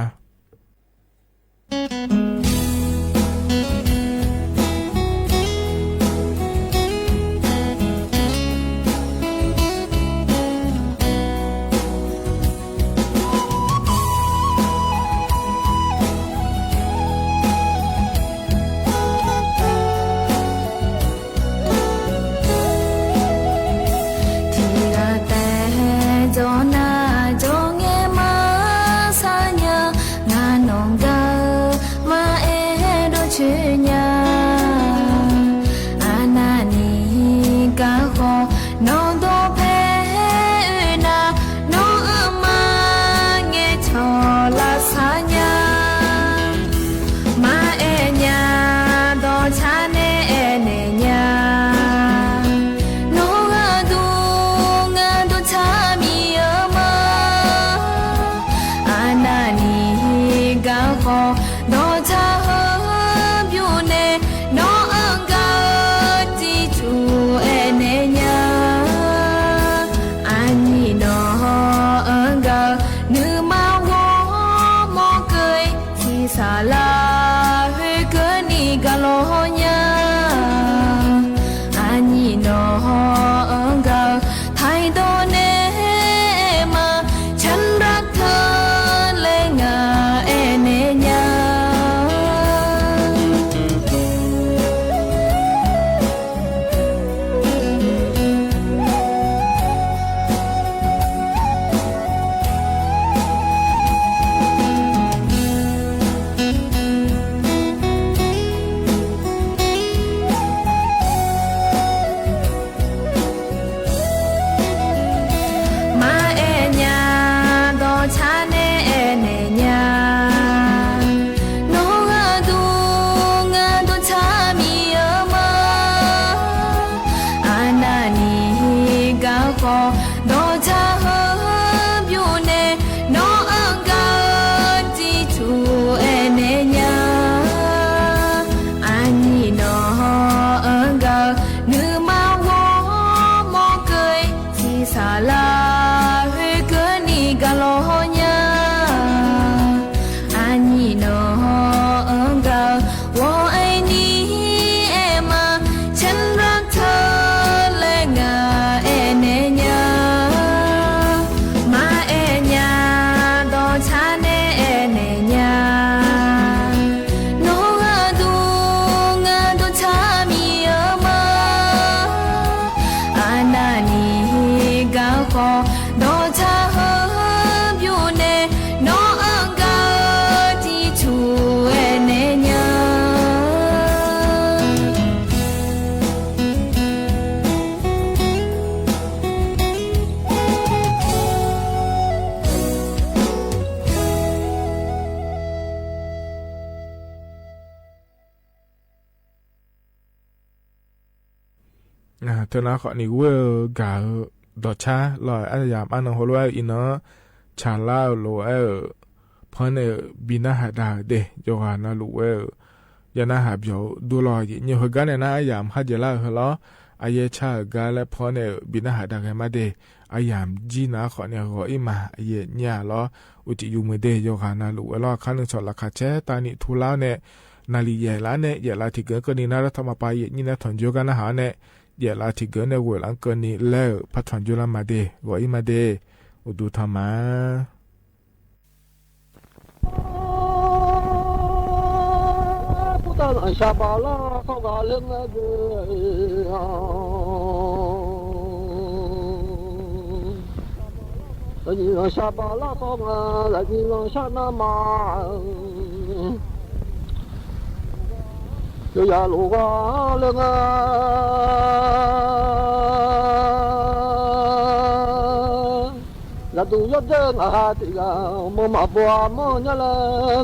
တၢ်နာ်ဃိးနံၣ်ဝဲၢ်ဂၤဧၢ ဒိးဆါလီၤ အယၢ်မး အနီၢ်ဟိလဝဲအံၤနီၤ ဆၣ်လါဧိၤ လိၤဝဲဧိၤ ဖီန့ၣ် ဘံနၢ်ဟးဒါဧိၤဒ့ၣ် ယဂၤနၤလူၤဝဲဧိၤ ယနၢ်ဟးဘျီၣ်ဒိလီၤ ယညိဟဲဂၤန့ၣ်နၤ အယၢ်မးဟးယဲလၢဟဲလီၤ အယဲဆါဧိၤဂၤလၢဖီန့ၣ် ဘံနၢ်ဟးဒါဂ့ၤမးဒ့ၣ် အယၢ်မးကံနၤဃိးနံၣ် ဂီၤအံၤမး အယဲညါလီၤ အိၣ်တံၢ်ယုၢ်မုၢ်ဒ့ၣ် ယဂၤနၤလူၤဝဲလီၤ ခါနုၢ်ဆီၣ်လီၤခါဆဲး တၢ်နံၣ်ထူလါန့ၣ် နၣ်လံၣ်ယဲၢ်လါန့ၣ် ယဲၢ်လါထံၣ်ကၢကနံၣ်နၤ လၢထီၣ်မၤပၤ ယဲၢ်နံၣ်နၤ ထီၣ်ယိကနၤဟးန့ၣ် ယဲၢ်လါထံၣ်ကၢန့ၣ် ဝဲၢ်လါကနံၣ်လဲၣ် ဖးထီၣ်ယိလါမးဒ့ၣ် ဂီၤအံၤမးဒ့ၣ် အိၣ်ဒူထီၣ်မး လၢဒူယိဒ့ၣ် ငါဟးတံၢ်ဂၤ မိၢ်မးဘိးမုၢ်ညါလၢ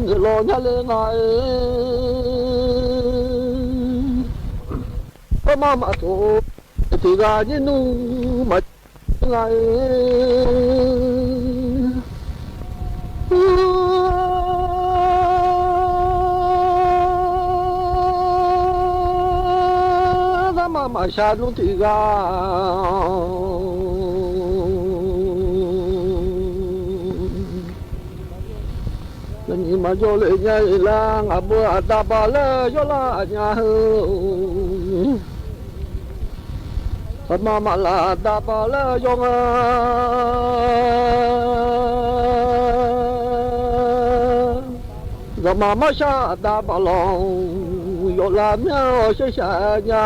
နုာ်လီၤညါလၢငါအံၤ ပမၤမးသိး တံၢ်ဂၤညံနုၢ်မး ငါအံၤ သးမၤမး ဆၣ်နုၢ်တံၢ်ဂၤ လၢနံၤမၤယိလၢညါအံၤလၢ ငါဘိးအတၢ်ပာ်လၢယိလၢအညါဧၢ ပမၤမးလၢအတၢ်ပာ်လၢယိ ယမၤမၤဆၣ်အတၢ်ပာ်လီၤ ယိလၢမၠၣ်အီၤ ရှဲရှးညါ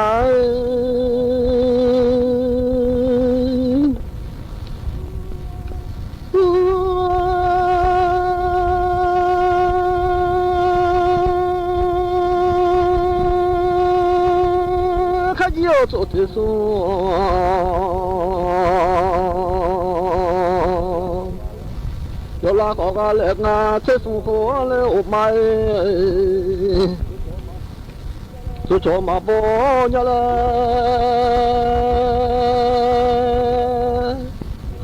ခါယံၤအိၣ်သိးတ့ၢ်ဆူ ယိလၢဃီးဂၤလၢငါ တ့ၢ်ဆူဃီလၢအိၣ်မးအံၤ သူၣ်ထီၣ်မၤဘိးညါလၢ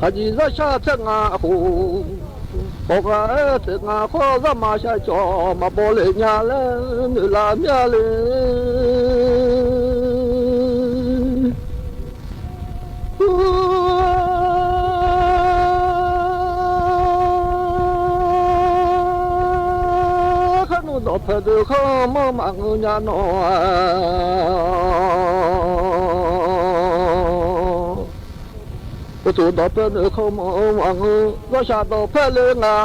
ဟးယံၤလၢဆၣ်ထဲငါအဃိ ဃီးဂၤအဲၣ်ထဲငါဃီ သးမၤဆၣ်ကၠီ မၤဘိးလၢညါလၢ နုာ်လၢမၠၣ်လၢ ခါနုၢ်ဒီးဖဲဒုးခီမီၢ်မးငုညါနီၤ ပသူၣ်ဒီးဖဲနုၢ်ခီမီၢ်မးငု လီၤရှးဒီးဖဲလၢငါ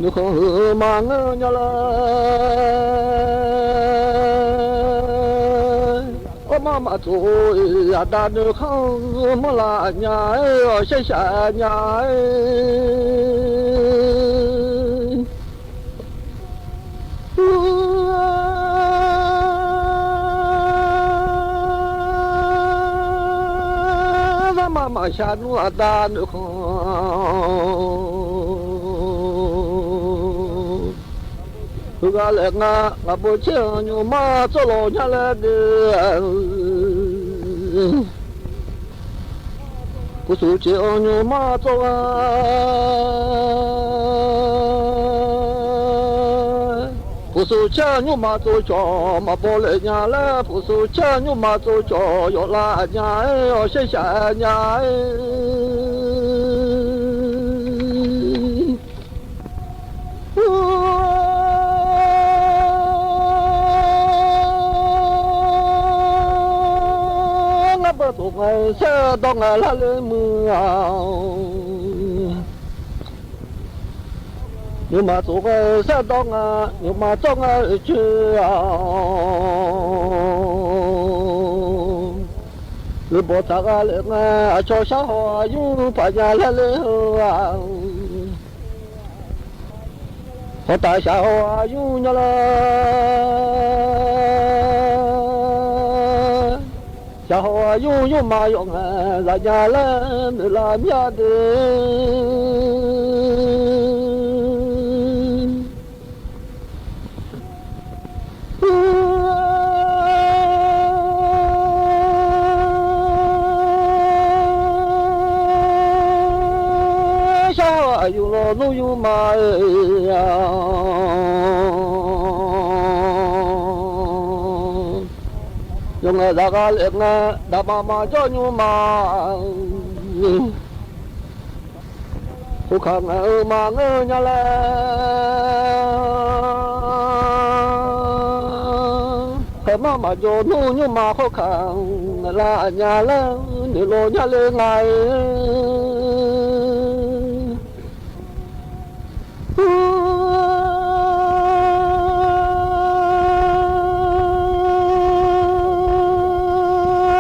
နုၢ်ခီမီၢ်မးငုညါလၢ အိၣ်မးမးသိး အတၢ်နုၢ်ခီမီၢ်လၢအညါ ရှဲရှးညါ သးမၤမၤဆၣ်နုၢ်အတၢ်နုၢ်ခီ ဃီးဂၤလၢငါ ငါဘိးဆ့ၣ်ညိၣ်မးသိးလီၤညါလၢဒ့ၣ် ပူၤဆူၣ်ဆ့ၣ်ညိၣ်မးသိးဝဲ ပူၤဆူၣ်ဆ့ၣ်ညိၣ်မးသိးကၠီ မၤဘိးလၢညါလၢ ပူၤဆူၣ်ဆ့ၣ်ညိၣ်မးသိးကၠီ ယိလၢအညါ ရှဲရှးညါ ငါဘၣ်သိးငါဆဲးဒီးငါလၢလၢမုၢ် ယိမးသိးငါဆဲးဒီးငါ ယိမးသိးငါဆဲး လၢဘီၣ်ထၣ်ဂၤလၢငါ အဆီၣ်ဆါဟီၣ်အယူၢ် ပညါလၢလၢ ဟီၣ်တၢ်ဆါဟီၣ်အယူၢ်ညါလၢ ဆါဟီၣ်အယူၢ် ယိမးယိငါ လၢညါလၢ နုာ်လၢမၠၣ်ဒ့ၣ် ယိုၼ်းငႄးတၢ်ဂၤလၢ်ငႄး တၢ်မၤမၤယိုၼ်းမၤ ၶူၣ်ၶၢင်ႉငႄး ဢိူဝ်ႈ မၤငႄးယႃႇလႄႈ ၶႂ်ႈမႃးမႃးယိုၼ်းၼူယိုၼ်းမႃး ၶူၣ်ၶၢင်ႉငႄးလႃႇယႃႇလႄႈ ၼႆလေႃႈ ယႃႇလႄႈငၢႆ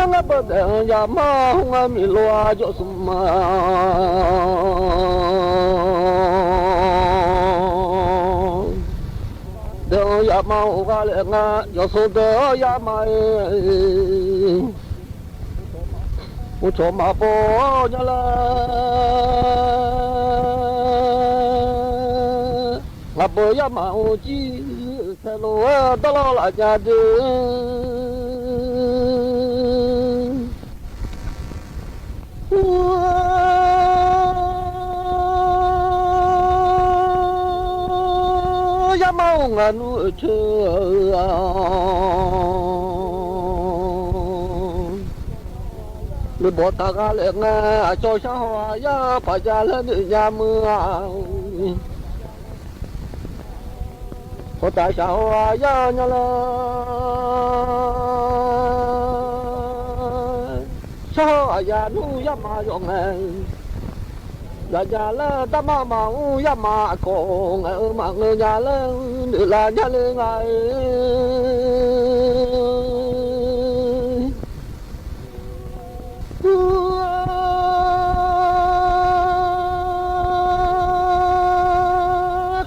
း ငါပဒဲယမဟူငါမီလွာကျော်စုမ ဒဲယမဟူဂါလဲငါကျော်စုဒဲယမ မူချိုမပောညါလႄႈ ငါပောယမဟူကံ ဆဲးလိာ်ဝဲတလီၤလၢညါဒုး ယမဟူငါနူဆၢ လၢဘီတၢ်ဂၤလဲၣ်ငါ အကျော်ဆၢဟော်အယါ ပၢ်ယၢ်လၢနုာ်ညါမုၢ် ဟော်တၢ်ဆၢဟော်အယါညါလၢ ဆၢဟော်အယါနူယမၤယိာ်ငါ ယၤယၤလၢတၢ်မၤမၤအူယမၤအကိးငါ အၢမၤငါယၤလၢ နုာ်လၢညါလၢငါ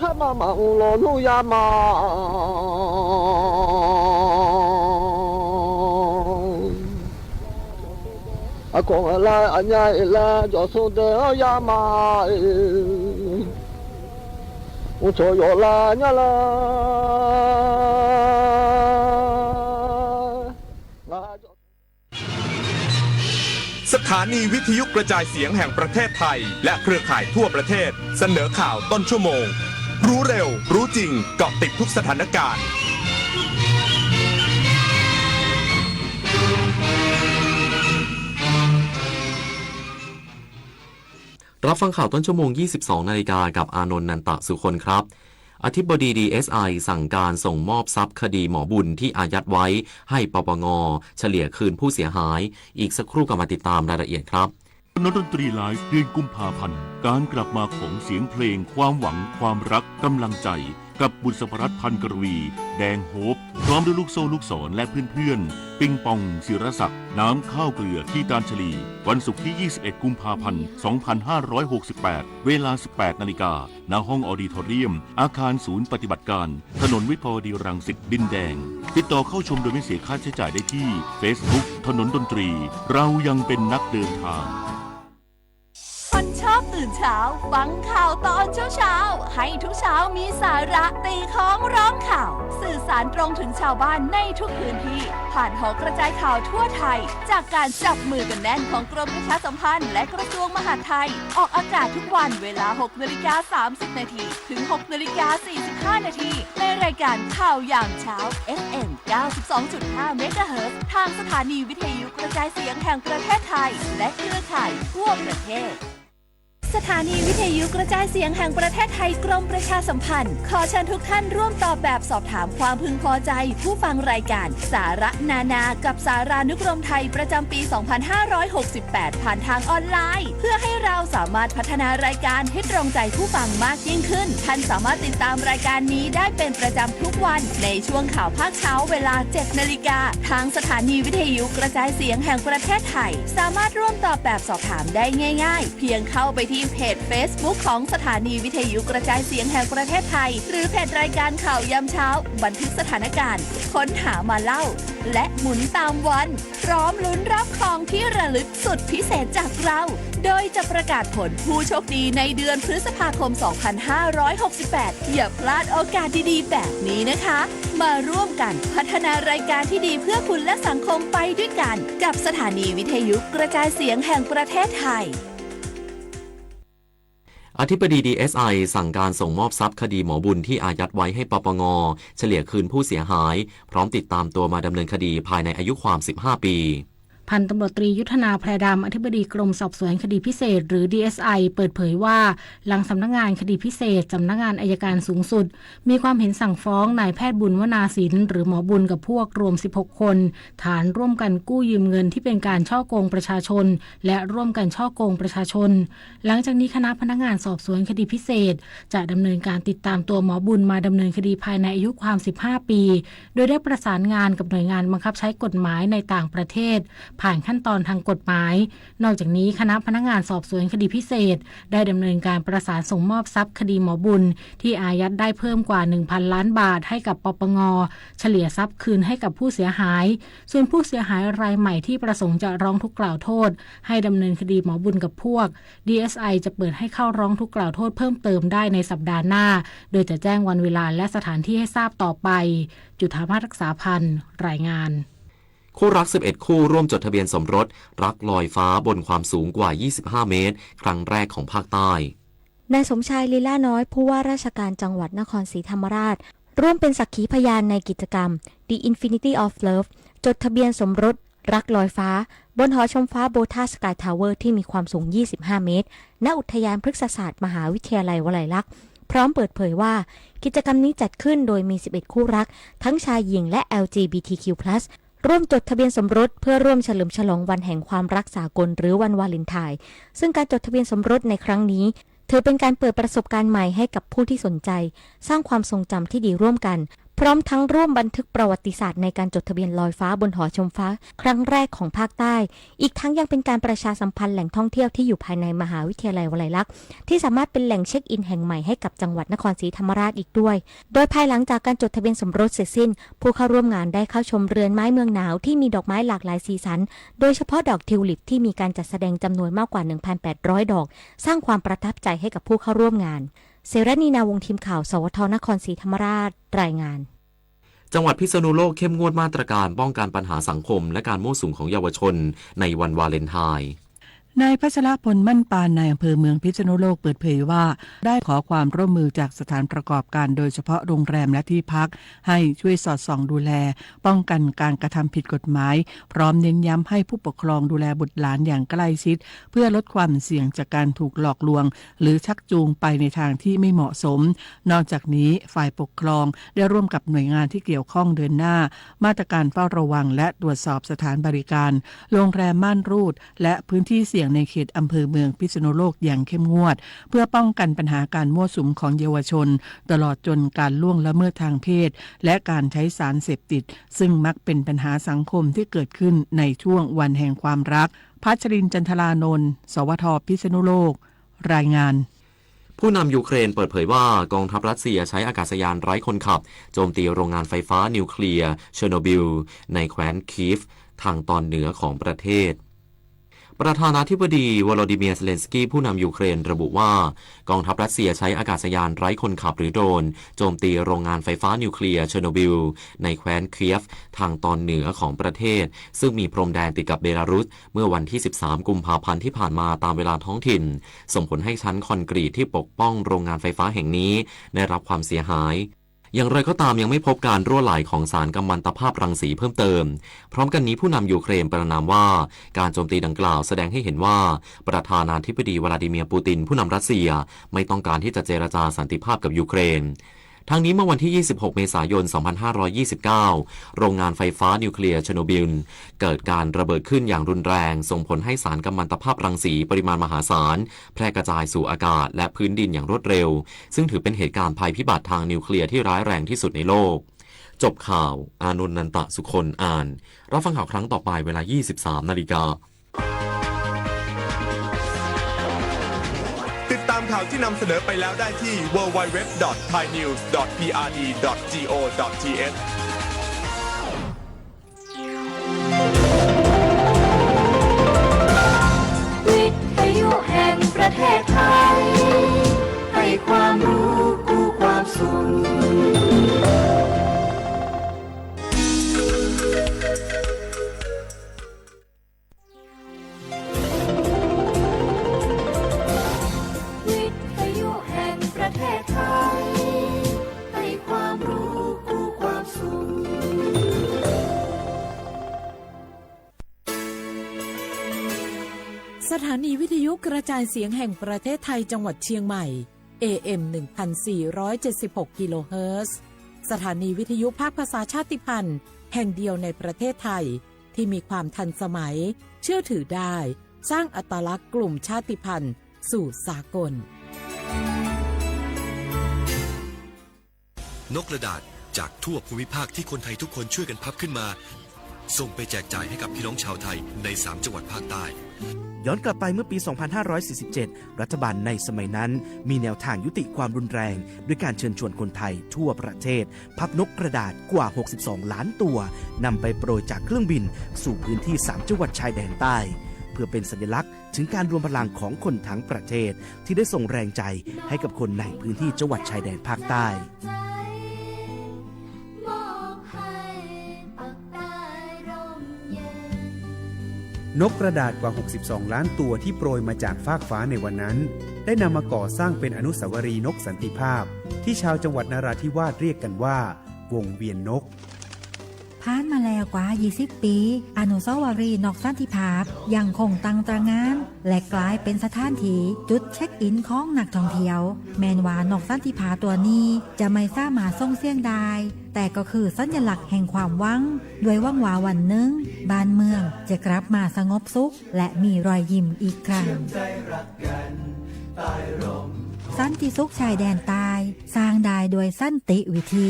ခမမူလီၤနူယမ အကိးလၢအညါအ့လၢ ယီၤဆိဒၢယမ အူဆိယီၤလၢညါလၢ ငါ สถานีวิทยุกระจายเสียงแห่งประเทศไทย และเครือข่ายทั่วประเทศ เสนอข่าวต้นชั่วโมง รู้เร็ว รู้จริง เกาะติดทุกสถานการณ์ รับฟังข่าวต้นชั่วโมง ยี่สิบสองนาฬิกา กับอานนท์ นันตะสุคนครับ อธิบดี ดีเอสไอ สั่งการส่งมอบทรัพย์คดีหมอบุญที่อายัดไว้ให้ ปปง เฉลี่ยคืนผู้เสียหาย อีกสักครู่กลับมาติดตามรายละเอียดครับ ถนนดนตรีไลฟ์ เดือนกุมภาพันธ์ การกลับมาของเสียงเพลง ความหวัง ความรัก กำลังใจ กับบุษบรัตน์ พันกรวี แดงโฮป พร้อมด้วยลูกโซ่ลูกสร และเพื่อนๆ ปิงปอง ศิรศักดิ์ น้ำข้าวเกลือ คีตานชลี วันศุกร์ที่ ยี่สิบเอ็ด กุมภาพันธ์ สองพันห้าร้อยหกสิบแปด เวลา สิบแปดนาฬิกา ณ ห้องออดิทอเรียม อาคารศูนย์ปฏิบัติการ ถนนวิภาวดีรังสิต ดินแดง ติดต่อเข้าชมโดยไม่เสียค่าใช้จ่ายได้ที่ เฟซบุ๊ก ถนนดนตรี เรายังเป็นนักเดินทาง คนชอบตื่นเช้า ฟังข่าวตอนเช้าๆ ให้ทุกเช้ามีสาระ ตีค้องร้องข่าว สื่อสารตรงถึงชาวบ้านในทุกพื้นที่ ผ่านหอกระจายข่าวทั่วไทย จากการจับมือกันแน่นของกรมประชาสัมพันธ์ และกระทรวงมหาดไทย ออกอากาศทุกวันเวลา หกนาฬิกา สามสิบนาที ถึง หกนาฬิกา สี่สิบห้านาที ในรายการข่าวยามเช้า เอฟเอ็ม เก้าสิบสองจุดห้าเมกะเฮิรตซ์ ทางสถานีวิทยุกระจายเสียงแห่งประเทศไทย และเครือข่ายทั่วประเทศ สถานีวิทยุกระจายเสียงแห่งประเทศไทย กรมประชาสัมพันธ์ ขอเชิญทุกท่านร่วมตอบแบบสอบถามความพึงพอใจผู้ฟังรายการสาระนานา กับสารานุกรมไทยประจำปี สองพันห้าร้อยหกสิบแปด ผ่านทางออนไลน์ เพื่อให้เราสามารถพัฒนารายการให้ตรงใจผู้ฟังมากยิ่งขึ้น ท่านสามารถติดตามรายการนี้ได้เป็นประจำทุกวัน ในช่วงข่าวภาคเช้าเวลา เจ็ดนาฬิกา ทางสถานีวิทยุกระจายเสียงแห่งประเทศไทย สามารถร่วมตอบแบบสอบถามได้ง่าย ๆ เพียงเข้าไปที่เพจเฟซบุ๊กของสถานีวิทยุกระจายเสียงแห่งประเทศไทย หรือเพจรายการข่าวยามเช้า บันทึกสถานการณ์ ค้นหามาเล่า และหมุนตามวัน พร้อมลุ้นรับของที่ระลึกสุดพิเศษจากเรา โดยจะประกาศผลผู้โชคดีในเดือนพฤษภาคม สองพันห้าร้อยหกสิบแปด อย่าพลาดโอกาสดีๆ แบบนี้นะคะ มาร่วมกันพัฒนารายการที่ดีเพื่อคุณและสังคมไปด้วยกัน กับสถานีวิทยุกระจายเสียงแห่งประเทศไทย อ อธิบดี ดีเอสไอ สั่งการส่งมอบทรัพย์คดีหมอบุญที่อายัดไว้ให้ ปปง เฉลี่ยคืนผู้เสียหาย พร้อมติดตามตัวมาดำเนินคดีภายในอายุความ สิบห้า ปี พันตำรวจตรียุทธนา แพรดำ อธิบดีกรมสอบสวนคดีพิเศษ หรือ ดีเอสไอ เปิดเผยว่า หลังสำนักงานคดีพิเศษ สำนักงานอัยการสูงสุด มีความเห็นสั่งฟ้องนายแพทย์บุญวนาสิน หรือหมอบุญกับพวกรวม สิบหก คน ฐานร่วมกันกู้ยืมเงินที่เป็นการฉ้อโกงประชาชน และร่วมกันฉ้อโกงประชาชน หลังจากนี้คณะพนักงานสอบสวนคดีพิเศษ จะดำเนินการติดตามตัวหมอบุญมาดำเนินคดีภายในอายุความ สิบห้า ปี โดยได้ประสานงานกับหน่วยงานบังคับใช้กฎหมายในต่างประเทศ ผ่านขั้นตอนทางกฎหมาย นอกจากนี้คณะพนักงานสอบสวนคดีพิเศษ ได้ดำเนินการประสานส่งมอบทรัพย์คดีหมอบุญ ที่อายัดได้เพิ่มกว่า หนึ่งพัน ล้านบาท ให้กับ ปปง เฉลี่ยทรัพย์คืนให้กับผู้เสียหาย ส่วนผู้เสียหายรายใหม่ที่ประสงค์จะร้องทุกข์กล่าวโทษ ให้ดำเนินคดีหมอบุญกับพวก ดีเอสไอ จะเปิดให้เข้าร้องทุกข์กล่าวโทษเพิ่มเติมได้ในสัปดาห์หน้า โดยจะแจ้งวันเวลาและสถานที่ให้ทราบต่อไป จุฑามาศ รักษาพันธ์ รายงาน คู่รัก สิบเอ็ด คู่ร่วมจดทะเบียนสมรส รักลอยฟ้าบนความสูงกว่า ยี่สิบห้า เมตร ครั้งแรกของภาคใต้ นายสมชาย ลีลาน้อย ผู้ว่าราชการจังหวัดนครศรีธรรมราช ร่วมเป็นสักขีพยานในกิจกรรม The Infinity of Love จดทะเบียนสมรส รักลอยฟ้า บนหอชมฟ้าโบท่าสกายทาวเวอร์ที่มีความสูง ยี่สิบห้า เมตร ณ อุทยานพฤกษศาสตร์มหาวิทยาลัยวลัยลักษณ์ พร้อมเปิดเผยว่า กิจกรรมนี้จัดขึ้นโดยมี สิบเอ็ด คู่รัก ทั้งชายหญิง และ แอลจีบีทีคิวพลัส ร่วมจดทะเบียนสมรสเพื่อร่วมเฉลิมฉลองวันแห่งความรักสากลหรือวันวาเลนไทน์ ซึ่งการจดทะเบียนสมรสในครั้งนี้ ถือเป็นการเปิดประสบการณ์ใหม่ให้กับผู้ที่สนใจ สร้างความทรงจำที่ดีร่วมกัน พร้อมทั้งร่วมบันทึกประวัติศาสตร์ในการจดทะเบียนลอยฟ้าบนหอชมฟ้าครั้งแรกของภาคใต้ อีกทั้งยังเป็นการประชาสัมพันธ์แหล่งท่องเที่ยวที่อยู่ภายในมหาวิทยาลัยวลัยลักษณ์ ที่สามารถเป็นแหล่งเช็คอินแห่งใหม่ให้กับจังหวัดนครศรีธรรมราชอีกด้วย โดยภายหลังจากการจดทะเบียนสมรสเสร็จสิ้น ผู้เข้าร่วมงานได้เข้าชมเรือนไม้เมืองหนาวที่มีดอกไม้หลากหลายสีสัน โดยเฉพาะดอกทิวลิปที่มีการจัดแสดงจำนวนมากกว่า หนึ่งพันแปดร้อย ดอก สร้างความประทับใจให้กับผู้เข้าร่วมงาน เสรณี นาวงศ์ ทีมข่าว สวท นครศรีธรรมราช รายงาน จังหวัดพิษณุโลกเข้มงวดมาตรการป้องกันปัญหาสังคมและการมั่วสุมของเยาวชนในวันวาเลนไทน์ นายพัชรพล มั่นปาน นายอำเภอเมืองพิษณุโลกเปิดเผยว่า ได้ขอความร่วมมือจากสถานประกอบการ โดยเฉพาะโรงแรมและที่พัก ให้ช่วยสอดส่องดูแล ป้องกันการกระทำผิดกฎหมาย พร้อมเน้นย้ำให้ผู้ปกครองดูแลบุตรหลานอย่างใกล้ชิด เพื่อลดความเสี่ยงจากการถูกหลอกลวง หรือชักจูงไปในทางที่ไม่เหมาะสม นอกจากนี้ฝ่ายปกครองได้ร่วมกับหน่วยงานที่เกี่ยวข้องเดินหน้า มาตรการเฝ้าระวังและตรวจสอบสถานบริการ โรงแรมม่านรูด และพื้นที่เสี่ยงในเขตอำเภอเมืองพิษณุโลกอย่างเข้มงวด เพื่อป้องกันปัญหาการมั่วสุมของเยาวชน ตลอดจนการล่วงละเมิดทางเพศ และการใช้สารเสพติด ซึ่งมักเป็นปัญหาสังคมที่เกิดขึ้นในช่วงวันแห่งความรัก พัชรินทร์ จันทรานนท์ สวท พิษณุโลก รายงาน ผู้นำยูเครนเปิดเผยว่ากองทัพรัสเซียใช้อากาศยานไร้คนขับโจมตีโรงงานไฟฟ้านิวเคลียร์เชอร์โนบิลในแคว้นคีฟทางตอนเหนือของประเทศ ประธานาธิบดีวโลดิเมียร์ เซเลนสกี้ ผู้นำยูเครนระบุว่า กองทัพรัสเซียใช้อากาศยานไร้คนขับหรือโดรนโจมตีโรงงานไฟฟ้านิวเคลียร์เชอร์โนบิลในแคว้นคีฟทางตอนเหนือของประเทศ ซึ่งมีพรมแดนติดกับเบลารุส เมื่อวันที่ สิบสาม กุมภาพันธ์ที่ผ่านมาตามเวลาท้องถิ่น ส่งผลให้ชั้นคอนกรีตที่ปกป้องโรงงานไฟฟ้าแห่งนี้ได้รับความเสียหาย อย่างไรก็ตามยังไม่พบการรั่วไหลของสารกัมมันตภาพรังสีเพิ่มเติม พร้อมกันนี้ผู้นำยูเครนประณามว่า การโจมตีดังกล่าวแสดงให้เห็นว่า ประธานาธิบดีวลาดิเมียร์ ปูติน ผู้นำรัสเซีย ไม่ต้องการที่จะเจรจาสันติภาพกับยูเครน ทั้งนี้เมื่อวันที่ ยี่สิบหก เมษายน สองพันห้าร้อยยี่สิบเก้า โรงงานไฟฟ้านิวเคลียร์เชอร์โนบิลเกิดการระเบิดขึ้นอย่างรุนแรง ส่งผลให้สารกัมมันตภาพรังสีปริมาณมหาศาล แพร่กระจายสู่อากาศและพื้นดินอย่างรวดเร็ว ซึ่งถือเป็นเหตุการณ์ภัยพิบัติทางนิวเคลียร์ที่ร้ายแรงที่สุดในโลก จบข่าว อานนท์ นันตะสุคน อ่าน รับฟังข่าวครั้งต่อไปเวลา ยี่สิบสาม นาฬิกา ติดตามข่าวที่นำเสนอไปแล้วได้ที่ ดับเบิลยู ดับเบิลยู ดับเบิลยู ดอท ไทยนิวส์ ดอท พีอาร์ดี ดอท จี โอ ดอท ที เอช วิทยุแห่งประเทศไทย ให้ความรู้คู่ความสุข สถานีวิทยุกระจายเสียงแห่งประเทศไทยจังหวัดเชียงใหม่ เอ เอ็ม หนึ่งพันสี่ร้อยเจ็ดสิบหก กิโลเฮิรตซ์ สถานีวิทยุภาคภาษาชาติพันธุ์แห่งเดียวในประเทศไทย ที่มีความทันสมัย เชื่อถือได้ สร้างอัตลักษณ์กลุ่มชาติพันธุ์สู่สากล นกกระดาษจากทั่วภูมิภาคที่คนไทยทุกคนช่วยกันพับขึ้นมา ส่งไปแจกจ่ายให้กับพี่น้องชาวไทยในสามจังหวัดภาคใต้ ย้อนกลับไปเมื่อปี สองพันห้าร้อยสี่สิบเจ็ด รัฐบาลในสมัยนั้นมีแนวทางยุติความรุนแรง ด้วยการเชิญชวนคนไทยทั่วประเทศ พับนกกระดาษกว่า หกสิบสองล้านตัว นำไปโปรยจากเครื่องบินสู่พื้นที่สามจังหวัดชายแดนใต้ เพื่อเป็นสัญลักษณ์ถึงการรวมพลังของคนทั้งประเทศ ที่ได้ส่งแรงใจให้กับคนในพื้นที่จังหวัดชายแดนภาคใต้ นกกระดาษกว่า หกสิบสอง ล้านตัวที่โปรยมาจากฟากฟ้าในวันนั้น ได้นำมาก่อสร้างเป็นอนุสาวรีย์นกสันติภาพ ที่ชาวจังหวัดนราธิวาสเรียกกันว่า วงเวียนนก ผ่านมาแล้วกว่า ยี่สิบ ปี๋ อนุสาวรีย์นกสันติภาพยังคงตั้งตระหง่าน และกลายเป๋นสถานตี้จุดเช็คอินของนักท่องเที่ยว แม้นว่านกสันติภาพตั๋วนี้จะไม่สามารถส่งเสียงได้ แต่ก็คือสัญลักษณ์แห่งความหวัง ด้วยหวังว่าวันนึ่งบ้านเมืองจะกลับมาสงบสุข และมีรอยยิ้มอีกครั้ง สันติสุขชายแดนใต้ สร้างได้ด้วยสันติวิธี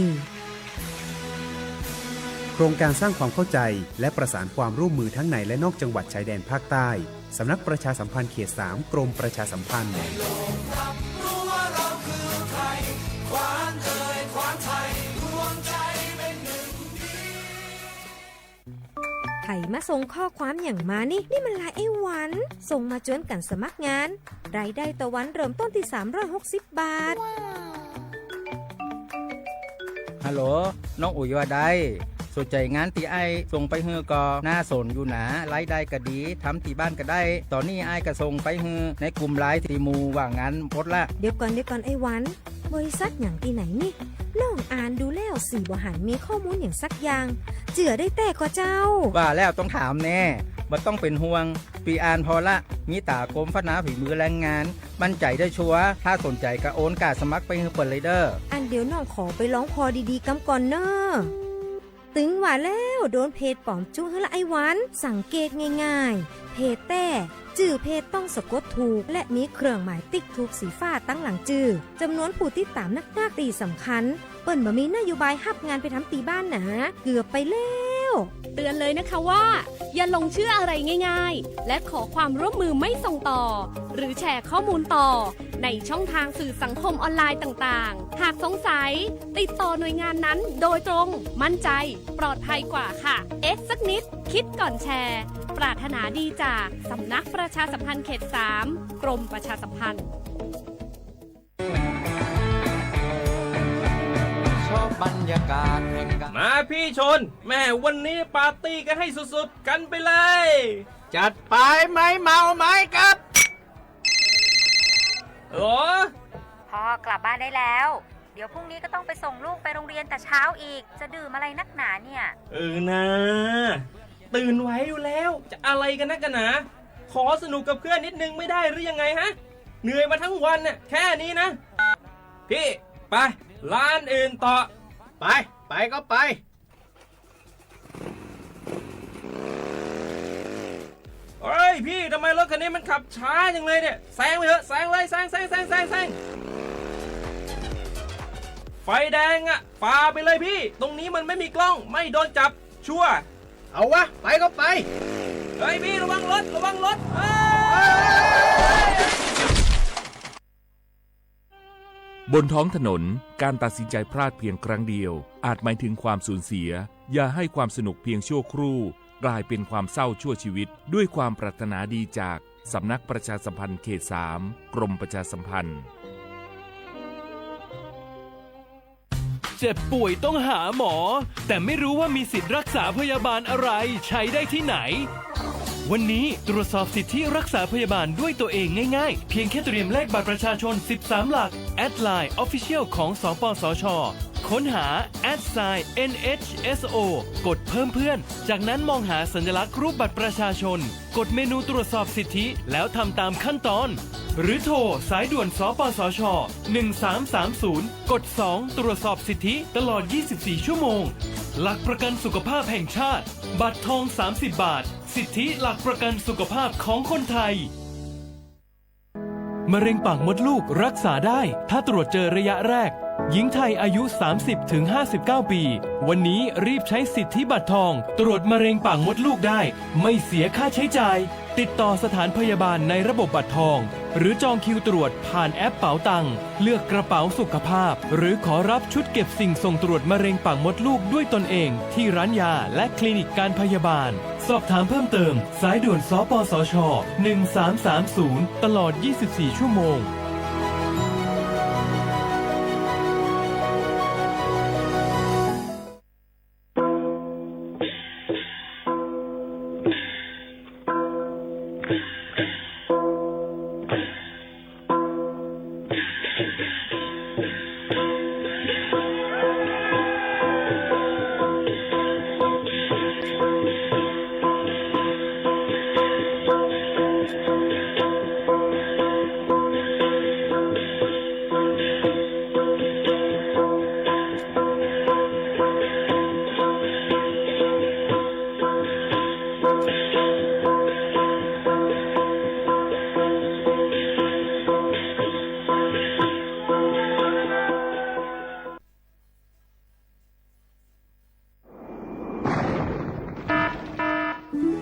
โครงการสร้างความเข้าใจและประสานความร่วมมือทั้งในและนอกจังหวัดชายแดนภาคใต้ สำนักประชาสัมพันธ์เขตสาม กรมประชาสัมพันธ์ ใผมาส่งข้อความหยังมานี่ นี่มันไลน์ไอ้หวัน ส่งมาจวนกั๋นสมัครงาน รายได้ต่อวันเริ่มต้นตี้ สามร้อยหกสิบ บาท ฮัลโหล น้องอุ๋ยว่าใด สนใจ๋งานตี้อ้ายส่งไปหื้อก่อ น่าสนอยู่นา รายได้ก็ดี ทำตี้บ้านก็ได้ ต๋อนนี้อ้ายก็ส่งไปหื้อในกลุ่มไลน์ตี้หมู่ว่างงานหมดละ เดี๋ยวก่อน เดี๋ยวก่อนไอ้หวัน บริษัทหยังตี้ไหนนี่ น้องอ่านดูแล้วสี่บ่หันมีข้อมูลหยังสักอย่าง เจื้อได้แต๊ก่อเจ้า ว่าแล้วต้องถามแน่ บ่ต้องเป๋นห่วง ปี้อ่านผ่อละ มีต๋ากรมพัฒนาฝีมือแรงงาน มั่นใจ๋ได้ชัวร์ ถ้าสนใจ๋ก็โอนก้าสมัครไปหื้อเปิ้นเลยเด้อ อันเดี๋ยวน้องขอไปลองผ่อดีๆ กำก่อนเน่อ ตึงว่าแล้ว โดนเพจป๋อมจุหื้อละไอ้หวัน สังเกตง่ายๆ เพจแต๊ จื้อเพจต้องสะกดถูก และมีเครื่องหมายติ๊กถูกสีฟ้าตังหลังจื้อ จ๋ำนวนผู้ติดต๋ามนักๆ ตี้สำคัญ เปิ้นบ่มีนโยบายฮับงานไปทำตี้บ้านนา เกือบไปแล้ว เตือนเลยนะคะว่า อย่าหลงเชื่ออะไรง่ายๆ และขอความร่วมมือไม่ส่งต่อ หรือแชร์ข้อมูลต่อ ในช่องทางสื่อสังคมออนไลน์ต่างๆ หากสงสัย ติดต่อหน่วยงานนั้นโดยตรง มั่นใจ ปลอดภัยกว่าค่ะ เอ๊ะสักนิด คิดก่อนแชร์ ปรารถนาดีจากสำนักประชาสัมพันธ์เขตสาม กรมประชาสัมพันธ์ ชอบบรรยากาศแห่งการ มาพี่ชน แม่วันนี้ปาร์ตี้กันให้สุดๆ กันไปเลย จัดไป ไม้เมาไม้กลับ โอ้ พ่อกลับบ้านได้แล้ว เดี๋ยวพรุ่งนี้ก็ต้องไปส่งลูกไปโรงเรียนแต่เช้าอีก จะดื่มอะไรนักหนาเนี่ย เออนา ตื่นไหวอยู่แล้ว จะอะไรกันนักกันหนา ขอสนุกกับเพื่อนนิดนึงไม่ได้หรือยังไงฮะ เหนื่อยมาทั้งวันน่ะ แค่นี้นะ พี่ ไป ร้านอื่นต่อ ไป ไปก็ไป เฮ้ยพี่ ทำไมรถคันนี้มันขับช้าจังเลยเนี่ย แซงไปเถอะ แซงเลย แซง แซง แซง แซง แซง ไฟแดงอะ ฝ่าไปเลยพี่ ตรงนี้มันไม่มีกล้อง ไม่โดนจับ ชัวร์ เอาวะ ไปก็ไป เฮ้ยพี่ ระวังรถ ระวังรถ เฮ้ย บนท้องถนน การตัดสินใจพลาดเพียงครั้งเดียว อาจหมายถึงความสูญเสีย อย่าให้ความสนุกเพียงชั่วครู่ กลายเป็นความเศร้าชั่วชีวิต ด้วยความปรารถนาดีจากสำนักประชาสัมพันธ์เขตสาม กรมประชาสัมพันธ์ เจ็บป่วยต้องหาหมอ แต่ไม่รู้ว่ามีสิทธิ์รักษาพยาบาลอะไร ใช้ได้ที่ไหน วันนี้ตรวจสอบสิทธิรักษาพยาบาลด้วยตัวเองง่ายๆ เพียงแค่เตรียมเลขบัตรประชาชน สิบสาม หลัก แอดไลน์ Official ของ สปสช. ค้นหา แอทไซน์ เอ็น เอช เอส โอ กดเพิ่มเพื่อน จากนั้นมองหาสัญลักษณ์รูปบัตรประชาชน กดเมนูตรวจสอบสิทธิ แล้วทำตามขั้นตอน หรือโทรสายด่วน สปสช หนึ่งสามสามศูนย์ กดสอง ตรวจสอบสิทธิตลอด ยี่สิบสี่ ชั่วโมง หลักประกันสุขภาพแห่งชาติ บัตรทอง สามสิบ บาท สิทธิหลักประกันสุขภาพของคนไทย มะเร็งปากมดลูกรักษาได้ ถ้าตรวจเจอระยะแรก หญิงไทยอายุ สามสิบ ถึง ห้าสิบเก้า ปี วันนี้รีบใช้สิทธิบัตรทอง ตรวจมะเร็งปากมดลูกได้ ไม่เสียค่าใช้จ่าย ติดต่อสถานพยาบาลในระบบบัตรทอง หรือจองคิวตรวจผ่านแอปเป๋าตัง เลือกกระเป๋าสุขภาพ หรือขอรับชุดเก็บสิ่งส่งตรวจมะเร็งปากมดลูกด้วยตนเอง ที่ร้านยาและคลินิกการพยาบาล สอบถามเพิ่มเติม สายด่วน สปสช หนึ่งสามสามศูนย์ ตลอด ยี่สิบสี่ ชั่วโมง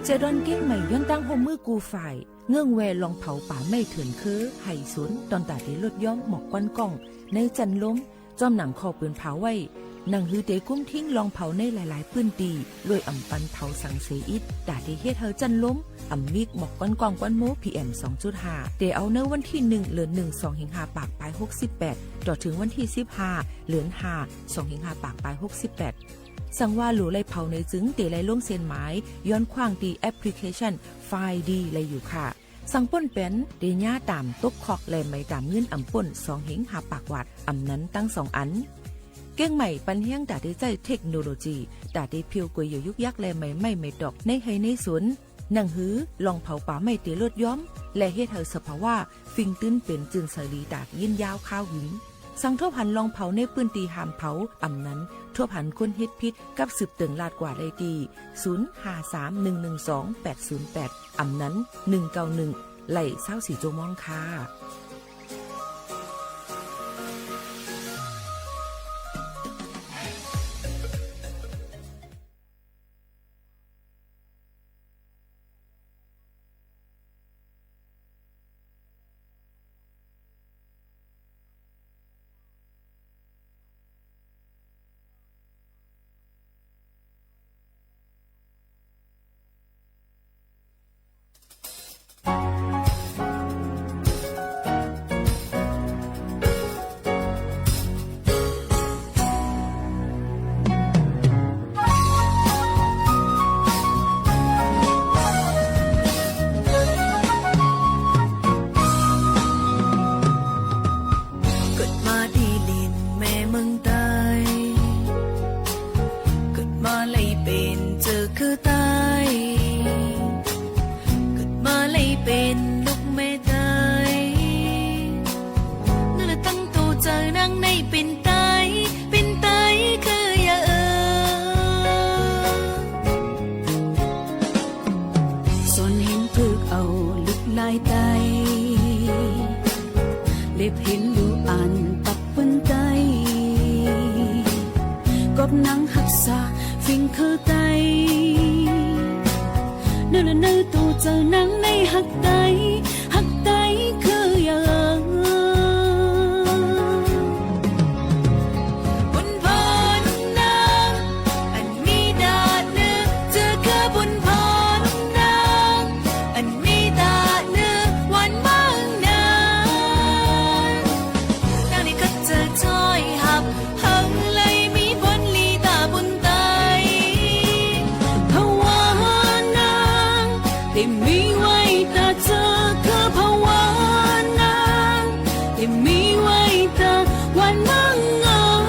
เจดอนเกียงใหม่ ย้อนตั้งฮ่วมมือกู้ฝ่าย เงื่องแวลองเผาป่าไม้เถื่อนเคือ ไห่สน ตอนต๋าเตลดย้อมหมอกควันก้อง ในจันทร์ลม จอมหนังข้อปืนเผาไว้ หนังหือเตกุ้มทิ้งลองเผาในหลายๆ ปื้นตี้ โดยอ่ำปันเผาสังเสอิด ต๋าเตเฮ็ดหื้อจันทร์ลม อ่ำมีหมอกควันก้องควันโม พีเอ็ม สองจุดห้า เตเอาในวันตี้หนึ่ง เดือนหนึ่ง สองเหียงห้าปากปายหกสิบแปด ต่อเถิงวันตี้สิบห้า เดือนห้า สองเหียงห้าปากปายหกสิบแปด สังว่าหลู่ไล่เผาในจึงเตไล่ลงเส้นหมาย ย้อนขว้างตี้แอปพลิเคชัน ไฟล์ดี ไล่อยู่ค่ะ สังป้นแป๋น เตย้าต๋ามตกคอก และไหมต๋ามเงินอ่ำป้น สองเหียงห้าปากวาท อ่ำนั้นตังสองอัน เกียงใหม่ปันแฮงต๋าเตใจ๊เทคโนโลยี ต๋าเตเผียวก๋วยเหยี่ยวยุกยัก และไหมไม้ไหมตอก ในไฮ่ในสน หนังหือลองเผาป่าไม้เตลดย้อม และเฮ็ดหื้อสภาวะฟิงตื้นเป๋นจื้นใสดีต๋าดยินยาวคาวหึง สังทบหันลองเผาในปื้นตี้ห้ามเผา อ่ำนั้นทบหันคนเฮ็ดผิดกับสืบเติ่งลาดกว่าได้ตี้ ศูนย์ ห้า สาม หนึ่ง หนึ่ง สอง แปด ศูนย์ แปด อ่ำนั้น หนึ่ง เก้า หนึ่ง ไล่ ซาวสี่ จั่วโมงค่ะ เกิดมาตี้ลินแม่เมืองใต้ เกิดมาไล่เป๋นเจ้าคือใต้ เกิดมาไล่เป๋นลูกแม่ใต้ เนื้อตั้งโตเจ้านางในเป๋นใต้ เป๋นใต้คืออย่างเอ่อ สอนเห็นเผิกเอาลุกลายใต้ เล็บเห็นลู่อันปักเปิ้นใต้ กอบหนังฮักษา ฟิงคือใต้ เนื้อละเนื้อโตเจ้านางในฮักใต้ ฮักใต้คืออย่าง บุญพรนาง อันมีต๋าเนื้อ เจ้าคือบุญพรนาง อันมีต๋าเนื้อ วันเมืองนาง นางนี้ก็จะจ้อยฮับ หังไล่มีผลลีต๋าบุญใต้ ภาวะนาง เต็มมีไว้ต๋าเจ้าคือภาวะนาง เต็มมีไว้ต๋าวันเมืองนาง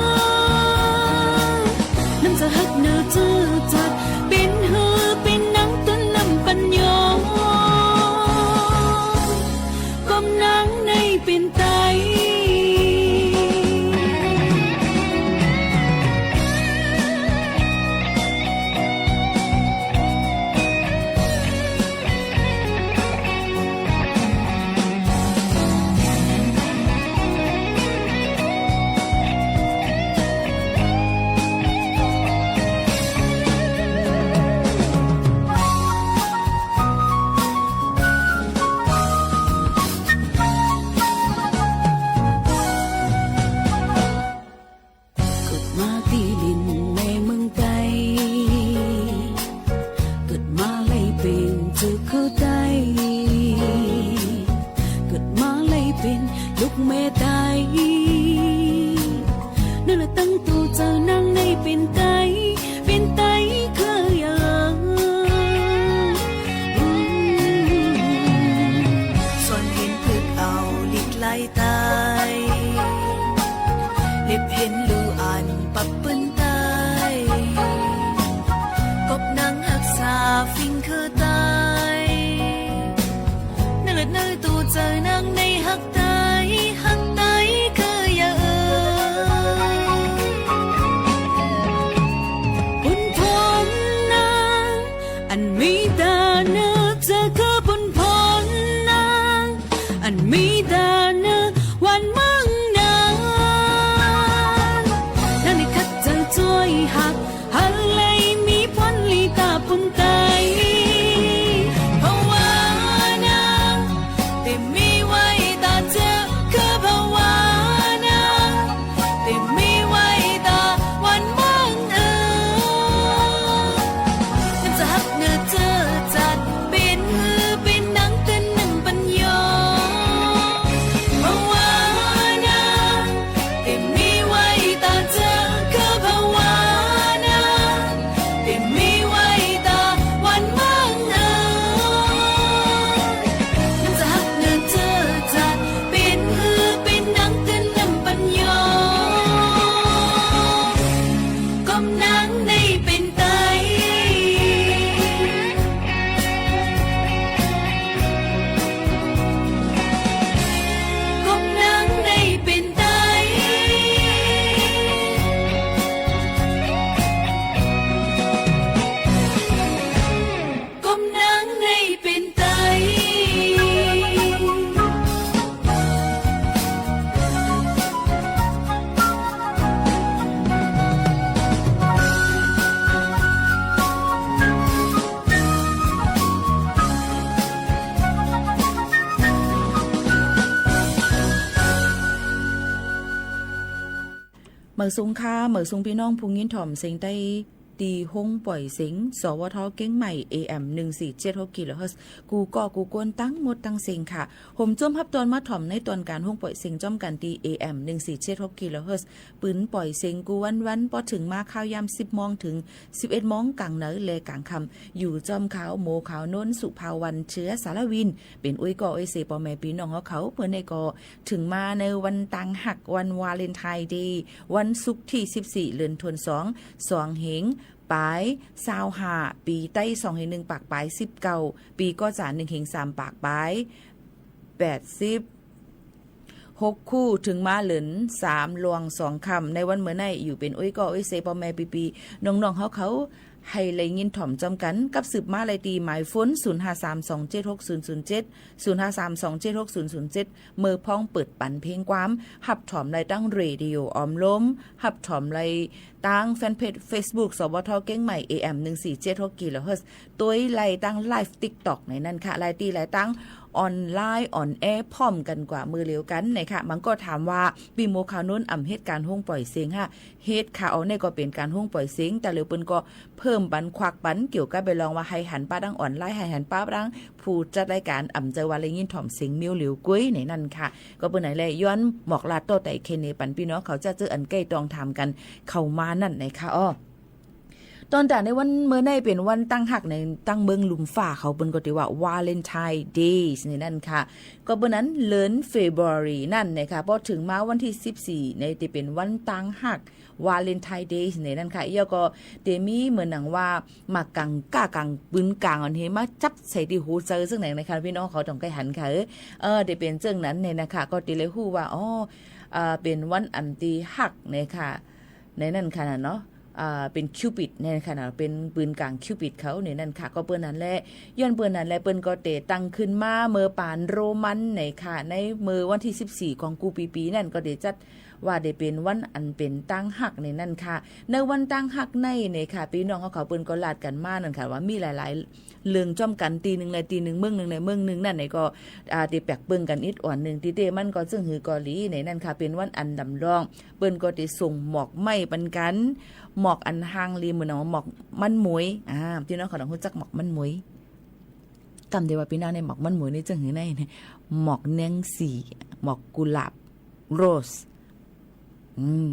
ฝิ่งคือใต้ ในเลือดในตั๋วใจ๋นางในฮักใต้ ฮักใต้คือเย้าเอ่ย ปุ้นพ้นนาง อันมีต๋าเนอเจ้าคือปุ้นพ้นนาง อันมีต๋าเนอวันเมืองนาง นางได้ขัดใจ๋จ้วยฮัก หันไหลมีพ้นลีต๋าปุ้นใต้ ภาวนา แต่มีไว้ต๋าเจ้าคือภาวนา แต่มีไว้ต๋าวันเมืองเอ่ย นั้นจะฮักเนอเจ้าจัด เป๋นหื้อเป๋นนางเตื้อนนึ่งปัญญา ภาวนา แต่มีไว้ต๋าเจ้าคือภาวนา แต่มีไว้ต๋าวันเมืองเอ่ย นั้นจะฮักเนอเจ้าจัด เป๋นหื้อเป๋นนางเตื้อนนึ่งปัญญา ก้อมนางในเป๋นใต้ ก้อมนางในเป๋นใต้ ก้อมนางในเป๋นใต้ เหมยสูงค่ะ เหมยสูงปี้น้องผู้ยินถ่อมเสียงใต้ ตี้โฮงป่อยเสียง สวท เกียงใหม่ เอเอ็ม หนึ่งสี่เจ็ดหก กิโลเฮิรตซ์ กู้ก้อกู้คนตังหมดตังเสียงค่ะ โฮมจ้วมฮับตอนมาถ่อมในตอนก๋านโฮงป่อยเสียงจ้อมกั๋นตี้ เอเอ็ม หนึ่งสี่เจ็ดหก กิโลเฮิรตซ์ ปืนป่อยเสียงกู้วันๆ ปอเถิงมาข่าวยามสิบโมงเถิงสิบเอ็ดโมงก๋างเนือและก๋างค่ำ อยู่จ้อมข่าวโม ข่าวโน้น สุภาวัน เชื้อสารวิน เป๋นอุ้ยก้ออุ้ยเซย์ป้อแม่ปี้น้องเฮาเขา เมื่อนี้ก็เถิงมาในวันตางฮัก วันวาเลนไทน์เดย์ วันศุกร์ตี้สิบสี่ เดือนธันวาคม สองเฮงปายซาวห้า ปีใต้สองเฮงหนึ่งปากปายสิบเก้า ปีก้อจ๋าหนึ่งเฮงสามปากปายแปดสิบ หกคู่ เถิงมาเดือนสามล่วงสองค่ำ ในวันเมื่อนี้อยู่เป๋นอุ้ยก้ออุ้ยเซย์ป้อแม่ปี้ๆ น้องๆ เฮาเขา หื้อได้ยินถ่อมจ้อมกั๋น กับสืบมาได้ตี้หมายโฟน ศูนย์ห้าสามสองเจ็ดหกศูนย์ศูนย์เจ็ด ศูนย์ห้าสามสองเจ็ดหกศูนย์ศูนย์เจ็ด เมื่อพ้องเปิดปันเพลงความ ฮับถ่อมได้ตังเรดิโอออมลม ฮับถ่อมได้ตังแฟนเพจเฟซบุ๊ก สวท เกียงใหม่ เอเอ็ม หนึ่งสี่เจ็ดหก กิโลเฮิรตซ์ ตวยได้ตังไลฟ์ติ๊กต็อกในนั้นค่ะ ได้ตี้ได้ตังออนไลน์ออนแอร์พร้อมกั๋นกว่าเมื่อเดียวกั๋นนะคะ บางก็ถามว่า ปี้โมข่าวโน้นอ่ำเฮ็ดก๋านโฮงป่อยเสียงฮะ เฮ็ดค่ะ เอาเนี่ยก็เป๋นก๋านโฮงป่อยเสียง แต่เหลียวเปิ้นก็เพิ่มปันควักปันเกี่ยวกับไปลองว่าหื้อหันป้าตังออนไลน์ หื้อหันป้าตังผู้จัดรายก๋าน อ่ำเจอว่าได้ยินถ่อมเสียงเมียวเหลียวกุ้ยในนั้นค่ะ ก็เปิ้นไหนแลย้อนหมอกลาดต่อไต่เคเนปันปี้น้องเขาจะเจออันใก้ต้องถามกั๋นเข้ามานั่นนะคะ อ้อ ตอนตางในวันเมื่อนี้เป๋นวันตางฮักในตางเมืองลุ่มฟ้าเขา เปิ้นก็ตี้ว่าวาเลนไทน์เดย์ในนั้นค่ะ ก็เปิ้นนั้นเดือนเฟบรุอารีนั่นนะคะ ปอเถิงมาวันตี้สิบสี่ในตี้เป๋นวันตางฮัก วาเลนไทน์เดย์ในนั้นค่ะ แล้วก็ตี้มีเหมือนหนังว่าหมากกั๋งก้ากั๋งปืนก๋างอันเฮมาจับใส่ตี้หัวใจ๋เซิ่งไหนนะคะ ปี้น้องเขาต้องใก้หันค่ะ เออ เออ ตี้เป๋นเซิ่งนั้นเนี่ยนะคะ ก็ตี้เลยฮู้ว่า อ้อ อ่า เป๋นวันอันตี้ฮักเนี่ยค่ะ ในนั้นค่ะนะเนาะ อ่า เป๋นคิวปิดเนี่ยค่ะนะ เป๋นปืนก๋างคิวปิดเขาเนี่ยนั้นค่ะ ก็เปิ้นนั้นแล ย้อนเปิ้นนั้นแล เปิ้นก็ตี้ตั้งขึ้นมาเมื่อป๋านโรมันเนี่ยค่ะ ในเมื่อวันตี้สิบสี่ของกู้ปีๆ นั้นก็ตี้จัด ว่าได้เป๋นวันอันเป๋นตางฮักในนั้นค่ะ ในวันตางฮักในเนี่ยค่ะ ปี้น้องเขาเขาเปิ้นก็ลาดกั๋นมานั่นค่ะ ว่ามีหลายๆ เรื่องจ้อมกั๋น ตี้นึ่งในตี้นึ่ง เมืองนึ่งในเมืองนึ่งนั่นเนี่ยก็ อ่า ตี้แปลกเปิงกั๋นอิดอ่อนนึ่ง ตี้เต้มันก็เซิ่งหื้อก็ดีในนั้นค่ะ เป๋นวันอันดำรง เปิ้นก็ตี้ส่งหมอกไม้ปันกั๋น หมอกอันฮางดีเหมือนหมอกมันหมวย อ่า ปี้น้องเขาต้องฮู้จักหมอกมันหมวย กำเดียวว่าปี้น้องในหมอกมันหมวยนี่เซิ่งหื้อในเนี่ย หมอกแนงสี หมอกกุหลาบ โรส อืม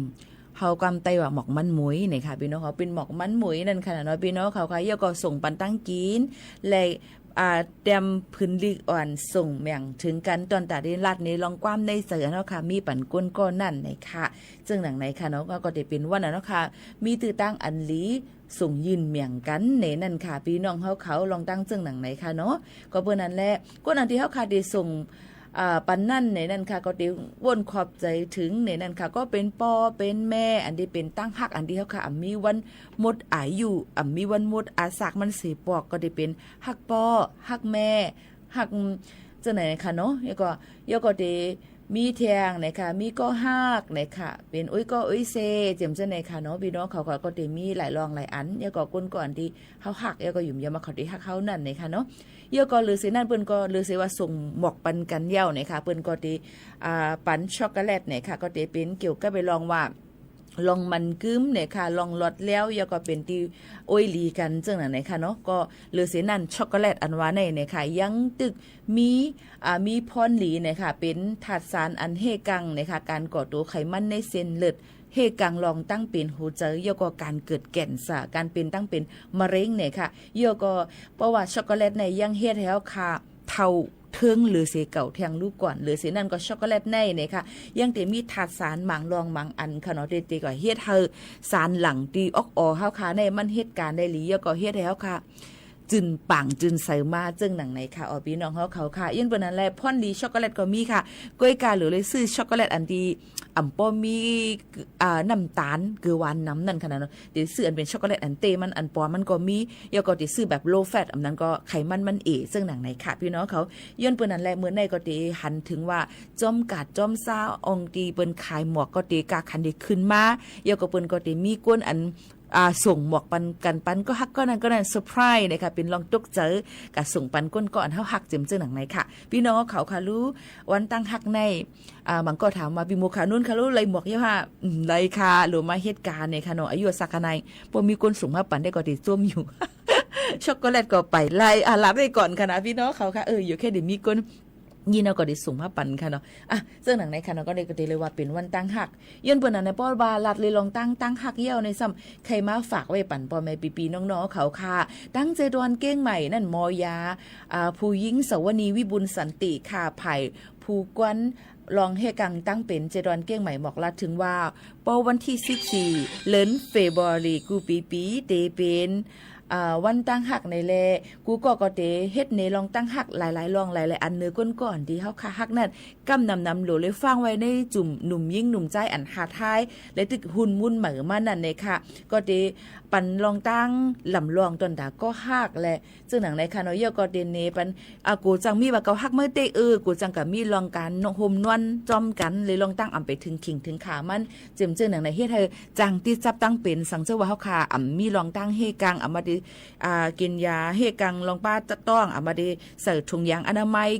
เฮากำไต้ว่าหมอกมันหมวยเนี่ยค่ะ ปี้น้องเขา เป๋นหมอกมันหมวยนั่นค่ะเนาะ ปี้น้องเขาค่ะ แล้วก็ส่งปันตังกิ๋น และ อ่า เตรียมผืนลีกอ่อนส่งแหม่งเถิงกั๋น ตอนตางตี้ลาดในลองความในใจ๋เนาะค่ะ มีปันก้นก้อนนั่นเนี่ยค่ะ เซิ่งหนังไหนค่ะเนาะ ก็ ก็ตี้เป๋นวันน่ะเนาะค่ะ มีตื้อตังอันดี ส่งยื่นเหมือนกั๋นในนั้นค่ะ ปี้น้องเฮาเขา ลองตั้งเจิ่งหนังไหนค่ะเนาะ ก็เปิ้นนั้นแหละ คนอันตี้เฮาค่ะได้ส่ง อ่า ปันนั้นในนั้นค่ะ ก็ได้ว้นขอบใจ๋เถิงในนั้นค่ะ ก็เป๋นป้อเป๋นแม่ อันตี้เป๋นตังฮัก อันตี้เฮาค่ะ อ่ำมีวันหมดอายุ อ่ำมีวันหมดอาสากมันเสียปอก ก็ได้เป๋นฮักป้อ ฮักแม่ ฮัก เจ้าไหนค่ะเนาะ แล้วก็ แล้วก็ได้มีแทงนะคะ มีก้อฮักนะคะ เป๋นโอ๊ยก้อโอ๊ยเซ เจียมเจ้าไหนค่ะเนาะ ปี้น้องเขาก็ ก็ได้มีหลายรองหลายอัน แล้วก็คนก่อนตี้เฮาฮัก แล้วก็หยุมยามว่าเขาได้ฮักเฮานั้นนะคะเนาะ แล้วก็เหลือเสียนั้นเปิ้นก็เหลือเสียว่าส่งหมวกปันกั๋นเย้านะคะ เปิ้นก็ได้ อ่า ปันช็อกโกแลตนะคะ ก็ได้เป๋นเกี่ยวกับไปลองว่า ลองมันกึ๊มนะคะ ลองหลอดแล้ว แล้วก็เป๋นตี้โอ๊ยหลีกั๋นเจิ่งหนังไหนค่ะเนาะ ก็เหลือเสียนั้นช็อกโกแลตอันว่าไหนนะคะ ยังตึกมี อ่า มีพ่อนหลีนะคะ เป๋นธาตุสารอันเฮ่กังนะคะ ก๋านก่อตั๋วไขมันในเส้นเลือด เฮ่กังลองตั้งเป๋นหัวใจ๋ แล้วก็ก๋านเกิดแก่นสา ก๋านเป๋นตั้งเป๋นมะเร็งนะคะ แล้วก็ เพราะว่าช็อกโกแลตไหนยังเฮ็ดหื้อเฮาค่ะ เฒ่าเถิงเหลือเสียเก่าแทงลูกก่อน เหลือเสียนั้นก็ช็อกโกแลตไหนนะคะ ยังได้มีธาตุสารหมางรองหมางอันค่ะเนาะ ตี้ ตี้ก็เฮ็ดหื้อสารหลั่งตี้ออกอ่อเฮาค่ะไหนมันเฮ็ดก๋านได้หลี แล้วก็เฮ็ดหื้อเฮาค่ะ จื้นป่างจื้นใสมาเจิ่งหนังไหนค่ะ อ๋อ ปี้น้องเฮาเขาค่ะ ย้อนเปิ้นนั้นแหละ พ่อนหลีช็อกโกแลตก็มีค่ะ ก้อยก่าเหลือเลยซื้อช็อกโกแลตอันตี้อ่ำป้อมี อ่า น้ำตาล เกลือหวานนำนั้นค่ะเนาะ ตี้ซื้ออันเป๋นช็อกโกแลตอันเต๊มันอันปอมมันก็มี แล้วก็ตี้ซื้อแบบ low fat อันนั้นก็ไขมันมันเอ๋ เจิ่งหนังไหนค่ะ ปี้น้องเขา ย้อนเปิ้นนั้นแหละ เมื่อไหนก็ตี้หันเถิงว่า จ้อมกาดจ้อมซ้า อ่องตี้เปิ้นขายหมวกก็ตี้ก้าขันได้ขึ้นมา แล้วก็เปิ้นก็ตี้มีคนอัน อ่า ส่งหมวกปันกั๋นปัน ก็ฮักก็นั้นก็นั้น เซอร์ไพรส์นะคะ เป๋นลองตกใจ๋ ก็ส่งปันคนก่อนเฮาฮักเจียมเจ้าหนังไหนค่ะ ปี้น้องเขาค่ะ ลู่วันตั้งฮักใน อ่า บางก็ถามว่า ปี้หมวกขาวนุ่นค่ะ ลู่ไล่หมวกเย้าฮะ อืม ไล่ค่ะ ลู่มาเฮ็ดก๋านเนี่ยค่ะเนาะ อายุสักขนาดไหน ป้อมีคนส่งมาปันได้ก็ตี้จ้มอยู่ ช็อกโกแลตก็ไปไล่ อ่า ลาไปก่อนค่ะนะ ปี้น้องเขาค่ะ เออ อยู่แค่เดี๋ยวมีคน นี่เนาะก็ได้ส่งมาปันค่ะเนาะ อ่ะ เจิ่งหนังไหนค่ะเนาะ ก็ได้ ก็ได้เลยว่าเป๋นวันตั้งฮัก ย้อนเปิ้นนั้นนะ เพราะว่าลัดเลยลองตั้ง ตั้งฮักเย้าในซ้ำ ใค่มาฝากไว้ปันป้อแม่ปี้ๆน้องๆเขาค่ะ ตั้งเจดวันเก้งใหม่นั่น มอยา อ่า ผู้หญิงสวนีวิบูลย์สันติค่ะ ฝ่ายผู้กวนลองเฮ่กังตั้งเป๋นเจดวันเก้งใหม่หมอกลัดเถิงว่า ป้อวันตี้สิบสี่ เดือนเฟบรุรีกู้ปี๋ๆ ตี้เป๋น อ่า วันตั้งฮักในแล กู้ก็ก็ตี้เฮ็ดในลองตั้งฮักหลายๆ ลองหลายๆ อันเนอะ ก้นก่อนตี้เฮาค่ะฮักนั้น ก้ำนำนำโหลเลยฟังไว้ในจุ่มหนุ่มญิงหนุ่มจายอันหาดฮ้าย และตึกหุ่นมุ่นเหมอมานั่นเลยค่ะ ก็ตี้ปันลองตั้งลำลองตอนต๋าก็ฮักแหละ เจิ่งหนังไหนค่ะเนาะ เย้าก็ตี้เนปัน อ่า กูจังมีว่าเกาฮักเมื่อเต้ เออ กูจังก็มีลองก๋านนอนโฮมนอนจ้อมกั๋น เลยลองตั้งอ่ำไปเถิงขิงเถิงขามัน เจิ่มเจิ่งหนังไหนเฮ็ดหื้อจังติดจับตั้งเป๋น สังเจ้าว่าเฮาค่ะอ่ำมีลองตั้งเฮ่กัง อ่ำบ่ได้ อ่า กิ๋นยาเฮ่กังลองป้าต้อง อ่ำบ่ได้ใส่ถุงยางอนามัย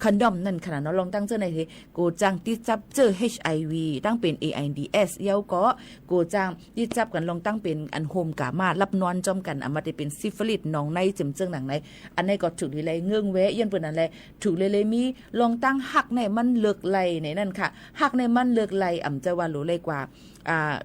คอนโดมนั่นค่ะเนาะ ลองตั้งเจ้าไหนตี้ กูจังติดจับเจ้า เอชไอวี ตั้งเป๋น เอไอดีเอส เย้าก็ กูจังติดจับกั๋นลองตั้งเป๋นอันโฮมก๋ามาฮับนอนจ้อมกั๋น อ่ำบ่ได้เป๋นซิฟิลิส หนองใน เจิ่มเจิ่งหนังไหน อันนี้ก็ถูกดีไล่เงื้องแวะ ย้อนเปิ้นนั้นแหละ ถูกเลยเลยมีลองตั้งฮักในมันเลิกไล่ในนั้นค่ะ ฮักในมันเลิกไล่ อ่ำจะว่าโหลไล่กว่า อ่า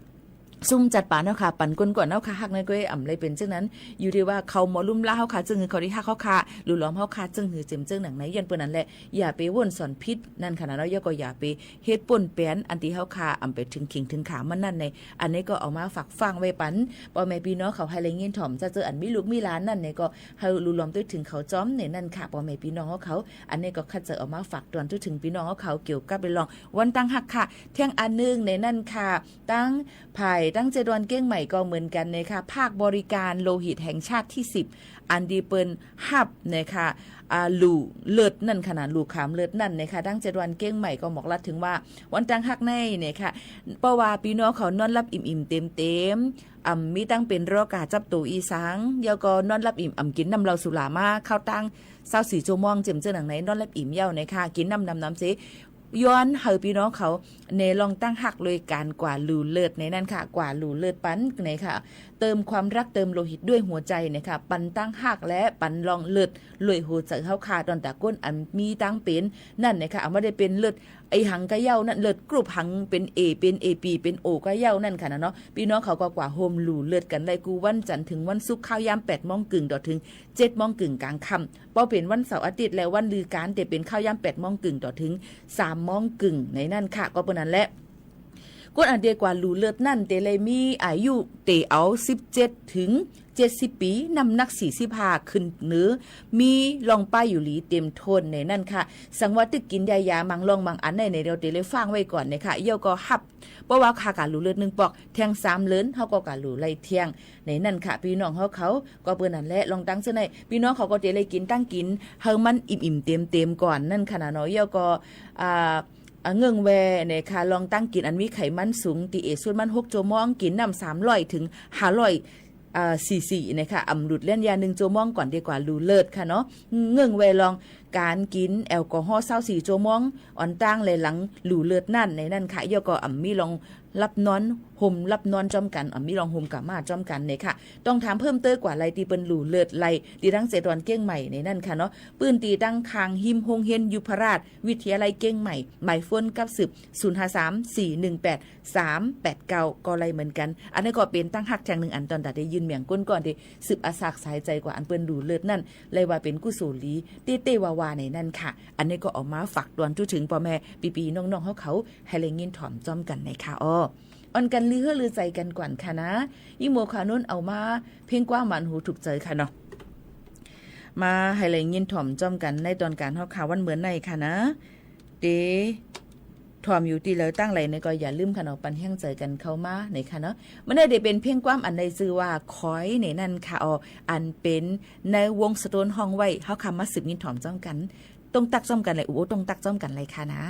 ซุ่มจัดป๋านเฮาค่ะ ปันก้นก่อนเฮาค่ะ ฮักในก็อ่ำไล่เป๋นเจ้านั้น อยู่ตี้ว่าเขาหมอลุ่มล้าเฮาค่ะ เจิ่งหื้อเขาได้ฮักเฮาค่ะ หรือล้อมเฮาค่ะ เจิ่งหื้อเจิ่มเจิ่งหนังไหน ย้อนเปิ้นนั้นแหละ อย่าไปว่นสอนผิดนั่นค่ะนะเนาะ เย้าก็อย่าไปเฮ็ดป้นแป๋น อันตี้เฮาค่ะอ่ำไปเถิงขิงเถิงขามันนั่นใน อันนี้ก็เอามาฝากฟังไว้ปัน ป้อแม่ปี้น้องเขาหื้อไล่ยินถ่อม จะเจออันมีลูกมีหลานนั่นในก็ หื้อลู่ลอมตวยเถิงเขาจ้อมในนั้นค่ะ ป้อแม่ปี้น้องเขา อันนี้ก็ข้าเจ้าเอามาฝากตวยเถิงปี้น้องเขา เกี่ยวกับเรื่องวันตั้งฮักค่ะ แถมอันนึ่งในนั้นค่ะ ตั้งฝ่ายตั้งเจดวันเก้งใหม่ก็เหมือนกั๋นนะคะ ภาคบริการโลหิตแห่งชาติตี้สิบ อันตี้เปิ้นฮับนะคะ อ่า ลู่เลือดนั่นค่ะนะ ลู่ขามเลือดนั่นนะคะ ตั้งเจดวันเก้งใหม่ก็หมอกลัดเถิงว่า วันตั้งฮักในนะคะ เพราะว่าปี้น้องเขานอนหลับอิ่มๆ เต็มๆ อ่ำมีตั้งเป๋นโรคก๋าจับตั๋วอี้สัง แล้วก็นอนหลับอิ่ม อ่ำกิ๋นน้ำเหล้าสุรามา เข้าตั้งซาวสี่ชั่วโมง เจิ่มเจิ่งหนังไหน นอนหลับอิ่มเย้านะคะ กิ๋นน้ำนำๆ เส ย้อนหื้อปี้น้องเขา ในลองตั้งฮักโดยก๋านกวาดลู่เลือดในนั้นค่ะ กวาดลู่เลือดปันในค่ะ เติมความรัก เติมโลหิตด้วยหัวใจนะคะ ปันตั้งฮักและปันลองเลือด โดยหัวใจ๋เฮาค่ะ ตอนต๋าก้นอันมีตั้งเป๋นนั่นนะคะ อ่ำบ่ได้เป๋นเลือด ไอ้หังกะเย้านั่น เลือดกรุ๊ปหังเป๋นเอ เป๋นเอบี เป๋นโอกะเย้านั่นค่ะนะเนาะ ปี้น้องเขาก็กวาดโฮมลู่เลือดกั๋นได้กู้วันจันทร์เถิงวันศุกร์ ข้าวยามแปดโมงกึ่งต่อเถิงเจ็ดโมงกึ่งก๋างค่ำ ป้อเป๋นวันเสาร์อาทิตย์และวันลือก๋านตี้เป๋นข้าวยามแปดโมงกึ่งต่อเถิงสามโมงกึ่งในนั้นค่ะ ก็เปิ้นนั้นแหละ คนอันเตกว่าหลู่เลือดนั้นเตเลยมีอายุเต๋าสิบเจ็ดเถิงเจ็ดสิบปี๋ น้ำหนักสี่สิบห้าขึ้นเหนือ มีร่องป้ายอยู่หลีเต๋มถ้วนในนั้นค่ะ สังว่าตึกกิ๋นยายาบางร่องบางอันในในเดียวเตเลยฟังไว้ก่อนในค่ะ เยี่ยวก็ฮับ เพราะว่าค่าก๋าหลู่เลือดนึ่งปอก แท่งสามเลิน เฮาก็ก๋าหลู่ไล่แท่งในนั้นค่ะ ปี้น้องเฮาเขา ก็เปิ้นนั้นแหละ ลองตังเสื้อใน ปี้น้องเขาก็เตเลยกิ๋นตังกิ๋น หื้อมันอิ่มๆ เต๋มๆ ก่อนนั่นค่ะนะเนาะ เยี่ยวก็ อ่า อ่า เงิ่งแวในค่ะ ลองตังกิ๋นอันมีไขมันสูง ตี้เอสุดมันหกจั่วโมง กิ๋นน้ำสามร้อยเถิงห้าร้อย อ่า ซีซี ในค่ะ อ่ำหลุดเล่นยานึ่งจั่วโมงก่อนเตกว่าหลู่เลือดค่ะเนาะ เงิ่งแวลองก๋านกิ๋นแอลกอฮอล์ซาวสี่จั่วโมง อ่อนตังและหลังหลู่เลือดนั้นในนั้นค่ะ เยี่ยวก็อ่ำมีร่องหลับนอน ห่มหลับนอนจ้อมกั๋น อ่ำมีร่องห่มกาม่าจ้อมกั๋นในค่ะ ต้องถามเพิ่มเติมกว่าไล่ตี้เปิ้นหลู่เลือดไล่ ตี้ตังเจตวันเกียงใหม่ในนั้นค่ะเนาะ ปื้นตี้ตังข้างฮิมโฮงเฮียนยุพราชวิทยาลัยเกียงใหม่ หมายโฟนกับสืบ ศูนย์ห้าสาม สี่หนึ่งแปด สามแปดเก้า ก็ไล่เหมือนกั๋น อันนั้นก็เป๋นตังฮักแท่งนึ่งอัน ตอนตัดได้ยืนเหมียงก้นก่อนตี้สืบอาสากสายใจ๋กว่าอันเปิ้นหลู่เลือดนั้น ไล่ว่าเป๋นกุศลีเต๊ๆ ว่าๆ ในนั้นค่ะ อันนี้ก็เอามาฝากตวนจุเถิงป้อแม่ปี้ๆ น้องๆ เฮาเขา หื้อได้ยินถ่อมจ้อมกั๋นในค่ะอ้อ อ่อนกั๋นลือเฮ้อลือใจ๋กั๋นก่อนค่ะนะ อี่โมงข่าวนู้นเอามาเพลงกว้างหวานหูถูกใจ๋ค่ะเนาะ มาหื้อได้ยินถ่อมจ้อมกั๋นในตอนก๋านเฮาข่าววันเมื่อในค่ะนะ เต๋ถ่อมอยู่ตี้ไหนตังไหนในก็อย่าลืมค่ะเนาะ ปันแฮงใจ๋กั๋นเข้ามาในค่ะเนาะ เมื่อในเต๋เป๋นเพลงกว้างอันในจื้อว่าคอยในนั้นค่ะอ้อ อันเป๋นในวงสโตนฮ้องไว้ เฮาค่ะมาสืบยินถ่อมจ้อมกั๋น ต้องตักจ้อมกั๋นเลย อู้ ต้องตักจ้อมกั๋นเลยค่ะนะ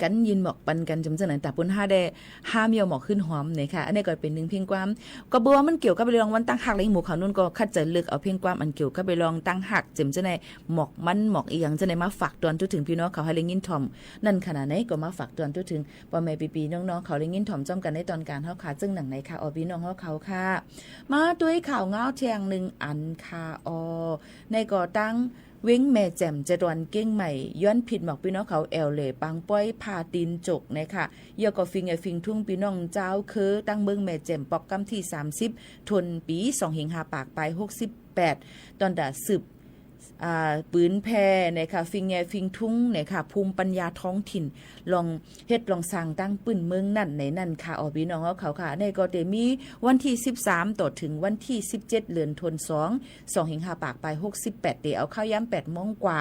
กั๋น ยินหมอกปันกั๋น จำเจ้าไหน ต๋าปุ้นห้าได้ห้ามเยี่ยวหมอกหื้นหอมเนี่ยค่ะ อันนี้ก็เป๋นนึ่งเพลงความ ก็เปื้อว่ามันเกี่ยวกับเรื่องวันตั้งฮัก และหมู่เขานู่นก็คัดเจื้อเลือกเอาเพลงความอันเกี่ยวกับเรื่องตั้งฮัก จำเจ้าไหน หมอกมันหมอกอีหยังเจ้าไหน มาฝากตวนทั่วเถิงปี้น้องเขาหื้อได้ยินถ่อม นั้นขนาดไหนก็มาฝากตวนทั่วเถิง ป้อแม่ปี้ๆ น้องๆ เขาได้ยินถ่อมจ้อมกั๋นในตอนก๋านเฮาค่ะ เจ้าหนังไหนค่ะ ออ ปี้น้องเฮาเขาค่ะ มาตวยข่าวเงาแท่งนึ่งอันค่ะ ออ ในก็ตั้งเว็งแม่แจ่ม จะดอนเจียงใหม่ ย้อนผิดหมอกปี้น้องเขาแอ่วแหล่ปางป้อยผ้าตี๋นจกนะคะ เยี่ยวก็ฟิงแอ่ฟิงทุ่งปี้น้องจาวเค้อตั้งเมืองแม่แจ่ม ปอกก้ำตี้สามสิบ ธันวา ปี๋สองเหียงห้าปากปายหกสิบแปด ตอนต๋าสืบ อ่า ปืนแผ่นะคะ ฟิงแอ่ฟิงทุ่งนะคะ ภูมิปัญญาท้องถิ่น ลองเฮ็ดลองสร้างตั้งปื้นเมืองนั้นในนั้นค่ะ ออ ปี้น้องเฮาเขาค่ะ ในก็เต๋มีวันตี้สิบสาม ต่อเถิงวันตี้สิบเจ็ด เดือนธันวา สองเหียงห้าปากปายหกสิบแปด เต๋เอาเข้ายามแปดโมงกว่า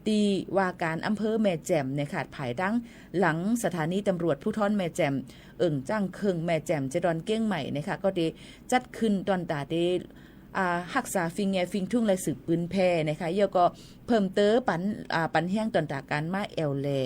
ตี้ว่าก๋านอำเภอแม่แจ่มเนี่ยค่ะ ภายตั้งหลังสถานีตำรวจภูธรแม่แจ่ม เอิ่งจ้างเคิงแม่แจ่ม จะดอนเจียงใหม่เนี่ยค่ะ ก็เต๋จัดขึ้นตอนต๋าเต๋ อ่า ฮักษาฟิงแอ่ฟิงทุ่งและสืบปืนแผ่เนี่ยค่ะ เยี่ยวก็เพิ่มเติมปัน อ่า ปันแฮงตอนต๋าก๋านมาแอ่วแหล่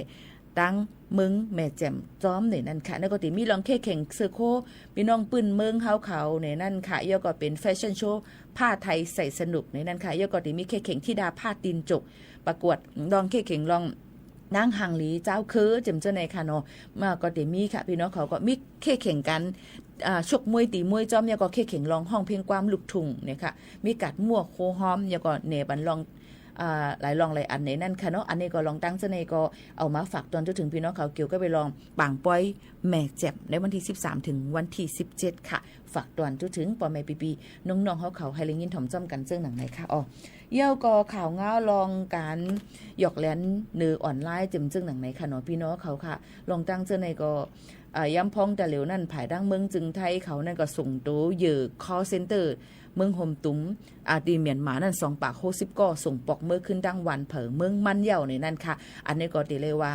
ตั้งเมืองแม่แจ่มจ้อมในนั้นค่ะ ในก็เต๋มีลองเข้เข่งเสื้อโค้ ปี้น้องปื้นเมืองเฮาเขาในนั้นค่ะ เยี่ยวก็เป๋นแฟชั่นโชว์ผ้าไทยใส่สนุกในนั้นค่ะ เยี่ยวก็เต๋มีเข้เข่งธิดาผ้าตี๋นจก ประกวดลองเข้เข่งลองนางหางหลีจาวเค้อ จำเจ้าไหนค่ะเนาะ มาก็เต๋มีค่ะ ปี้น้องเขาก็มีเข้เข่งกั๋น อ่า ชกมวยตี๋มวยจ้อม เยี่ยวก็เข้เข่งลองฮ้องเพลงความลูกทุ่งเนี่ยค่ะ มีก๋าดมั่วโคฮ้อม เยี่ยวก็แหน่ปันลอง อ่า หลายลองหลายอันในนั้นค่ะเนาะ อันนี้ก็ลองตั้งเจ้าไหนก็เอามาฝากตวนทั่วเถิงปี้น้องเขา เกี่ยวกับไปลองปางป้อยแม่แจ่ม ในวันตี้สิบสาม เถิงวันตี้สิบเจ็ด ค่ะ ฝากตวนทั่วเถิงป้อแม่ปี้ๆ น้องๆ เฮาเขาหื้อได้ยินถ่อมจ้อมกั๋น เจ้าหนังไหนค่ะ ออ เยี่ยวก็ข่าวเงาลองก๋านหยอกแหลนเนอออนไลน์ จำเจ้าหนังไหนค่ะเนาะ ปี้น้องเขาค่ะ ลองตั้งเจ้าไหนก็ อ่า ยามพ่องตะเหลียวนั้น ภายตั้งเมืองจึงไทยเขานั้นก็ส่งตั๋วเหยื่อ call center เมืองโฮมตุม อ่า ตี้เมียนมานั้น สองปากหกสิบก้อ ส่งปอกเมือขึ้นตั้งหวานเผิงเมืองมันเยี่ยวในนั้นค่ะ อันนี้ก็เต๋เลยว่า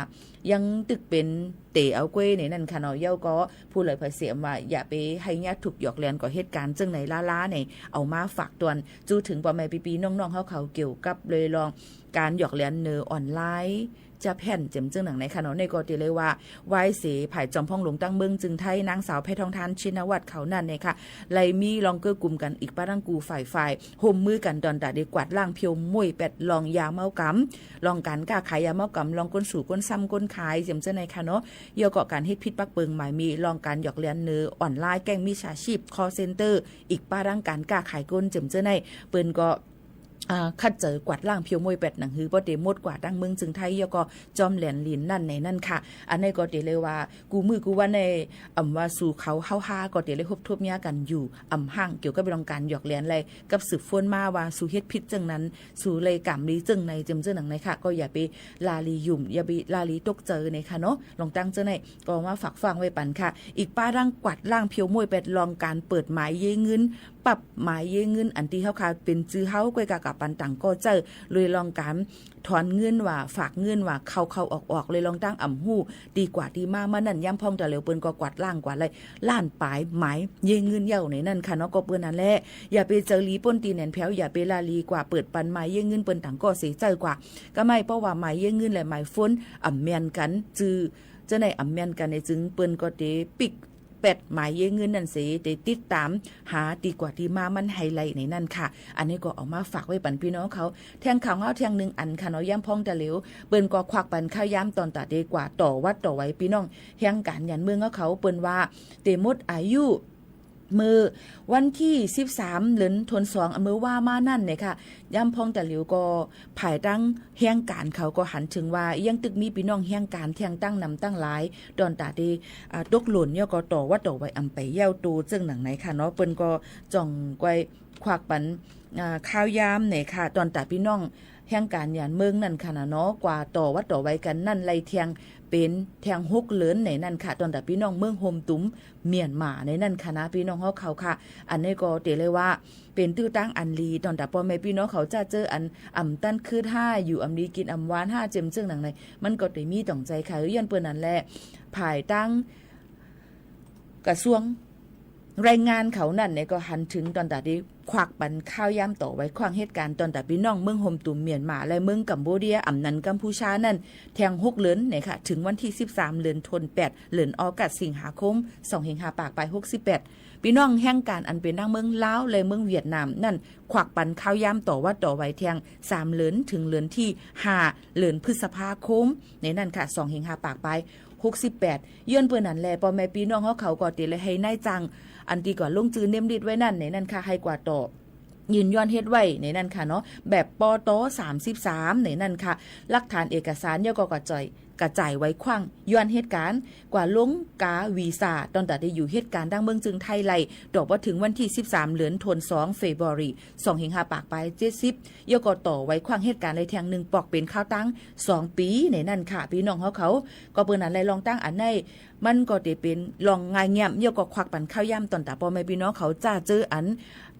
ยังตึกเป๋นเต๋เอาก้วยในนั้นค่ะเนาะ เยี่ยวก็ผู้ใดใผเสียมว่า อย่าไปหื้อเยียะถูกหยอกแหลน ก็เหตุก๋ารณ์เจ้าไหนล้าๆ ใน เอามาฝากตวน จู้เถิงป้อแม่ปี้ๆ น้องๆ เฮาเขา เกี่ยวกับเลยลองก๋านหยอกแหลนเนอออนไลน์ จะแผ่น จำเจ้าหนังไหนค่ะเนาะ ในก็เต๋เลยว่า วายเส ภายจอมพ่องหลวงตั้งเมืองจึงไทย นางสาวแพทองธาร ชินวัตรเขานั้นเนี่ยค่ะ เลยมีลองเกื้อกุมกั๋น อีกป้าตั้งกู้ฝ่ายฝ่าย ฮ่วมมือกั๋นตอนต๋าเต๋กวาดล้างเผียวมวยแปด ลองยาเมาก๋ำ ลองก๋านก้าขายยาเมาก๋ำ ลองก้นสู่ก้นซ้ำก้นขาย จำเจ้าไหนค่ะเนาะ เยี่ยวก็ก๋านเฮ็ดผิดปักเปิงหมายมี ลองก๋านหยอกแหลนเนอออนไลน์ แก๊งมิจฉาชีพ call center อีกป้าตั้งก๋านก้าขายก้น จำเจ้าไหน เปิ้นก็ อ่า คัดเจื้อกวาดล้างเผียวมวยแปด หนังหื้อป้อเต๋หมดกว่าตั้งเมืองจึงไทย เยี่ยวก็จ้อมแหลนลินนั้นในนั้นค่ะ อันนี้ก็เต๋เลยว่า กู้มื้อกู้วันใน อ่ำว่าสู่เขาเฮาฮาก็เต๋เลยฮบทบเยียะกั๋นอยู่ อ่ำห่างเกี่ยวกับเรื่องก๋านหยอกแหลน และกับสืบโฟนมาว่า สูเฮ็ดผิดเจ้านั้น สูเลยก๋ามดีเจ้าไหน จำเจ้าหนังไหนค่ะ ก็อย่าไปลาลีหยุ่ม อย่าไปลาลีตกใจ๋ในค่ะเนาะ ลองตั้งเจ้าไหนก็มาฝากฟังไว้ปันค่ะ อีกป้าตั้งกวาดล้างเผียวมวยแปด ลองก๋านเปิดหมายเย้เงิน ปรับหมายเย้เงิน อันตี้เฮาค่ะเป๋นจื้อเฮา ก้อยกากับปันต่างก้อเจ้า เลยลองก๋านถอนเงินว่า ฝากเงินว่า เข้าๆ ออกๆ เลยลองตั้งอ่ำฮู้ ตี้กว่าตี้มา มานั้น ยามพ่องตะเหลียวเปิ้นก็กวาดล้างกว่าเลย ล้านป๋ายหมายเย้เงินเยี่ยวในนั้นค่ะเนาะ ก็เปิ้นนั้นแหละ อย่าไปเจิงลีป้นตี้แหนนแผว อย่าไปลาลีกว่าเปิดปันหมายเย้เงินเปิ้นต่างก้อเสียเจ้ากว่า ก็ไม่ เพราะว่าหมายเย้เงินและหมายโฟนอ่ำเมียนกั๋น จื้อเจ้าไหนอ่ำเมียนกั๋นในจึง เปิ้นก็เต๋ปิ๊ก แปดหมายเย้เงินนั้นเส เต๋ติดต๋ามหาตี้กว่าตี้มามันหื้อได้ในนั้นค่ะ อันนี้ก็เอามาฝากไว้ปันปี้น้องเขา แท่งข่าวเงาแท่งนึ่งอันค่ะเนาะ ยามพ่องตะเหลียว เปิ้นก็ควักปันข้าวยามตอนต๋าเต๋กว่าต่อวัดต่อไว้ ปี้น้องแฮงก๋านหยันเมืองเฮาเขา เปิ้นว่าเต๋หมดอายุ เมื่อวันตี้สิบสาม เดือนธันวา เมื่อว่ามานั้นเนี่ยค่ะ ยามพ่องตะเหลียวก็ ภายตั้งแฮงก๋านเขาก็หันเถิงว่า ยังตึกมีปี้น้องแฮงก๋านแท่งตั้งนำตั้งหลาย ตอนต๋าเต๋ อ่า ตกหล่นเยี่ยวก็ต่อวัดต่อไว้อ่ำไปเยี่ยวโต เจิ่งหนังไหนค่ะเนาะ เปิ้นก็จ่องก้อยควักปัน อ่า ข้าวยามเนี่ยค่ะ ตอนต๋าปี้น้องแฮงก๋านหยันเมืองนั้นค่ะนะเนาะ กว่าต่อวัดต่อไว้กั๋นนั้น ไล่แท่งเป๋นแท่งหกเดือนในนั้นค่ะ ตอนต๋าปี้น้องเมืองโฮมตุม เมียนมาในนั้นค่ะนะ ปี้น้องเฮาเขาค่ะ อันนี้ก็เต๋เลยว่า เป๋นตื้อตังอันดี ตอนต๋าป้อแม่ปี้น้องเขาจะเจออันอ่ำตันคืดห้า อยู่อ่ำดีกิ๋นอ่ำหวานห้า เจิ่งเจิ่งหนังไหน มันก็เต๋มีต่องใจ๋ค่ะ ย้อนเปิ้นนั้นแหละ ภายตั้งกระทรวง รายงานเขานั้นเนี่ยก็หันเถิงตอนต๋าตี้ควักปันข้าวยามต่อไว้ขว้างเหตุก๋ารณ์ตอนต๋าปี้น้องเมืองโฮมตูมเมียนมาและเมืองกัมพูเดีย อำนั้นกัมพูชานั้น แถงหกเดือนเนี่ยค่ะ เถิงวันตี้สิบสาม เดือนธันวา เดือนออกัส สิงหาคม สองเฮงห้าปากปายหกสิบแปด ปี้น้องแฮงก๋านอันเป๋นตางเมืองลาวและเมืองเวียดนามนั้น ควักปันข้าวยามต่อว่าต่อไว้แถงสามเดือน เถิงเดือนตี้ห้า เดือนพฤษภาคม ในนั้นค่ะ สองเฮงห้าปากปายหกสิบแปด ย้อนเปื้อนั้นแล ป้อแม่ปี้น้องเฮาเขาก็เต๋เลยหื้อนายจ้าง อันตี้กว่าลงจื้อเน็มลิสต์ไว้นั้น ในนั้นค่ะ หื้อกว่าต่อ ยืนยันเฮ็ดไว้ในนั้นค่ะเนาะ แบบ ปต สามสิบสาม ในนั้นค่ะ หลักฐานเอกสารเยียะก็กระจาย กระจายไว้ขว้าง ย้อนเหตุก๋ารณ์ กว่าลงก๋าวีซ่า ตอนต๋าตี้อยู่เหตุก๋ารณ์ตางเมืองเจิงไทยไล่ ต่อว่าเถิงวันตี้สิบสาม เดือนธันวา สองเฟบรุรี สองเฮงห้าปากปายเจ็ดสิบ เยียะก็ต่อไว้ขว้างเหตุก๋ารณ์ไล่แถงหนึ่งปอกเป๋นข้าวตังสองปี๋ ในนั้นค่ะ ปี้น้องเฮาเขา ก็เปื้อนั้นแล ลองตั้งอันไหน มันก็เต๋เป๋นลองง่ายเงียบ เยียะก็ควักปันข้าวยามต่อนต๋าป้อแม่ปี้น้องเขาจ้าเจ้ออัน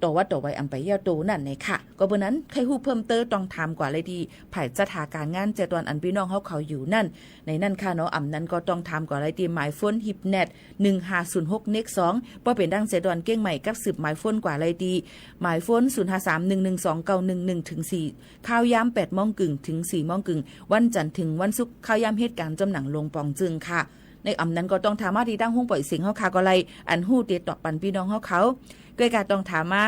ต่อว่าต่อไว้อำไปเยียะโตนั้นในค่ะ ก็เปื้อนั้นใค่ฮู้เพิ่มเติมต้องถามกว่าเลยตี้ ฝ่ายจัดหาก๋านงานแจตอนอันปี้น้องเฮาเขาอยู่นั้น ในนั้นค่ะเนาะ อำนั้นก็ต้องถามกว่าเลยตี้ หมายโฟนฮิบแนต หนึ่งห้าศูนย์หก เน็กสอง ป้อเป๋นตางแจตอนเก้งใหม่กับสืบหมายโฟนกว่าเลยตี้ หมายโฟน ศูนย์ห้าสาม หนึ่งหนึ่งสอง เก้าหนึ่งหนึ่ง เถิงสี่ ข้าวยามแปดโมงกึ่งเถิงสี่โมงกึ่ง วันจันทร์เถิงวันศุกร์ ข้าวยามเหตุก๋ารณ์จ้อมหนังลงปองจึงค่ะ ในอำนั้นก็ต้องถามมาตี้ตางห้องป่อยเสียงเฮาค่ะก็ไล่ อันฮู้เต๋ตอบปันปี้น้องเฮาเขา ก้อยก่าต้องถามมา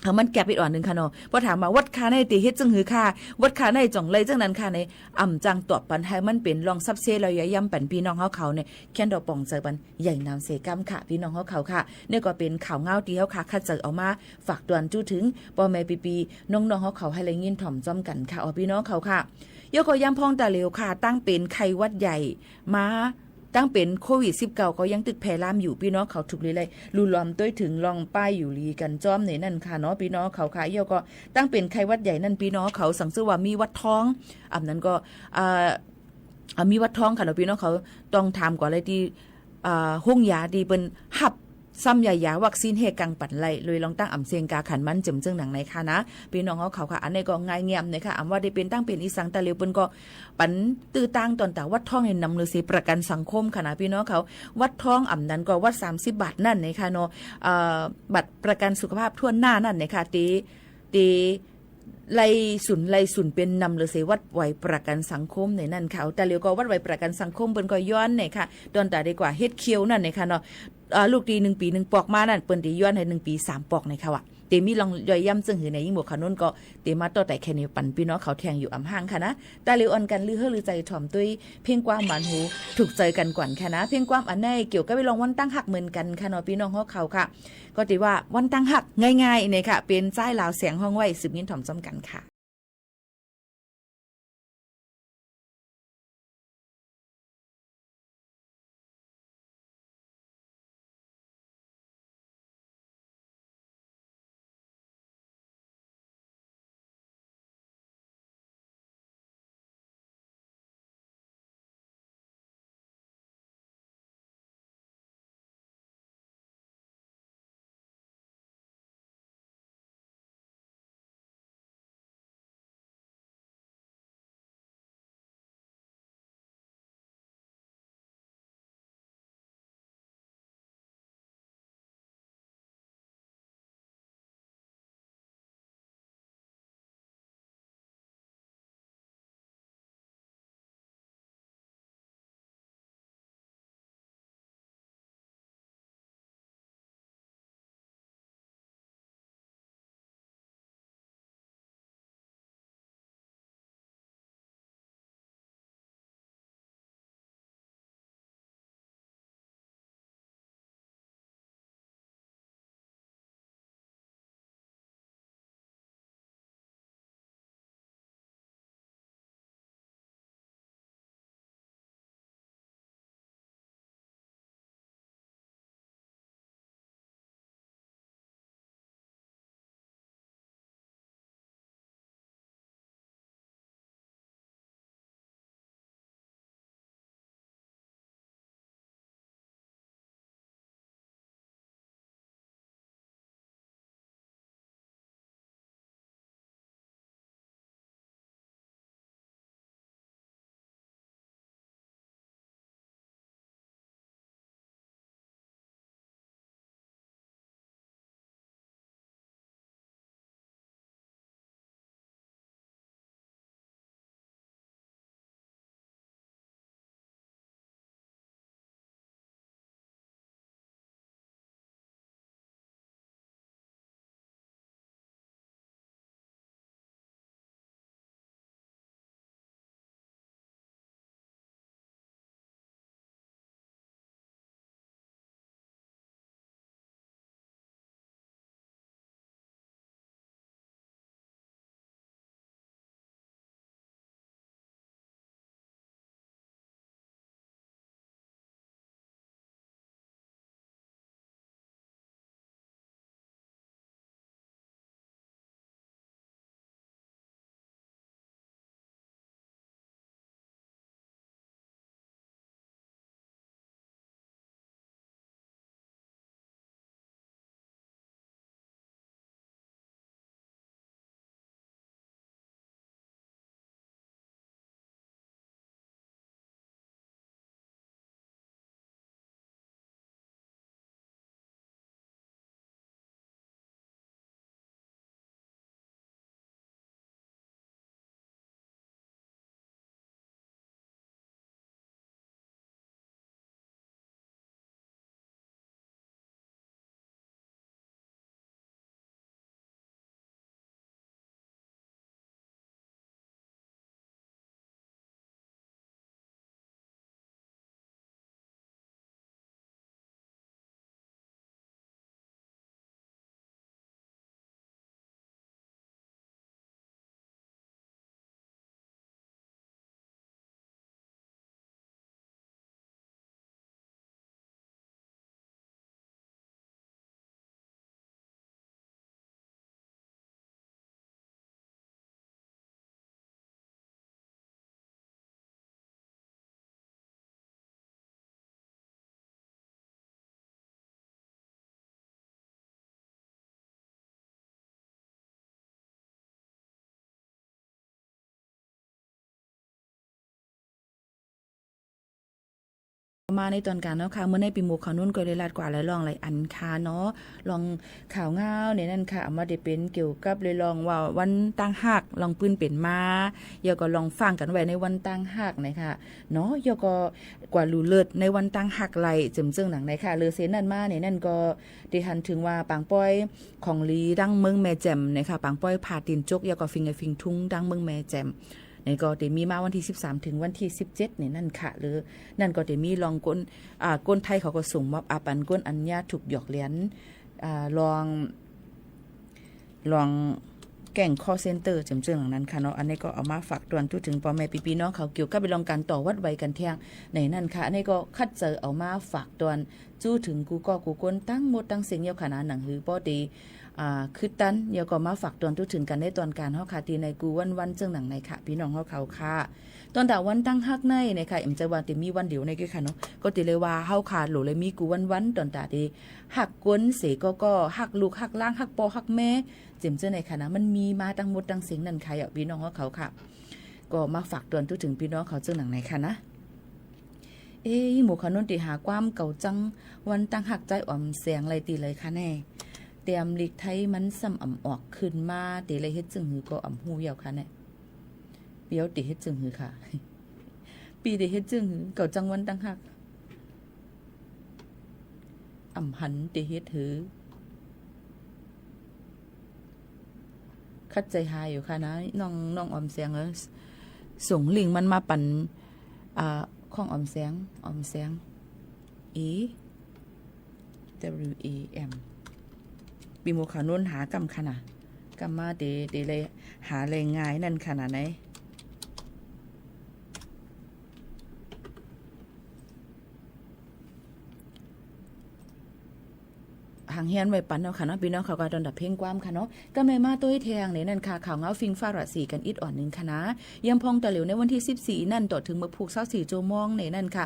หื้อมันแก็บอีกอ่อนหนึ่งค่ะเนาะ ป้อถามมาวัดค่าไหนเต๋เฮ็ดจั่งหื้อค่ะ วัดค่าไหนจ่องไล่จั่งนั้นค่ะ ในอำจั่งตอบปันหื้อมันเป๋นลองซับเซ้นแล้วยาย้ำปันปี้น้องเฮาเขาใน แค่นดอกป่องใจ๋ปันใหญ่หนามเสก๋ำค่ะ ปี้น้องเฮาเขาค่ะ นี่ก็เป๋นข่าวเงาตี้เฮาค่ะคัดเจิเอามาฝากตวนจู้เถิงป้อแม่ปี้ๆ น้องๆ เฮาเขาหื้อได้ยินถ่อมจ้อมกั๋นค่ะ อ๋อ ปี้น้องเขาค่ะ เยียะก็ย้ำพ่องต๋าเหลียวค่ะ ตั้งเป๋นไข้หวัดใหญ่มา ตั้งเป๋นโควิดสิบเก้า ก็ยังตึกแพร่ลามอยู่ ปี้น้องเขาถูกเลยไล่ลูลอมตวยเถิงลองป้ายอยู่หลีกั๋นจ้อมในนั้นค่ะเนาะ ปี้น้องเขาค่ะ เยียะก็ตั้งเป๋นไข้หวัดใหญ่นั้น ปี้น้องเขาสังเกตว่ามีหวัดท้อง อำนั้นก็ อ่า อ่า มีหวัดท้องค่ะเนาะ ปี้น้องเขาต้องถามกว่าเลยตี้ อ่า โฮงยาตี้เปิ้นฮับซ้ำยายาวัคซีนหื้อกั๋งปันไล่ เลยลองตั้งอำเสียงกาขันมันเจิมเจิงหนังในค่ะนะ ปี้น้องเฮาเขาค่ะ อันนี้ก็ง่ายเงียบในค่ะ อำว่าได้เป๋นตั้งเป๋นอีสังต๋าเหลียวเปิ้นก็ปันตื้อตางตอนต๋าหวัดท้องในนำฤๅษีประกัญสังคมค่ะนะ ปี้น้องเขา หวัดท้องอำนั้นก็หวัดสามสิบบาทนั้นในค่ะเนาะ อ่า บัตรประกันสุขภาพถ้วนหน้านั้นในค่ะ เต๋ เต๋ ไล่สุน ไล่สุนเป๋นนำฤๅษีหวัดไหวประกัญสังคมในนั้นค่ะ ต๋าเหลียวก็หวัดไหวประกัญสังคมเปิ้นก็ย้อนในค่ะ ตอนต๋าได้กว่าเฮ็ดเคียวนั้นในค่ะเนาะ อ่า ลูกตี้หนึ่งปี๋หนึ่งปอกมานั้น เปิ้นเต๋ย้อนหื้อหนึ่งปี๋สามปอกในค่ะว่ะ เต๋มีลองยอยย้ำจั่งหื้อใน ยิ่งบวกขนุนก็เต๋มาต่อไต่แค่นี้ปันปี้น้องเขาแทงอยู่อำห้างค่ะนะ ต๋าเหลียวอ่อนกั๋นลือเฮ้อลือใจ๋ถ่อมตวย เพลงความหวานหู ถูกใจ๋กั๋นก่อนค่ะนะ เพลงความอันไหนเกี่ยวกับเรื่องวันตั้งฮักเหมือนกั๋นค่ะเนาะ ปี้น้องเฮาเขาค่ะ ก็ตี้ว่าวันตั้งฮักง่ายๆ ในค่ะ เป๋นจ้ายลาวเสียงฮ้องไว้ สืบยินถ่อมจ้อมกั๋นค่ะ มาในตอนก๋านเนาะค่ะ เมื่อในปี้หมวกขาวนุ่นก็ได้ลาดกว่าหลายล่องหลายอันค่ะเนาะ ล่องข่าวเหง้าในนั้นค่ะ เอามาได้เป๋นเกี่ยวกับเรื่องว่าวันตางฮัก ล่องปื้นเป๋นมา แล้วก็ล่องฟั่งกั๋นไว้ในวันตางฮักนะคะ เนาะ แล้วก็กว่าลู่เลิศในวันตางฮักไหล่ เจิ่มเจิ่งหนังในค่ะ เลยเส้นนั้นมาในนั้นก็ได้หันเถิงว่าปางป้อยของดีตางเมืองแม่แจ่มนะคะ ปางป้อยผาตี๋นจก แล้วก็ฟิงไอฟิงทุงตางเมืองแม่แจ่ม นี่ก็ได้มีมาวันตี้สิบสามเถิงวันตี้สิบเจ็ดในนั้นค่ะ หรือนั้นก็ได้มีล่องคน อ่า คนไทยเขาก็ส่งมอบอาปั๋นคนอันเยียะถูกหยอกเหรียญ อ่า ล่อง ล่องแก๊งคอลเซ็นเตอร์ เจิ่มเจิ่งหนังนั้นค่ะเนาะ อันนี้ก็เอามาฝากตวนจู๊เถิงป้อแม่ปี้ๆน้องเขา เกี่ยวกับเรื่องก๋านต่อวัดไหว้กั๋นแทงในนั้นค่ะ อันนี้ก็คัดเจาะเอามาฝากตวน จู๊เถิงกู้ก้อกู้คนตังหมดตังเส้นเยียะค่ะนะ หนังหื้อป้อได้ อ่า คือตัน แล้วก็มาฝากตวนจู๊เถิงกั๋นในตอนก๋านเฮาค่ะ ตี้ในกู้วันๆ เจิ่งหนังในค่ะ ปี้น้องเฮาเขาค่ะ ตอนตางวันตางฮักในนะคะ เอ็มจะว่าตี้มีวันเดียวในก็ค่ะเนาะ ก็ตี้เลยว่าเฮาค่ะ โหลเลยมีกู้วันๆ ตอนตางตี้ฮักคนเสร็จก็ ก็ฮักลูกฮักหล้าน ฮักป้อฮักแม่ เจิ่มเจิ่งในค่ะนะ มันมีมาตังหมดตังเส้นนั้นค่ะ เยียะปี้น้องเฮาเขาค่ะ ก็มาฝากตวนจู๊เถิงปี้น้องเขาเจิ่งหนังในค่ะนะ เอ๊ะ หมวกขาวนุ่นตี้หาความเก่าจังวันตางฮักจ้ายอ่อมแสงไหล่ตี้ไหนคะแน่ เตียมลีกไทยมันซ้ำอ่ำออกขึ้นมา ตี้เลยเฮ็ดเจิ่งหื้อก็อ่ำฮู้เยียะค่ะแน่ เปียวตี้เฮ็ดเจิ่งหื้อค่ะ ปี้ตี้เฮ็ดเจิ่งหื้อ เก่าจังวันตางฮัก อ่ำหันตี้เฮ็ดหื้อ คัดใจ๋หาอยู่ค่ะนะ น้อง น้องอ่อมแสงเอ้ย ส่งลิงก์มันมาปั๋น อ่า ของอ่อมแสง อ่อมแสง A W A M ปี้หมวกขาวนุ่นหาก่ำค่ะนะ ก่ำมาตี้ ตี้เลยหาแหล่งง่ายนั้นค่ะนะ ไหน หางเฮียนไว้ปั๋นเนาะค่ะเนาะ ปี้น้องเขาก็ตอนดับเพลงความค่ะเนาะ ก็แม่มาโต้ยแทงในนั้นค่ะ ข่าวเหง้าฟิ้งฟ้าราศีกั๋นอีกอ่อนนึ่งค่ะนะ เยี่ยมพ่องตะเหลียวในวันตี้สิบสี่นั้น ต่อเถิงเมื่อพูกซาวสี่จั่วโมงในนั้นค่ะ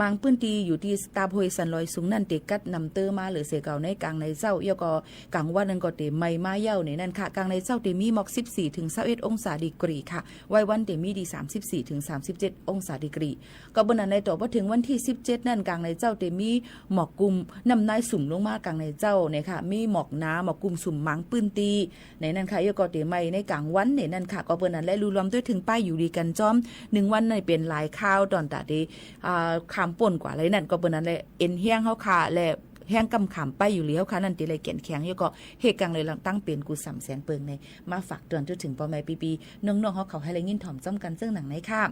บางปื้นตี้อยู่ตี้ตาดห้วยสันลอยสูงนั้น เตะกัดน้ำเต๊อะมาเหลือเสียเก่าในก๋างในเจ๊า แล้วก็ก๋างวันนั้นก็เตะไหม้มาเย้าในนั้นค่ะ ก๋างในเจ๊าเตะมีหมอกสิบสี่เถิงซาวเอ็ดองศาดีกรีค่ะ ไหว้วันเตะมีดีสามสิบสี่เถิงสามสิบเจ็ดองศาดีกรี ก็เปิ้นอันใดต่อพอเถิงวันตี้สิบเจ็ดนั้น ก๋างในเจ๊าเตะมีหมอกกุ้ม น้ำนายสุมลงมาก๋างในเจ๊าเนี่ยค่ะ มีหมอกหนา หมอกกุ้มสุมบางปื้นตี้ในนั้นค่ะ แล้วก็เตะไหม้ในก๋างวันในนั้นค่ะ ก็เปิ้นอันใดลู่รวมโต้ยเถิงป้ายอยู่ดีกั๋นจ้อม นึ่งวันในเป๋นหลายคาว ตอนตางตี้ อ่า ข้ามป๊นกว่าไหล่นั้น ก็เปิ้นอันใดเอ็นแฮงเฮาค่ะ และแฮงกำขามป้ายอยู่ดีเฮาค่ะ นั้นตี้ไหล่แก่นแข็ง แล้วก็เฮกังเลยหลังตั้งเป๋นกู้สามแสนเปิงใน มาฝากตวนจุดเถิงป้อแม่ปี้ๆ น้องๆ เฮาเขาหื้อได้ยินถ่อมจ้อมกั๋นเซิ่งหนังในค่ะ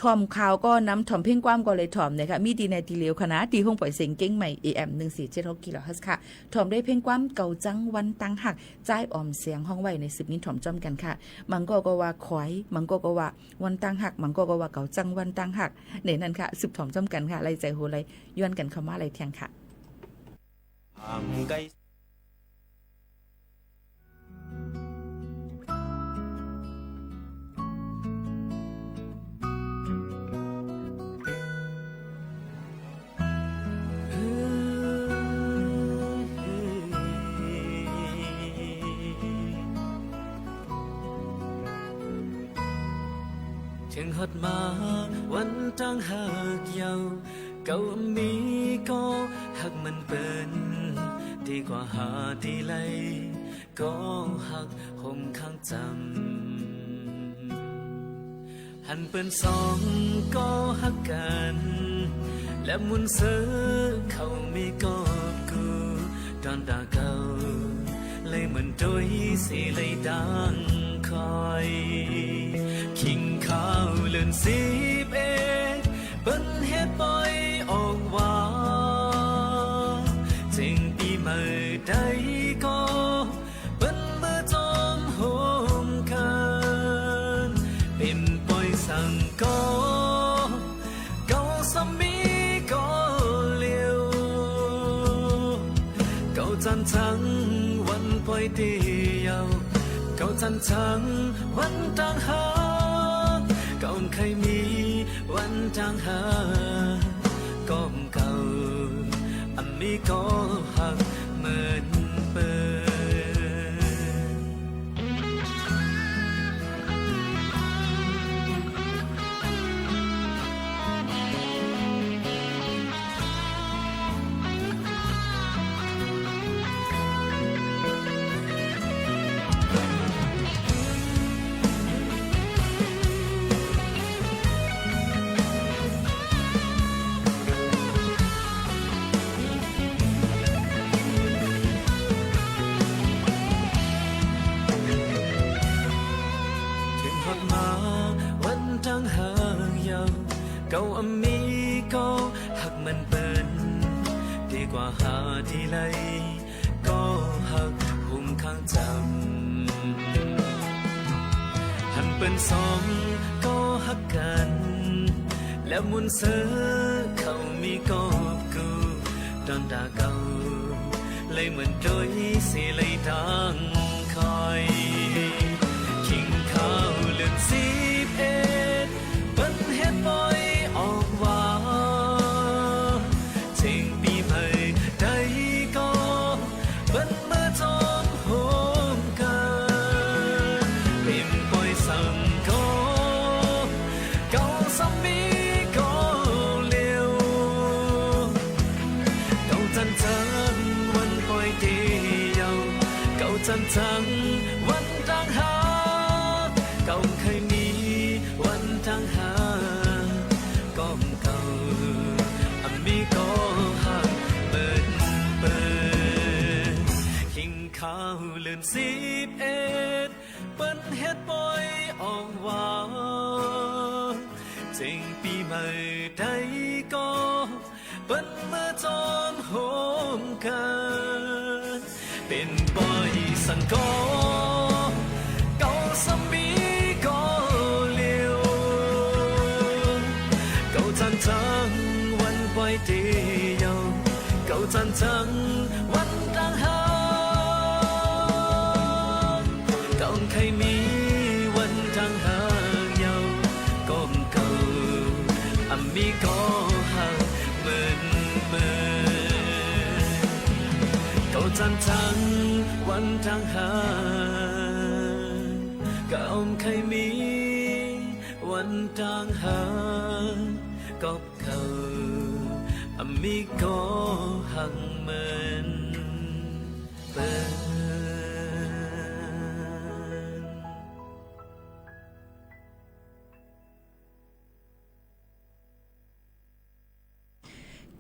ถ่อมข่าวก็นำ ถ่อมเพลงความก็เลยถ่อมนะคะ มีตี้ไหนตี้เหลียวคะนะ ตี้ห้องป่อยเสียงเกียงใหม่ เอ เอ็ม หนึ่งสี่เจ็ดหก กิโลเฮิรตซ์ค่ะ ถ่อมด้วยเพลงความเก่าจังวันตางฮัก จ้ายอ่อมแสงฮ้องไว้ในสืบยินถ่อมจ้อมกั๋นค่ะ บางก้อก็ว่าขอย บางก้อก็ว่าวันตางฮัก บางก้อก็ว่าเก่าจังวันตางฮัก ในนั้นค่ะ สืบถ่อมจ้อมกั๋นค่ะ ไหล่ใจ๋หัวไหล่ย้อนกั๋นเข้ามาไหล่แทงค่ะ เถิงฮอดมาวันตางฮักเย้า เก่ามีก็ฮักเหมือนเปิ้น ตี้กว่าหาตี้ไหล ก็ฮักห่มข้างจ๋ำ หันเปิ้นสองก็ฮักกั๋น และมุนเซอเข้ามีกอบกู้ ต๋อนตาเก่า เลยเหมือนโตยเสเลยดังคอย คิงข้าวเลินสิบเอ็ด เปิ้นเฮ็ดป้อยออกว่า เจ๋งปี้ใหม่ได้ก็ เปิ้นบ่จ้อมโฮมเคิน เป๋นป้อยสังก็ เก่าซ้ำมีก็เหลียว เก่าจันจังวันป้อยตี้เย้า เก่าจันจังวันตางฮัก เก่าใค่มีวันตางฮัก ก็ เก่า อันมีก็ฮักเหมือนเปิ้น เฮาอะมีก็ฮักเหมือนเปิ้น ดีกว่าหาตี้ใดก็ฮักฮุมข้างจ๋ำ หันเปิ้นสองก็ฮักกั๋น แล้วมุนเสิร์เฮามีก็กู้ ต๋อนต๋าเก่า เลยเหมือนตวยเสียเลยตังค่อย คิงคาวเดือนสิบเอ็ด เปิ้นเฮ็ดป้อยออกว่า เจ๋งปี๋ใหม่ใดก็ เปิ้นเมือจอมโฮมกั๋น เป๋นป้อยสังก็ เก่าซ้ำมีก็เหลียว เก่าจั้นจังวันป้อยตี้เยาว์ เก่าจั้นจังวันตางฮัก เก่าใค่มีวันตางฮัก ก้อมเก่า อะมีก็ฮักเหมือนเปิ้น คิงคาวเดือนสิบเอ็ด เปิ้นเฮ็ดป้อยออกว่า เจ๋งปี๋ใหม่ใดก็ เปิ้นเมือจอมโฮมกั๋น เป๋นป้อยสังก็ เก่าซ้ำมีก็เหลียว เก่าจั้นจังวันป้อยตี้เยาว์ เก่าจั้นจังวันตางฮัก เก่าใค่มีวันตางฮักเยาว์ ก้อมเก่า อะมีก็ฮักเหมือนเปิ้น เก่าจั้นจังวันตางฮัก เก่าใค่มีวันตางฮัก ก้อมเก่า อะมีก็ฮักเหมือนเปิ้น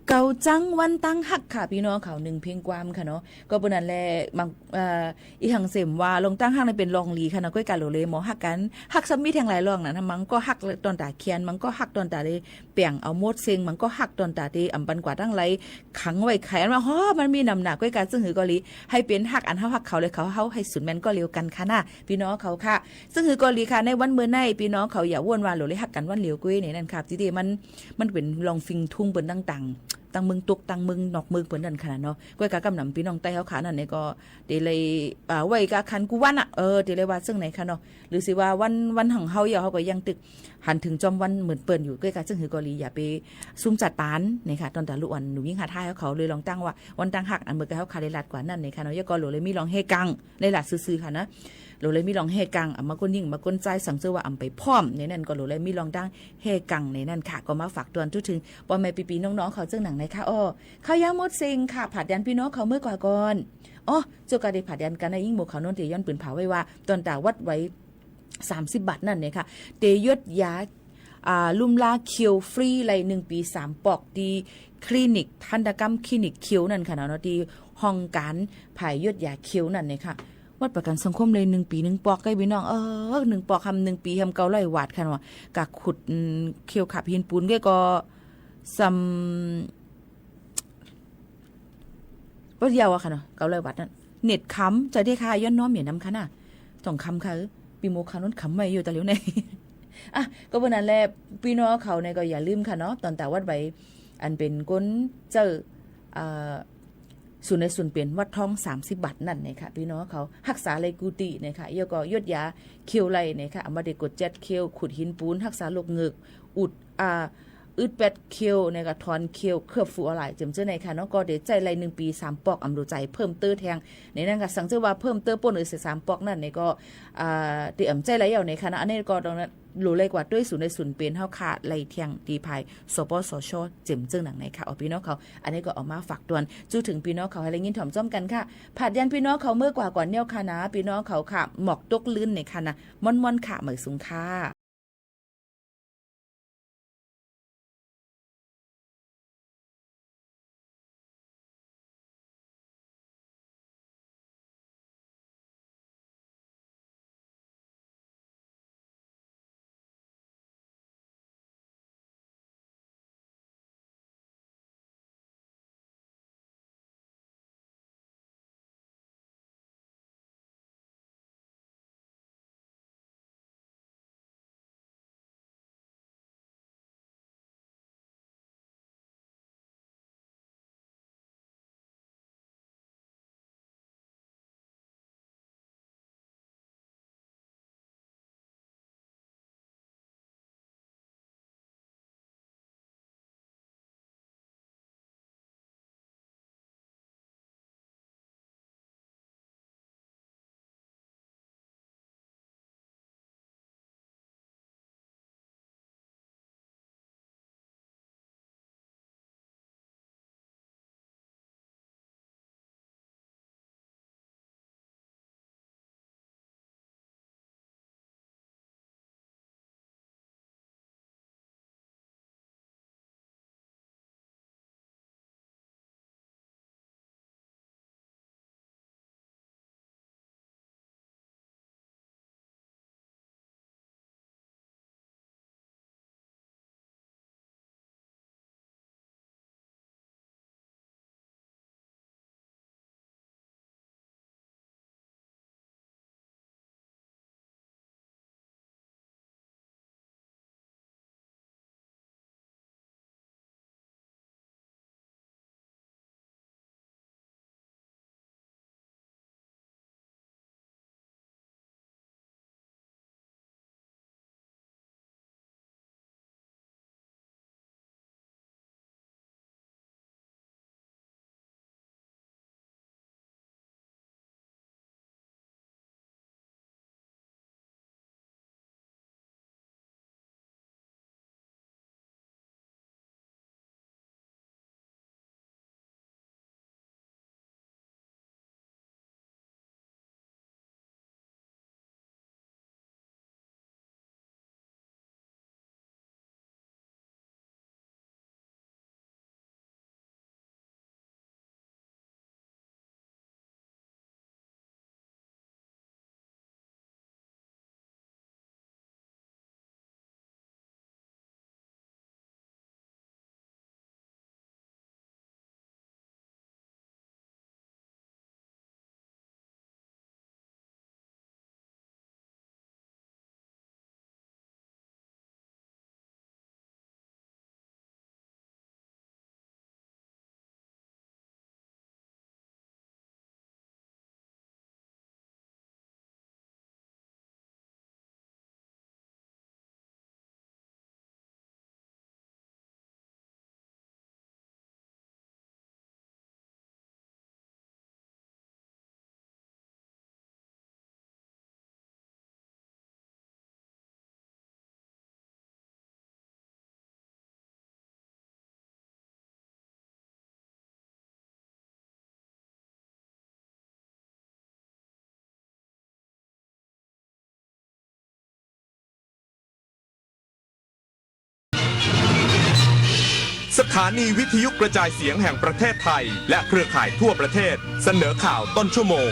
เก่าจั้นวันตางฮักค่ะ ปี้น้องเขา นึ่งเพลงความค่ะเนาะ ก็เป๋นอันแล บาง เอ่อ อีหยังเสียมว่า ลองตางฮักนี่เป๋นลองหลีค่ะเนาะ ก้อยกาโหลเลหมอฮักกั๋น ฮักซ้ำมีแทงหลายลองน่ะนะ บางก็ฮักต๋อนต๋าเคียน บางก็ฮักต๋อนต๋าได้เปียงเอาหมดเซ็ง บางก็ฮักต๋อนต๋าได้อำปันกว่าตังหลาย ขังไว้ไข อันว่า ฮ้อ มันมีน้ำหนัก ก้อยกา ซึ่งหือก็หลี หื้อเป๋นฮักอันเฮาฮักเขา และเขาฮักเฮา หื้อสุดแม่นก็แล้วกั๋นค่ะนะ ปี้น้องเขาค่ะ ซึ่งหือก็หลีค่ะ ในวันเมื่อนี้ ปี้น้องเขาอย่าว่นว่า โหลเลฮักกั๋นวันเดียวก้อย ในนั้นค่ะ ตี้ตี้มัน มันเป๋นลองฟิงทุ้งเปิ้นต่างๆ ตังเมืองตก ตังเมืองนอกเมืองเปิ้นนั่นค่ะนะเนาะ ก้อยกา กำนำปี้น้องใต้เฮาค่ะนั่นนี่ก็ เต๋เลย อ่า ไหว้กาขันกู้วันอะ เออ เต๋เลยว่าซึ่งไหนค่ะเนาะ หรือสิว่าวัน วันของเฮาเหี่ยว เฮาก็ยังตึกหันเถิงจอมวันเหมือนเปิ้นอยู่ ก้อยกา ซึ่งหือก็หลี อย่าไปซุ่มจัดปาน นี่ค่ะ ต๋อนต๋าลูกอ่อนหนุ่มญิงหาดไทยเฮาเขาเลยลองตั้งว่า วันตางฮัก อันเมื่อกี้เฮาค่ะได้ลาดกว่านั่นนี่ค่ะเนาะ แล้วก็โหลเลยมีลองแห่กัง ได้ลาดซื่อๆ ค่ะนะ โหลเลยมีลองแห่กัง อำมาก้นญิง อำมาก้นจาย สังเจ้าว่าอำไปพร้อม ในนั้นก็โหลเลยมีลองตางแห่กังในนั้นค่ะ ก็มาฝากตวนจุ๊เถิงป้อแม่ปี้ๆ น้องๆ เขาเจิ่งหนังในค่ะ อ้อ ข้าวยาหมดเซ็งค่ะ ผาดยานปี้น้องเขาเมื่อกว่าก่อน อ้อ เจ้ากาได้ผาดยานกั๋นนะ อิงหมู่เขาโน้นเต๋ย้อนปืนผาไว้ว่า ต๋อนต๋าวัดไหว สามสิบบาทนั่นเนี่ยค่ะ เต๋ยดยา อ่า ลุ่มลาเคียวฟรีเลย นึ่งปี๋สามปอก ตี้คลินิก ทันตกรรมคลินิกเคียวนั่นค่ะเนาะ ตี้ห้องก๋านผายยดยาเคียวนั่นเนี่ยค่ะ บัตรประกั๋นสังคมเลย นึ่งปี๋นึ่งปอก ก้อยปี้น้อง เออ นึ่งปอกหำ นึ่งปี๋หำ เก้าร้อยบาทค่ะเนาะ กะขุด อืม เคียวขับหินปู๋นก้อยก็ ส่ำ บ่เดียวอะค่ะเนาะ เก้าร้อยบาทนั่น เน็ตค้ำ ใจ๋เต๊อะค่ะ ย้อนน้อมเหมียนนำค่ะน่ะ ต้องค้ำค่ะ เออ ปี้หมู่เขาโน้นค้ำไว้อยู่ต๋าเหลียวใน อ่ะ ก็เป๋นอันแล ปี้น้องเขาเนี่ยก็อย่าลืมค่ะเนาะ ต๋อนต๋าวัดไหว อันเป๋นก้นเจ้า อ่า สูนในสูนเป๋น วัดทอง สามสิบบาทนั่นเนี่ยค่ะ ปี้น้องเขาฮักษาเลยกู้ตี้เนี่ยค่ะ แล้วก็ยดยาเคียวเลยเนี่ยค่ะ อำมาเต๋กดแจ๊ดเคียว ขุดหินปู๋น ฮักษาโรคเหงือก อุด อ่า อึดแป๊ดเคียวเนี่ยก็ถอนเคียว เคลือบฟูออนไลน์ เจิ่มเจ้าในค่ะเนาะ ก็เต๋ใจ๊เลย นึ่งปี๋สามปอก อำโหลใจ๋เพิ่มเติมแทง ในนั้นค่ะ สังเจ้าว่าเพิ่มเติมป้นเออเสียสามปอกนั่นเนี่ยก็ อ่า เต๋อำใจ๊เลยเอาเนี่ยค่ะเนาะ อันนี้ก็ตรงนั้น โหลเลยกว่าตวยสูนในสูนเป๋นเฮาค่ะ เลยแทงตี้ผาย สปสช เจิ่มเจ้าหนังในค่ะ อ้อ ปี้น้องเขา อันนี้ก็เอามาฝากตวน จุ๊เถิงปี้น้องเขาหื้อได้ยินถ่อมจ้อมกั๋นค่ะ ผาดยานปี้น้องเขาเมื่อกว่าก่อนเนี่ยค่ะนะ ปี้น้องเขาค่ะ หมอกตกลื่นเนี่ยค่ะนะ ม่อนๆ ค่ะ เหมยสูงค่ะ สถานีวิทยุกระจายเสียงแห่งประเทศไทย และเครือข่ายทั่วประเทศ เสนอข่าวต้นชั่วโมง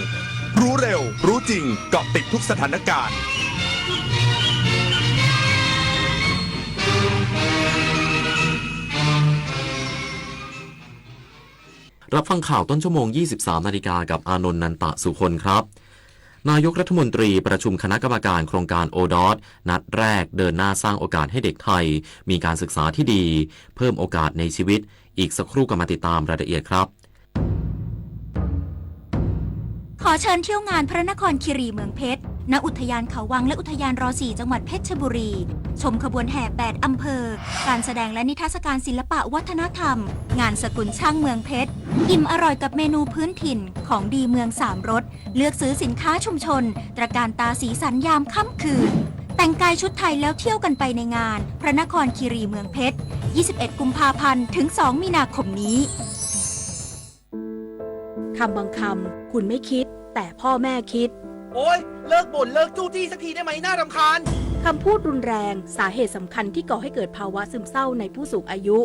รู้เร็ว รู้จริง เกาะติดทุกสถานการณ์ รับฟังข่าวต้นชั่วโมง ยี่สิบสามนาฬิกา กับอานนท์ นันตะสุคนครับ นายกรัฐมนตรีประชุมคณะกรรมการโครงการโอดอส นัดแรกเดินหน้าสร้างโอกาสให้เด็กไทย มีการศึกษาที่ดี เพิ่มโอกาสในชีวิต อีกสักครู่กลับมาติดตามรายละเอียดครับ ขอเชิญเที่ยวงานพระนครคีรีเมืองเพชร ณ อุทยานเขาวังและอุทยานรอสี่ จังหวัดเพชรบุรี ชมขบวนแห่แปดอำเภอ การแสดงและนิทรรศการศิลปะวัฒนธรรม งานสกุลช่างเมืองเพชร อิ่มอร่อยกับเมนูพื้นถิ่น ของดีเมืองสามรส เลือกซื้อสินค้าชุมชน ตระการตาสีสันยามค่ำคืน แต่งกายชุดไทยแล้วเที่ยวกันไปในงาน พระนครคีรีเมืองเพชร ยี่สิบเอ็ด กุมภาพันธ์ ถึง สอง มีนาคมนี้ คำบางคำ คุณไม่คิด แต่พ่อแม่คิด โอ๊ย เลิกบ่น เลิกจู้จี้สักทีได้ไหม น่ารำคาญ คำพูดรุนแรง สาเหตุสำคัญที่ก่อให้เกิดภาวะซึมเศร้าในผู้สูงอายุ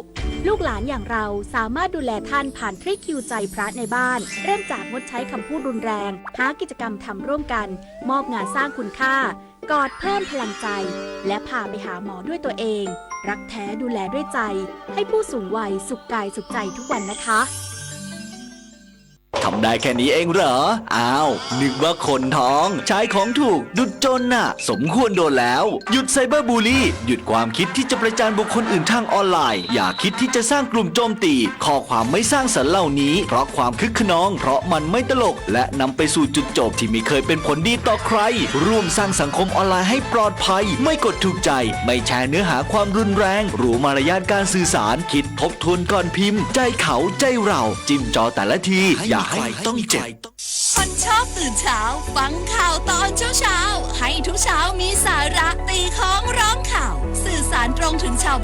ลูกหลานอย่างเราสามารถดูแลท่านผ่านทริคคิวใจพระในบ้าน เริ่มจากงดใช้คำพูดรุนแรง หากิจกรรมทำร่วมกัน มอบงานสร้างคุณค่า กอดเพิ่มพลังใจ และพาไปหาหมอด้วยตัวเอง รักแท้ดูแลด้วยใจ ให้ผู้สูงวัยสุขกายสุขใจทุกวันนะคะ ทำได้แค่นี้เองเหรอ อ้าว นึกว่าคนท้อง ใช้ของถูก ดุจจนน่ะ สมควรโดนแล้ว หยุดไซเบอร์บูลลี่ หยุดความคิดที่จะประจานบุคคลอื่นทางออนไลน์ อย่าคิดที่จะสร้างกลุ่มโจมตี ข้อความไม่สร้างสรรค์เหล่านี้ เพราะความคึกคะนอง เพราะมันไม่ตลก และนำไปสู่จุดจบที่ไม่เคยเป็นผลดีต่อใคร ร่วมสร้างสังคมออนไลน์ให้ปลอดภัย ไม่กดถูกใจ ไม่แชร์เนื้อหาความรุนแรง รู้มารยาทการสื่อสาร คิดทบทวนก่อนพิมพ์ ใจเขา ใจเรา จิ้มจอแต่ละที อย่าให้ต้องเจ็บ คนชอบตื่นเช้า ฟังข่าวตอนเช้าๆ ให้ทุกเช้ามีสาระ ตีค้องร้องข่าว สื่อสารตรงถึงชาว